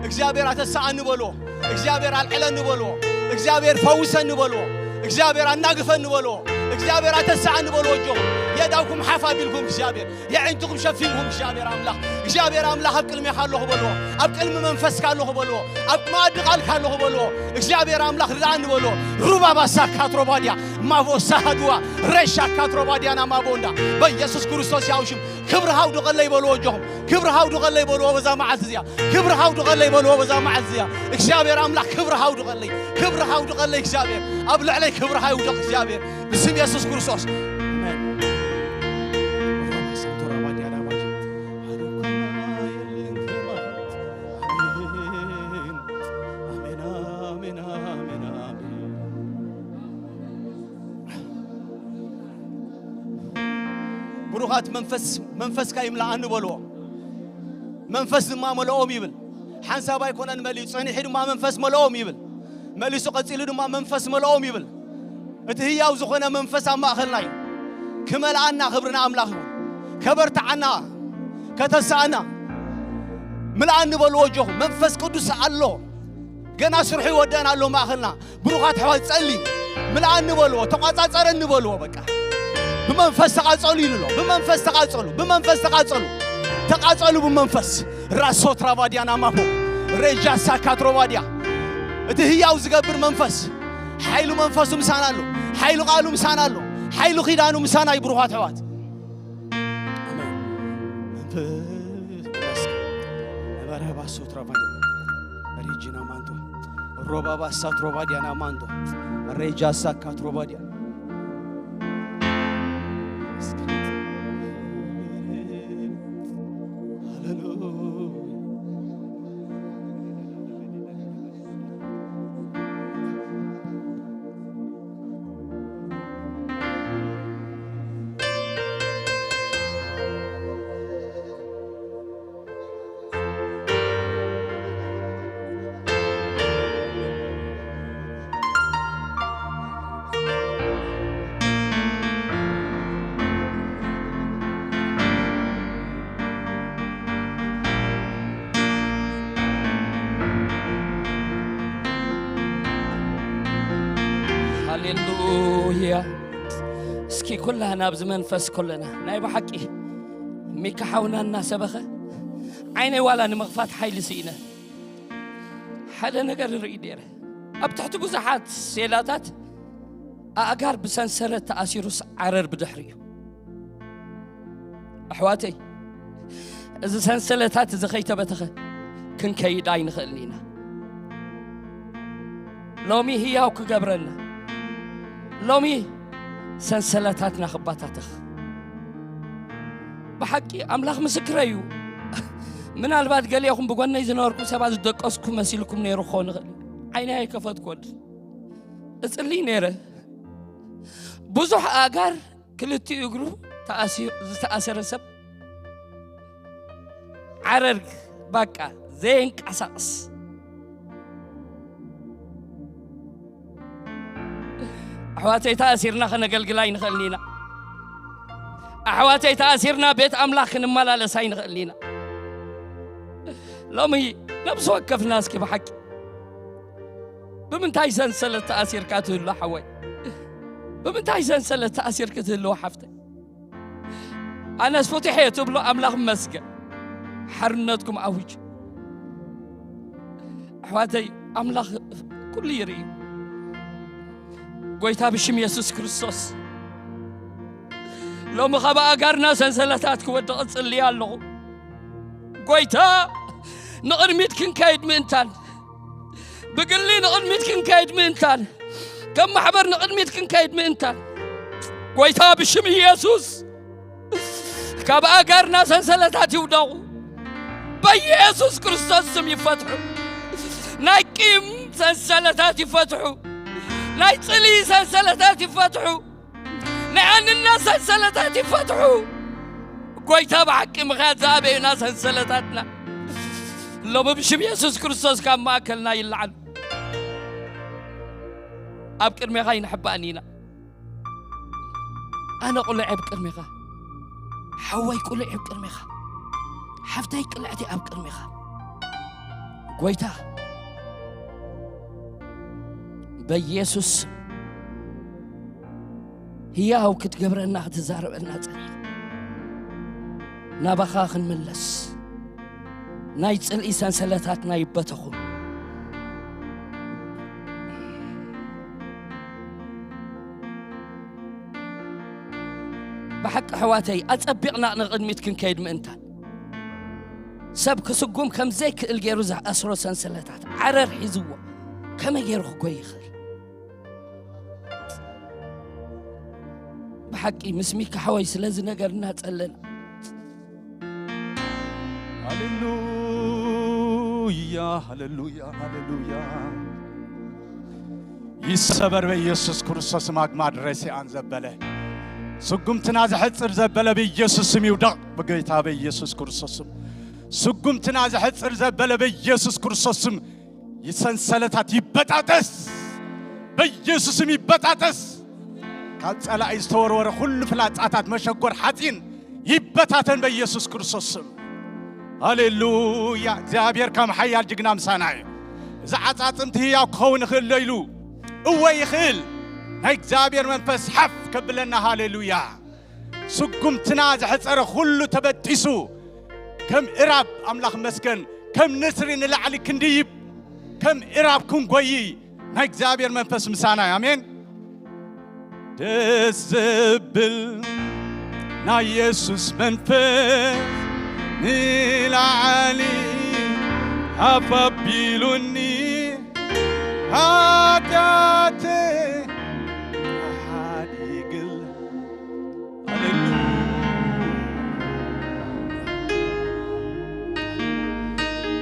እግዚኣብሔር ኣተስኣኒ በልዎ። እግዚኣብሔር ኣልዕለኒ በልዎ። እግዚኣብሔር ፈውሰኒ በልዎ። እግዚኣብሔር ኣናግፈኒ በልዎ። እግዚኣብሔር ኣተስኣኒ በልዎ። ኣጆኹም የእዳውኩም ሓፍ ኣቢልኩም እግዚኣብሔር የዕንትኹም ሸፊንኩም እግዚኣብሔር ኣምላኽ፣ እግዚኣብሔር ኣምላኽ ኣብ ቅድሜኻ ኣለኹ በልዎ። ኣብ ቅድሚ መንፈስካ ኣለኹ በልዎ። ኣብ መኣዲ ቃልካ ኣለኹ በልዎ። እግዚኣብሔር ኣምላኽ ርድኣኒ በልዎ። ሩባ ባሳ ካትሮባድያ ማቮሳ ሃድዋ ሬሻ ካትሮባድያና ማቦንዳ በኢየሱስ ክርስቶስ ያውሽም ክብሪ ሃው ድቐለይ በልዎ። ኣጆኹም ክብሪ ሃው ድቐለይ በልዎ። በዛ መዓልቲ እዚኣ ክብሪ ሃው ድቐለይ በልዎ። በዛ መዓልቲ እዚኣ እግዚኣብሔር ኣምላኽ ክብሪ ሃው ድቐለይ፣ ክብሪ ሃው ድቐለይ እግዚኣብሔር ኣብ ልዕለይ ክብሪ ሃው ድቕ እግዚኣብሔር ብስም የሱስ ክርስቶስ። ኣሜን። ኣሜን፣ ኣሜን፣ ኣሜን፣ ኣሜን። ብሩኻት መንፈስ፣ መንፈስካ ይምልኣኒ በልዎ። መንፈስ ድማ መለኦም ይብል። ሓንሳብ ኣይኮነን መሊኡ፣ ጸኒሑ ድማ መንፈስ መለኦም ይብል። መሊሱ ቀጺሉ ድማ መንፈስ መለኦም ይብል። እቲ ህያው ዝኾነ መንፈስ ኣብ ማእኸልና እዩ። ክመልኣና ክብሪ ንኣምላኽ ይኹን። ከበርትዓና፣ ከተስኣና። ምልኣኒ በልዎ ኣጆኹም። መንፈስ ቅዱስ ኣሎ። ገና ስርሑ ይወደን ኣሎ ማእኸልና። ብሩኻት ኣሕዋት ጸልዩ። ምልኣኒ በልዎ፣ ተቋጻጸረኒ በልዎ። በቃ ብመንፈስ ተቓጸሉ ኢሉ ኣሎ። ብመንፈስ ተቓጸሉ፣ ብመንፈስ ተቓጸሉ። ተቓጸሉ ብመንፈስ። ራሶ ትራቫዲያና ማፖ ሬጃ ሳካ ትሮቫዲያ። እቲ ህያው ዝገብር መንፈስ፣ ሓይሉ መንፈሱ ምሳና ኣሎ። ሓይሉ ቃሉ ምሳና ኣሎ። ሓይሉ ኪዳኑ ምሳና እዩ ብሩኻት ኣሕዋት። ኣሜን። መንፈስ ቅዱስ። ነባራባሶ ትራቫዲያ። ሬጂና ማንቶ። ሮባባሳ ትሮቫዲያና ማንቶ። ሬጃ ሳካ ትሮቫዲያ። ሃሌሉያ። ሃሌሉያ። እስኪ ኩላህና ኣብዚ መንፈስ ኮለና ናይ ብሓቂ ሚካ ሓውና እናሰበኸ ዓይነይ ዋላ ንምኽፋት ሓይሊ ስኢነ ሓደ ነገር ርኢ ነይረ። ኣብ ትሕቲ ብዙሓት ሴላታት ኣእጋር ብሰንሰለት ተኣሲሩስ ዓረር ብድሕሪኡ። ኣሕዋተይ፣ እዚ ሰንሰለታት እዚ ከይተበተኸ ክንከይድ ኣይንኽእልን ኢና። ሎሚ ህያው ክገብረና፣ ሎሚ ሰንሰለታትና ክባታተኽ። ብሓቂ ኣምላኽ ምስክረይ እዩ። ምናልባት ገሊኹም ብጎነይ ዝነበርኩም ሰባት ዝደቀስኩ መሲልኩም ነይሩ ክኸውን ይኽእል እዩ። ዓይነይ ኣይከፈትኩዎን። እጽልይ ነይረ። ብዙሕ ኣእጋር ክልቲኡ እግሩ ተኣሲ-፣ ዝተኣሰረ ሰብ ዓረር ባቃ ዘየንቀሳቕስ። ኣሕዋተይ፣ ተኣሲርና ከነገልግል ኣይንኽእልን ኢና። ኣሕዋተይ፣ ተኣሲርና ቤት ኣምላኽ ክንመላለስ ኣይንኽእልን ኢና። ሎሚ ነብሲ ወከፍና እስኪ ብሓቂ ብምንታይ ሰንሰለት ተኣሲርካ ትህሉ ሓወይ? ብምንታይ ሰንሰለት ተኣሲርክ ትህልዎ ሓፍተይ? ኣነስ ፍቱሕ እየ ትብሎ፣ ኣምላኽ መስገን ሓርነትኩም ኣውጅ። ኣሕዋተይ፣ ኣምላኽ ኩሉ ይርኢ። ጎይታ ብሽም የሱስ ክርስቶስ፣ ሎሚ ካብ ኣእጋርና ሰንሰለታት ክወድቕ እጽሊ ኣለኹ። ጎይታ፣ ንቕድሚት ክንከይድ ምእንታን፣ ብግሊ ንቕድሚት ክንከይድ ምእንታን፣ ከም ማሕበር ንቕድሚት ክንከይድ ምእንታን፣ ጎይታ ብሽም ኢየሱስ ካብ ኣእጋርና ሰንሰለታት ይውደቑ። በኢየሱስ ክርስቶስ ስም ይፈትሑ። ናይ ቂም ሰንሰለታት ይፈትሑ። ናይ ጽልኢ ሰንሰለታት ይፈትሑ። ናይ ኣንነት ሰንሰለታት ይፈትሑ። ጎይታ ብሓቂ ምኽንያት ዝኣበዩና ሰንሰለታትና ሎሚ ብሽም የሱስ ክርስቶስ ካብ ማእከልና ይለዓሉ። ኣብ ቅድሜኻ ይንሕባእን ኢና። ኣነ ቁልዕ ኣብ ቅድሜኻ፣ ሓወይ ቁልዕ ኣብ ቅድሜኻ፣ ሓፍተይ ቅልዕቲ ኣብ ቅድሜኻ። ጎይታ በኢየሱስ ህያው ክትገብረና ክትዛረበና ጸኒኻ፣ ናባኻ ክንምለስ ናይ ጽልኢ ሰንሰለታትና ይበተኹ። ብሓቂ ኣሕዋተይ፣ ኣጸቢቕና ንቕድሚት ክንከይድ ምእንታን፣ ሰብ ክስጉም ከም ዘይክእል ገይሩ ዝኣስሮ ሰንሰለታት ዓረር ሒዝዎ ከመይ ገይሩ ክጎይ ይኽእል? ብሓቂ ምስ ሚካ ሓወይ ስለዚ ነገር እናጸለና። ሃሌሉያ፣ ሃሌሉያ፣ ሃሌሉያ። ይሰበር በኢየሱስ ክርስቶስ፣ ማግማድ ረሲኣን ዘበለ፣ ስጉምትና ዘሕጽር ዘበለ በኢየሱስ ስም ይውደቕ፣ ብጌታ በኢየሱስ ክርስቶስ ስም። ስጉምትና ዘሕጽር ዘበለ በኢየሱስ ክርስቶስ ስም፣ ይሰንሰለታት ይበጣጠስ፣ በኢየሱስ ስም ይበጣጠስ። ካብ ጸላኢ ዝተወርወረ ኩሉ ፍላጻታት መሸጎር ሓጺን ይበታተን በኢየሱስ ክርስቶስ ስም። ሃሌሉያ! እግዚኣብሔር ከም ሓያል ጅግና ምሳና እዩ። እዚ ዓጻጽምቲ ህያው ክኸውን ይኽእል ዶ ኢሉ? እወ ይኽእል። ናይ እግዚኣብሔር መንፈስ ሓፍ ከብለና። ሃሌሉያ! ስጉምትና ዘሕጸረ ኩሉ ተበጢሱ፣ ከም እራብ ኣምላኽ መስገን፣ ከም ንስሪ ንላዕሊ ክንድይብ፣ ከም እራብ ክንጎይ ናይ እግዚኣብሔር መንፈስ ምሳና እዩ። ኣሜን። ደስ ዘብል ናይ የሱስ መንፈስ ንላዕሊ ሃፍ ኣቢሉኒ፣ ሓጢኣተይ ሓዲግል። ሃሌሉያ።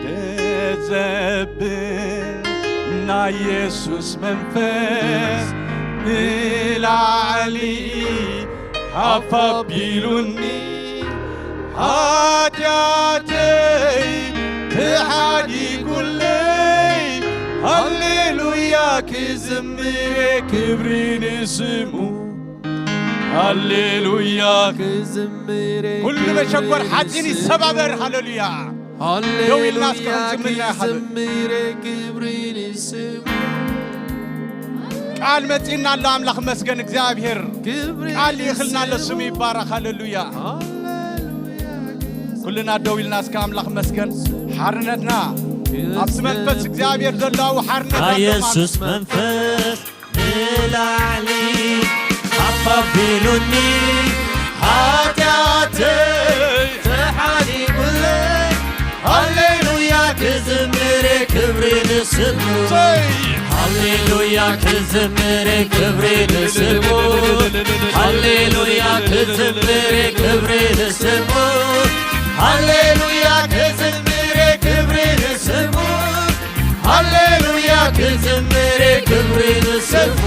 ደስ ዘብል ናይ የሱስ መንፈስ ንላዕሊ ሃፍ ኣቢሉኒ፣ ሓጢኣተይ ተሓዲጉለይ። ሃሌሉያ ክዝምር ክብሪ ንስሙ። ሃሌሉያ። ክዝምር ኩሉ መሸጎር ሓፂን ይሰባበር። ሃሌሉያ። ደው ኢልና እስከ ሃሌሉያ ክንዝምር ኢና። ክዝምር ክብሪ ንስሙ። ቃል መፂና ኣሎ። ኣምላኽ መስገን እግዚኣብሔር ክብሪ ቃል ይኽልና ኣሎ። ስሙ ይባረኽ። ሃሌሉያ። ኩልና ደው ኢልና እስከ ኣምላኽ መስገን። ሓርነትና ኣብቲ መንፈስ እግዚኣብሔር ዘሎ ሓርነት ኣሎ ማለት። የሱስ መንፈስ ንላዕሊ ሓፍ ኣቢሉኒ፣ ሓጢኣተይ ተሓዲጉለይ። ሃሌሉያ ክዝምር ክብሪ ንስሙ። ሃሌሉያ ክዝምር ክብሪ ንስሙ። ሃሌሉያ ክዝምር ክብሪ ንስሙ። ሃሌሉያ ክዝምር ክብሪ ንስሙ። ሃሌሉያ ክዝምር ክብሪ ንስሙ።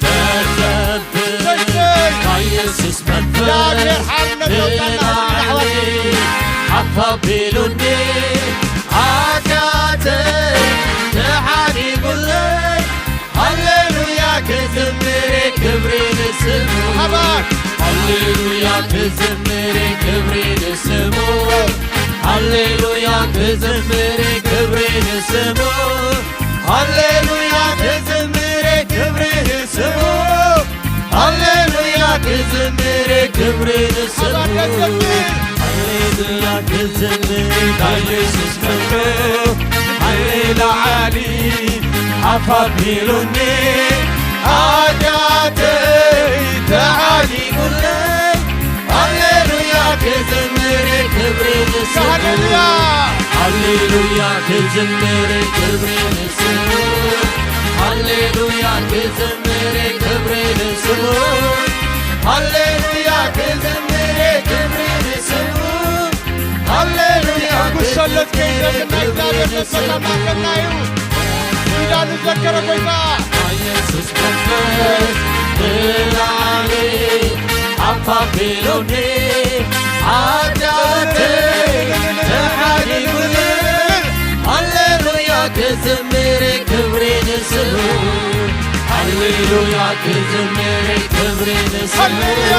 ተዘብር ናይ የሱስ መንፈስ ንላዕሊ ሓፍ ኣቢሉኒ፣ ሓጢኣተይ ተሓዲጉለይ። ሃሌሉያ ክዝምር ክብሪ ንስሙ። ሃሌሉያ ክዝምር ክብሪ ንስሙ። ሃሌሉያ ክዝምር ክብሪ ንስሙ። ሃሌሉያ ክዝምር ክብሪ ንስሙ። ሃሌሉያ ክዝምር ክብሪ ንስሙ። ሃሌሉያ ክዝምር ንየሱስ ክብሪ። ሃሌ ላዕሊ ሓፍ ኣቢሉኒ፣ ሓጢኣተይ ተሓዲጉለይ። ሃሌሉያ ክዝምር ክብሪ ንስሙ። ሃሌሉያ። ሃሌሉያ ክዝምር ክብሪ ንስሙ። ሃሌሉያ ክዝምር ክብሪ ንስሙ። ሃሌሉያ ክዝምር ክብሪ ንስሙ። ሃሌሉያ ሕጉስ ሰሎት ክብሪ ከይደግና እግዚኣብሔር ንስሙ። መበቃ ማእከልና እዩ። ኪዳኑ ዘከረ ጐይታ። ኢየሱስ መንፈስ ብላዕሊ ሓፍ ኣቢሉኒ፣ ሓጢኣተይ ተሓዲጉኒ። ሃሌሉያ ክዝምር ክብሪ ንስሙ። ሃሌሉያ ክዝምር ክብሪ ንስሙ። ሃሌሉያ።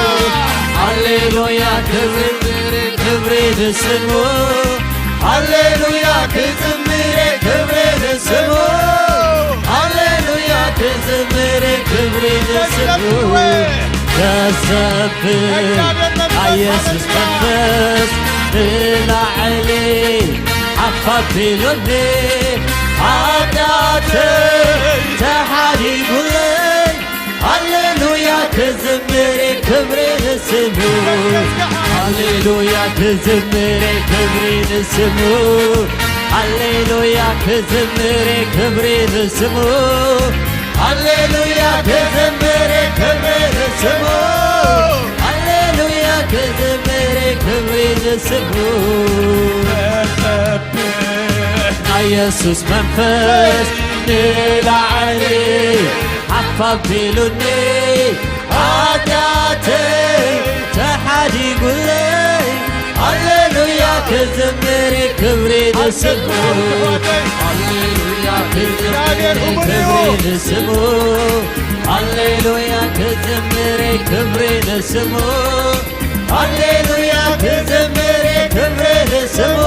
ሃሌሉያ ክዝምር ክብሪ ንስሙ። ሃሌሉያ ክዝምር ክብሪ ንስሙ። ሃሌሉያ ክዝምር ክብሪ ንስሙ። ከሰብህ ኢየሱስ መንፈስ ብላዕሊ ሓፍ ኣቢሉኒ፣ ሓጢኣተይ ተሓዲጉለይ። ሃሌሉያ ክዝምር ክብሪ ንስሙ። ሃሌሉያ ክዝምር ክብሪ ንስሙ። ሃሌሉያ ክዝምር ክብሪ ንስሙ። ሃሌሉያ ክዝምር ክብሪ ንስሙ። ሃሌሉያ ክዝምር ክብሪ ንስሙ። ኢየሱስ መንፈስ ንላዕሊ ሓፍ ኣቢሉኒ፣ ሓጢኣተይ ተሓዲጉለይ። ሃሌሉያ ክዝምር ክብሪ ንስሙ። ሃሌሉያ ክዝምር ክብሪ ንስሙ። ሃሌሉያ ክዝምር ክብሪ ንስሙ። ሃሌሉያ ክዝምር ክብሪ ንስሙ።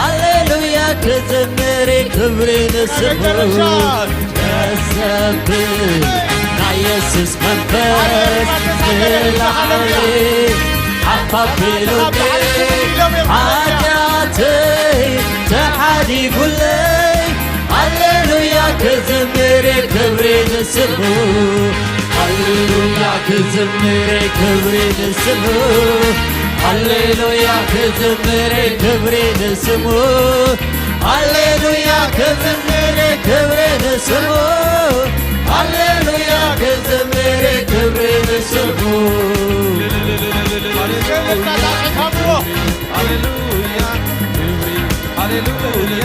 ሃሌሉያ ክዝምር ክብሪ ንስሙ። ከሰብህ ናይ የሱስ መንፈስ ንላዕሊ ሓፍ ኣቢሉኒ፣ ሓጢኣተይ ተሓዲጉለይ። ሃሌሉያ ክዝምር ክብሪ ንስሙ። ሃሌሉያ ክዝምር ክብሪ ንስሙ። ሃሌሉያ ክዝምር ክብሪ ንስሙ። ሃሌሉያ ክዝምር ክብሪ ንስሙ። ሃሌሉያ ክዝምር ክብሪ ንስሙ። ሃሌሉያ ክብሪ፣ ሃሌሉያ፣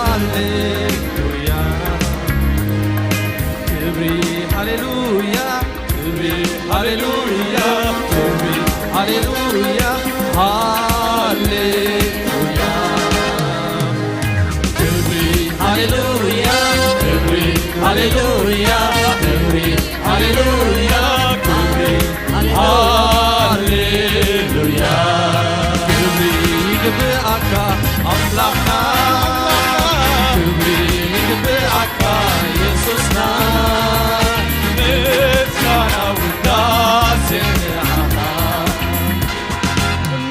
ሃሌሉያ ክብሪ፣ ሃሌሉያ ክብሪ፣ ሃሌሉያ ክብሪ፣ ሃሌሉያ፣ ሃሌሉያ ክብሪ፣ ሃሌሉያ ክብሪ፣ ሃሌሉያ ክብሪ፣ ሃሌሉያ ክብሪ፣ ሃሌሉያ ክብሪ ይግብኣካ ኣምላኽና፣ ክብሪ ይግብኣካ የሱስና፣ ምስጋና ውዳሴ ንዓኻ፣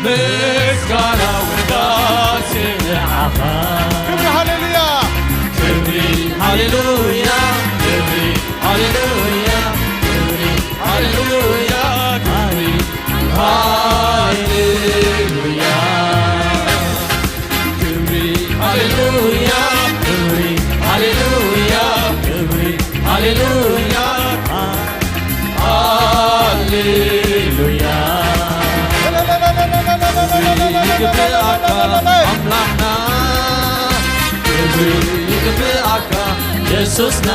ምስጋና ውዳሴ ንዓኻ። ክብሪ ሃሌሉያ፣ ክብሪ ሃሌሉያ፣ ክብሪ ሃሌሉያ፣ ክብሪ ሃሌሉያ፣ ክብሪ ሃሌሉያ። ክብሪ ሃሌሉያ፣ ክብሪ ሃሌሉያ፣ ክብሪ ሃሌሉያ፣ ሃሌሉያ። ክብሪ ይግብኣካ ኣምላኽና፣ ክብሪ ይግብኣካ የሱስና፣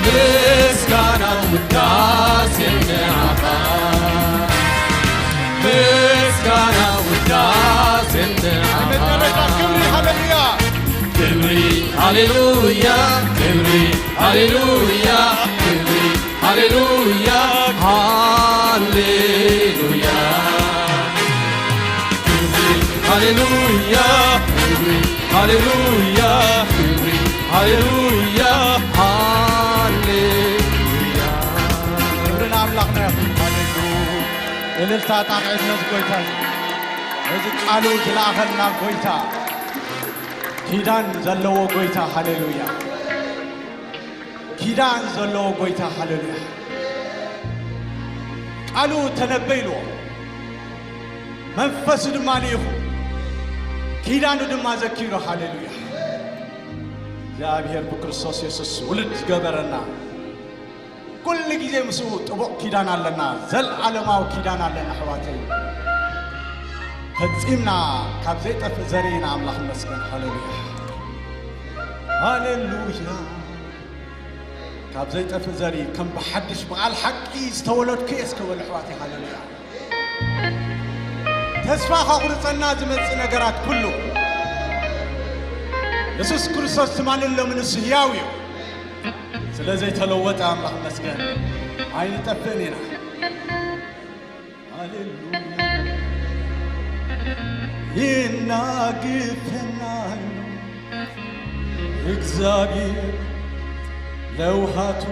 ምስጋና ውዳሴ ንዓኻ፣ ምስጋና ሃሌሉያ ክብሪ፣ ሃሌሉያ ክብሪ፣ ሃሌሉያ፣ ሃሌሉያ። ክብሪ፣ ሃሌሉያ ክብሪ፣ ሃሌሉያ ክብሪ፣ ሃሌሉያ፣ ሃሌሉያ። ክብሪ ንኣምላኽና ይኹን። ሃሌሉያ። እልልታ ጣቕዒት ነዚ ጎይታ፣ ነዚ ቃሉ ዝለኣኸልና ጎይታ፣ ኪዳን ዘለዎ ጎይታ። ሃሌሉያ። ኪዳን ዘለዎ ጎይታ። ሃሌሉያ። ቃሉ ተነበይ ኢልዎ፣ መንፈሱ ድማ ልኢኹ፣ ኪዳኑ ድማ ዘኪሩ። ሃሌሉያ። እግዚኣብሔር ብክርስቶስ የሱስ ውሉድ ዝገበረና፣ ኩሉ ግዜ ምስኡ ጥቡቕ ኪዳን ኣለና፣ ዘልዓለማዊ ኪዳን ኣለና። ኣሕዋተይ፣ ፈጺምና ካብ ዘይጠፍእ ዘርኢ ኢና። ኣምላኽ ይመስገን። ሃሌሉያ። ሃሌሉያ። ካብ ዘይጠፍእ ዘርኢ ከም ብሓድሽ ብቓል ሓቂ ዝተወለድኩ እየ እስከ በሉ ኣሕዋተይ። ሃሌሉያ። ተስፋ ከቑርጸና ዝመጽእ ነገራት ኩሉ፣ የሱስ ክርስቶስ ትማልን ሎምን ንሱ ህያው እዩ። ስለ ዘይተለወጠ ኣምላኽ ይመስገን። ኣይንጠፍእን ኢና። ሃሌሉያ። ይናግፈና ኣሎ እግዚኣብሔር ለውሃቱ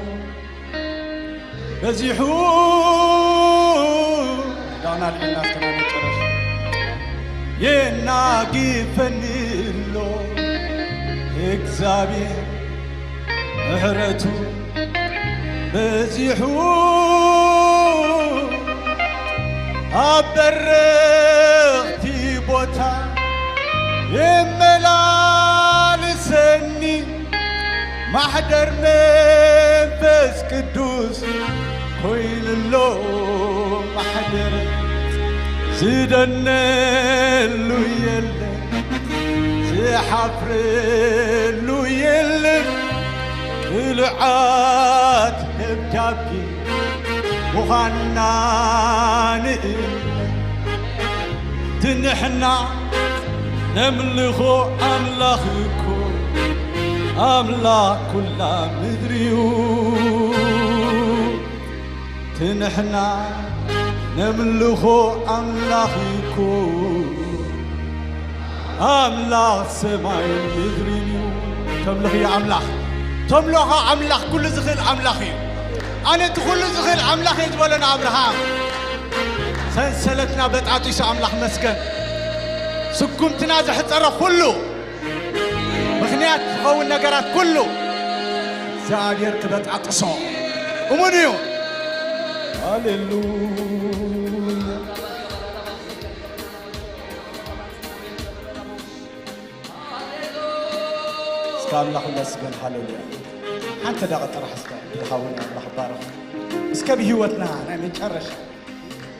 በዚሑ። ዳና ልዕልና እስከ ናይ መጨረሻ የናግፈኒ ኣሎ እግዚኣብሔር ምሕረቱ በዚሑ። ኣብ በረኽቲ ቦታ የመላልሰኒ ማሕደር መንፈስ ቅዱስ ኮይኑሎ ማሕደር። ዝደነሉ የለን ዝሓፍረሉ የለን። ብሉዓት ደብዳቤ ምዃንና ንእምነት። እቲ ንሕና ነምልኾ ኣምላኽ እኮ ኣምላኽ ኩላ ምድሪ እዩ። እቲ ንሕና ነምልኾ ኣምላኽ እኮ ኣምላኽ ሰማይን ምድርን እዩ። ተምልኽዮ ኣምላኽ፣ ተምልኾ ኣምላኽ ኩሉ ዝኽእል ኣምላኽ እዩ። ኣነ እቲ ኩሉ ዝኽእል ኣምላኽ እየ ዝበሎ ንኣብርሃም። ሰንሰለትና በጣጢሱ ኣምላኽ መስገን። ስጉምትና ዘሕጸረ ኩሉ ምኽንያት ዝኸውን ነገራት ኩሉ እግዚኣብሔር ክበጣጥሶ እሙን እዩ። ሃሌሉያ። እስከ ኣምላኽ ይመስገን። ሃሌሉያ። ሓንቲ ደቂ ጥራሕ እስከ ዝኸውን ኣምላኽ ይባረኽ። እስከ ብህይወትና ናይ መጨረሻ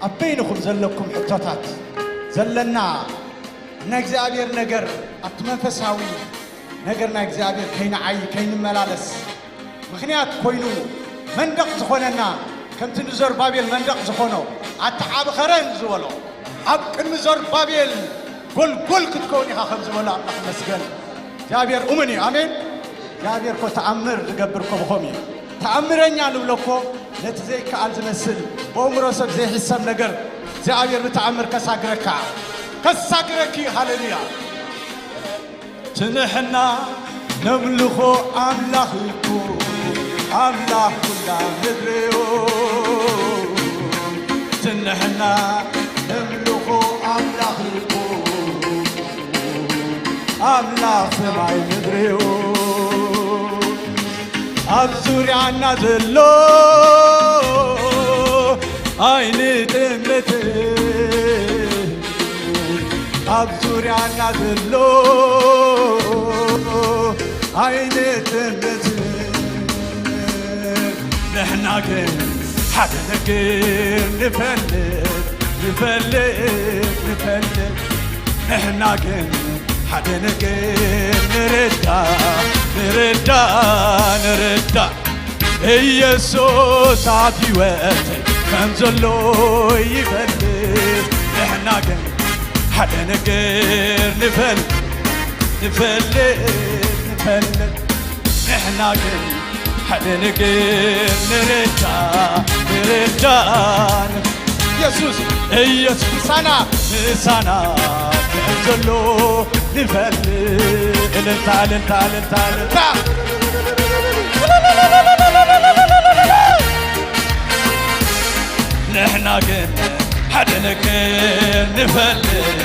ኣብ በይንኹም ዘለኩም ሕቶታት ዘለና ናይ እግዚኣብሔር ነገር ኣብቲ መንፈሳዊ ነገር ናይ እግዚኣብሔር ከይንዓይ ከይንመላለስ ምኽንያት ኮይኑ መንደቕ ዝኾነና ከምቲ ንዘሩባቤል መንደቕ ዝኾኖ ኣታ ዓቢ ኸረን ዝበሎ ኣብ ቅድሚ ዘሩባቤል ጎልጎል ክትከውን ኢኻ ከም ዝበሎ ኣምላኽ መስገን እግዚኣብሔር እሙን እዩ። ኣሜን። እግዚኣብሔር እኮ ተኣምር ዝገብር እኮ ብኸም እዩ። ተኣምረኛ ንብሎ እኮ ነቲ ዘይከኣል ዝመስል ብእምሮ ሰብ ዘይሕሰብ ነገር እግዚኣብሔር ብተኣምር ከሳግረካ ከሳግረኪ። ሃሌሉያ። ትንሕና ነምልኾ ኣምላኽ እኮ ኣምላኽ ኩላ ምድሪዮ። ትንሕና ነምልኾ ኣምላኽ እኮ ኣምላኽ ሰማይ ምድሪዮ። ኣብ ዙርያና ዘሎ ኣይንጥምት፣ ኣብ ዙርያና ዘሎ ኣይንጥምት። ንሕና ግን ሓደ ነገር ንፈልጥ፣ ንፈልጥ፣ ንፈልጥ። ንሕና ግን ሓደ ነገር ንርዳ፣ ንርዳ፣ ንርዳ። ኢየሱስ ኣብ ሕይወት ከም ዘሎ ይፈልጥ። ንሕና ግን ሓደ ነገር ንፈልጥ፣ ንፈልጥ፣ ንፈልጥ። ንሕና ግን ሓደ ነገር ንርዳ፣ ንርዳን። የሱስ፣ ኢየሱስ ምሳና፣ ምሳና ከም ዘሎ ንፈልጥ። እልልታ፣ እልልታ፣ እልልታ፣ እልልታ። ንሕና ግን ሓደ ነገር ንፈልጥ፣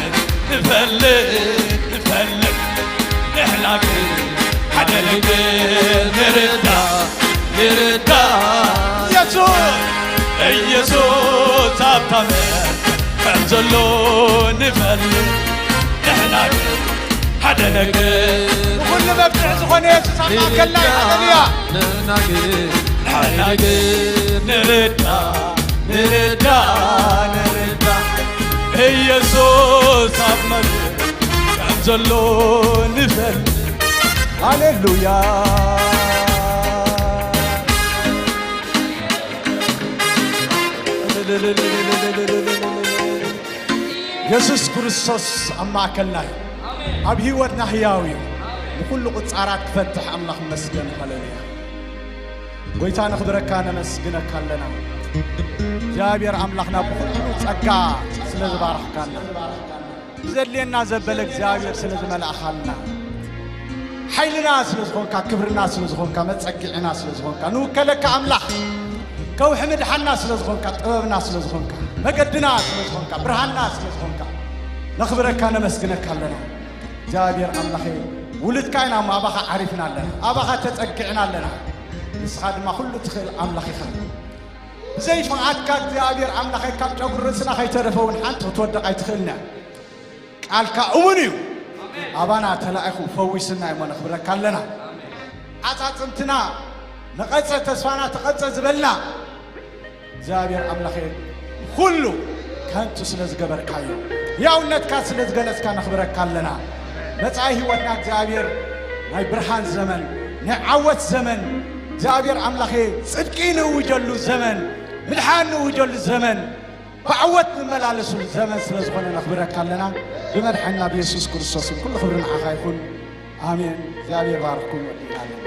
ንፈልጥ፣ ንፈልጥ። ንሕና ግን ሓደ ነገር ንርዳ፣ ንርዳ። ኢየሱስ፣ ኢየሱስ ኣብታ መርከብ ከም ዘሎ ንፈልጥ። ንሕና ግን ሓደ ነገር ንኹሉ መፍትሒ ዝኾነ የሱስ ኣብ ማእከልና እዩ። ሃሌሉያ። ንሕና ግን፣ ንሕና ግን ንርዳ፣ ንርዳ፣ ንርዳ። ኢየሱስ ኣብ መድረኽ ከም ዘሎ ንፈልጥ። ሃሌሉያ። የሱስ ክርስቶስ ኣብ ማእከልና እዩ። ኣብ ህይወትና ህያው እዩ። ንኹሉ ቁጻራት ክፈትሕ ኣምላኽ ይመስገን። ሃሌሉያ። ጎይታ ነኽብረካ ነመስግነካ ኣለና። እግዚኣብሔር ኣምላኽና ብኹሉ ጸጋ ስለ ዝባረኽካና፣ ዘድልየና ዘበለ እግዚኣብሔር ስለ ዝመላእኻልና፣ ሓይልና ስለ ዝኾንካ፣ ክብርና ስለ ዝኾንካ፣ መጸግዕና ስለ ዝኾንካ፣ ንውከለካ ኣምላኽ፣ ከውሒ ምድሓና ስለ ዝኾንካ፣ ጥበብና ስለ ዝኾንካ፣ መገድና ስለ ዝኾንካ፣ ብርሃንና ስለ ዝኾንካ፣ ነኽብረካ ነመስግነካ ኣለና። እግዚኣብሔር ኣምላኸ፣ ውሉድካ ኢና እሞ፣ ኣባኻ ዓሪፍና ኣለና፣ ኣባኻ ተጸጊዕና ኣለና። ንስኻ ድማ ኩሉ ትኽእል ኣምላኽ ኢኻ። ብዘይ ፍቓድካ እግዚኣብሔር ኣምላኸ፣ ካብ ጨጉሪ ርእስና ከይተረፈ እውን ሓንቲ ክትወድቕ ኣይትኽእልን እያ። ቃልካ እሙን እዩ። ኣባና ተላኢኹ ፈዊስና እሞ ነኽብረካ ኣለና። ዓጻጽምትና ነቐጸ፣ ተስፋና ተቐጸ ዝበልና እግዚኣብሔር ኣምላኸ፣ ኩሉ ከንቱ ስለ ዝገበርካዮ፣ ሕያውነትካ ስለ ዝገለጽካ ነኽብረካ ኣለና። መጻኢ ህይወትና እግዚኣብሔር ናይ ብርሃን ዘመን፣ ናይ ዓወት ዘመን፣ እግዚኣብሔር ኣምላኸ፣ ጽድቂ ንእውጀሉ ዘመን፣ ምድሓን ንእውጀሉ ዘመን፣ ብዓወት ንመላለሱሉ ዘመን ስለ ዝኾነ ነኽብረካ ኣለና። ብመድሓንና ብየሱስ ክርስቶስን ኩሉ ክብሪ ንዓኻ ይኹን። ኣሜን። እግዚኣብሔር ባርኽኩም። ወዲእና ኣለና።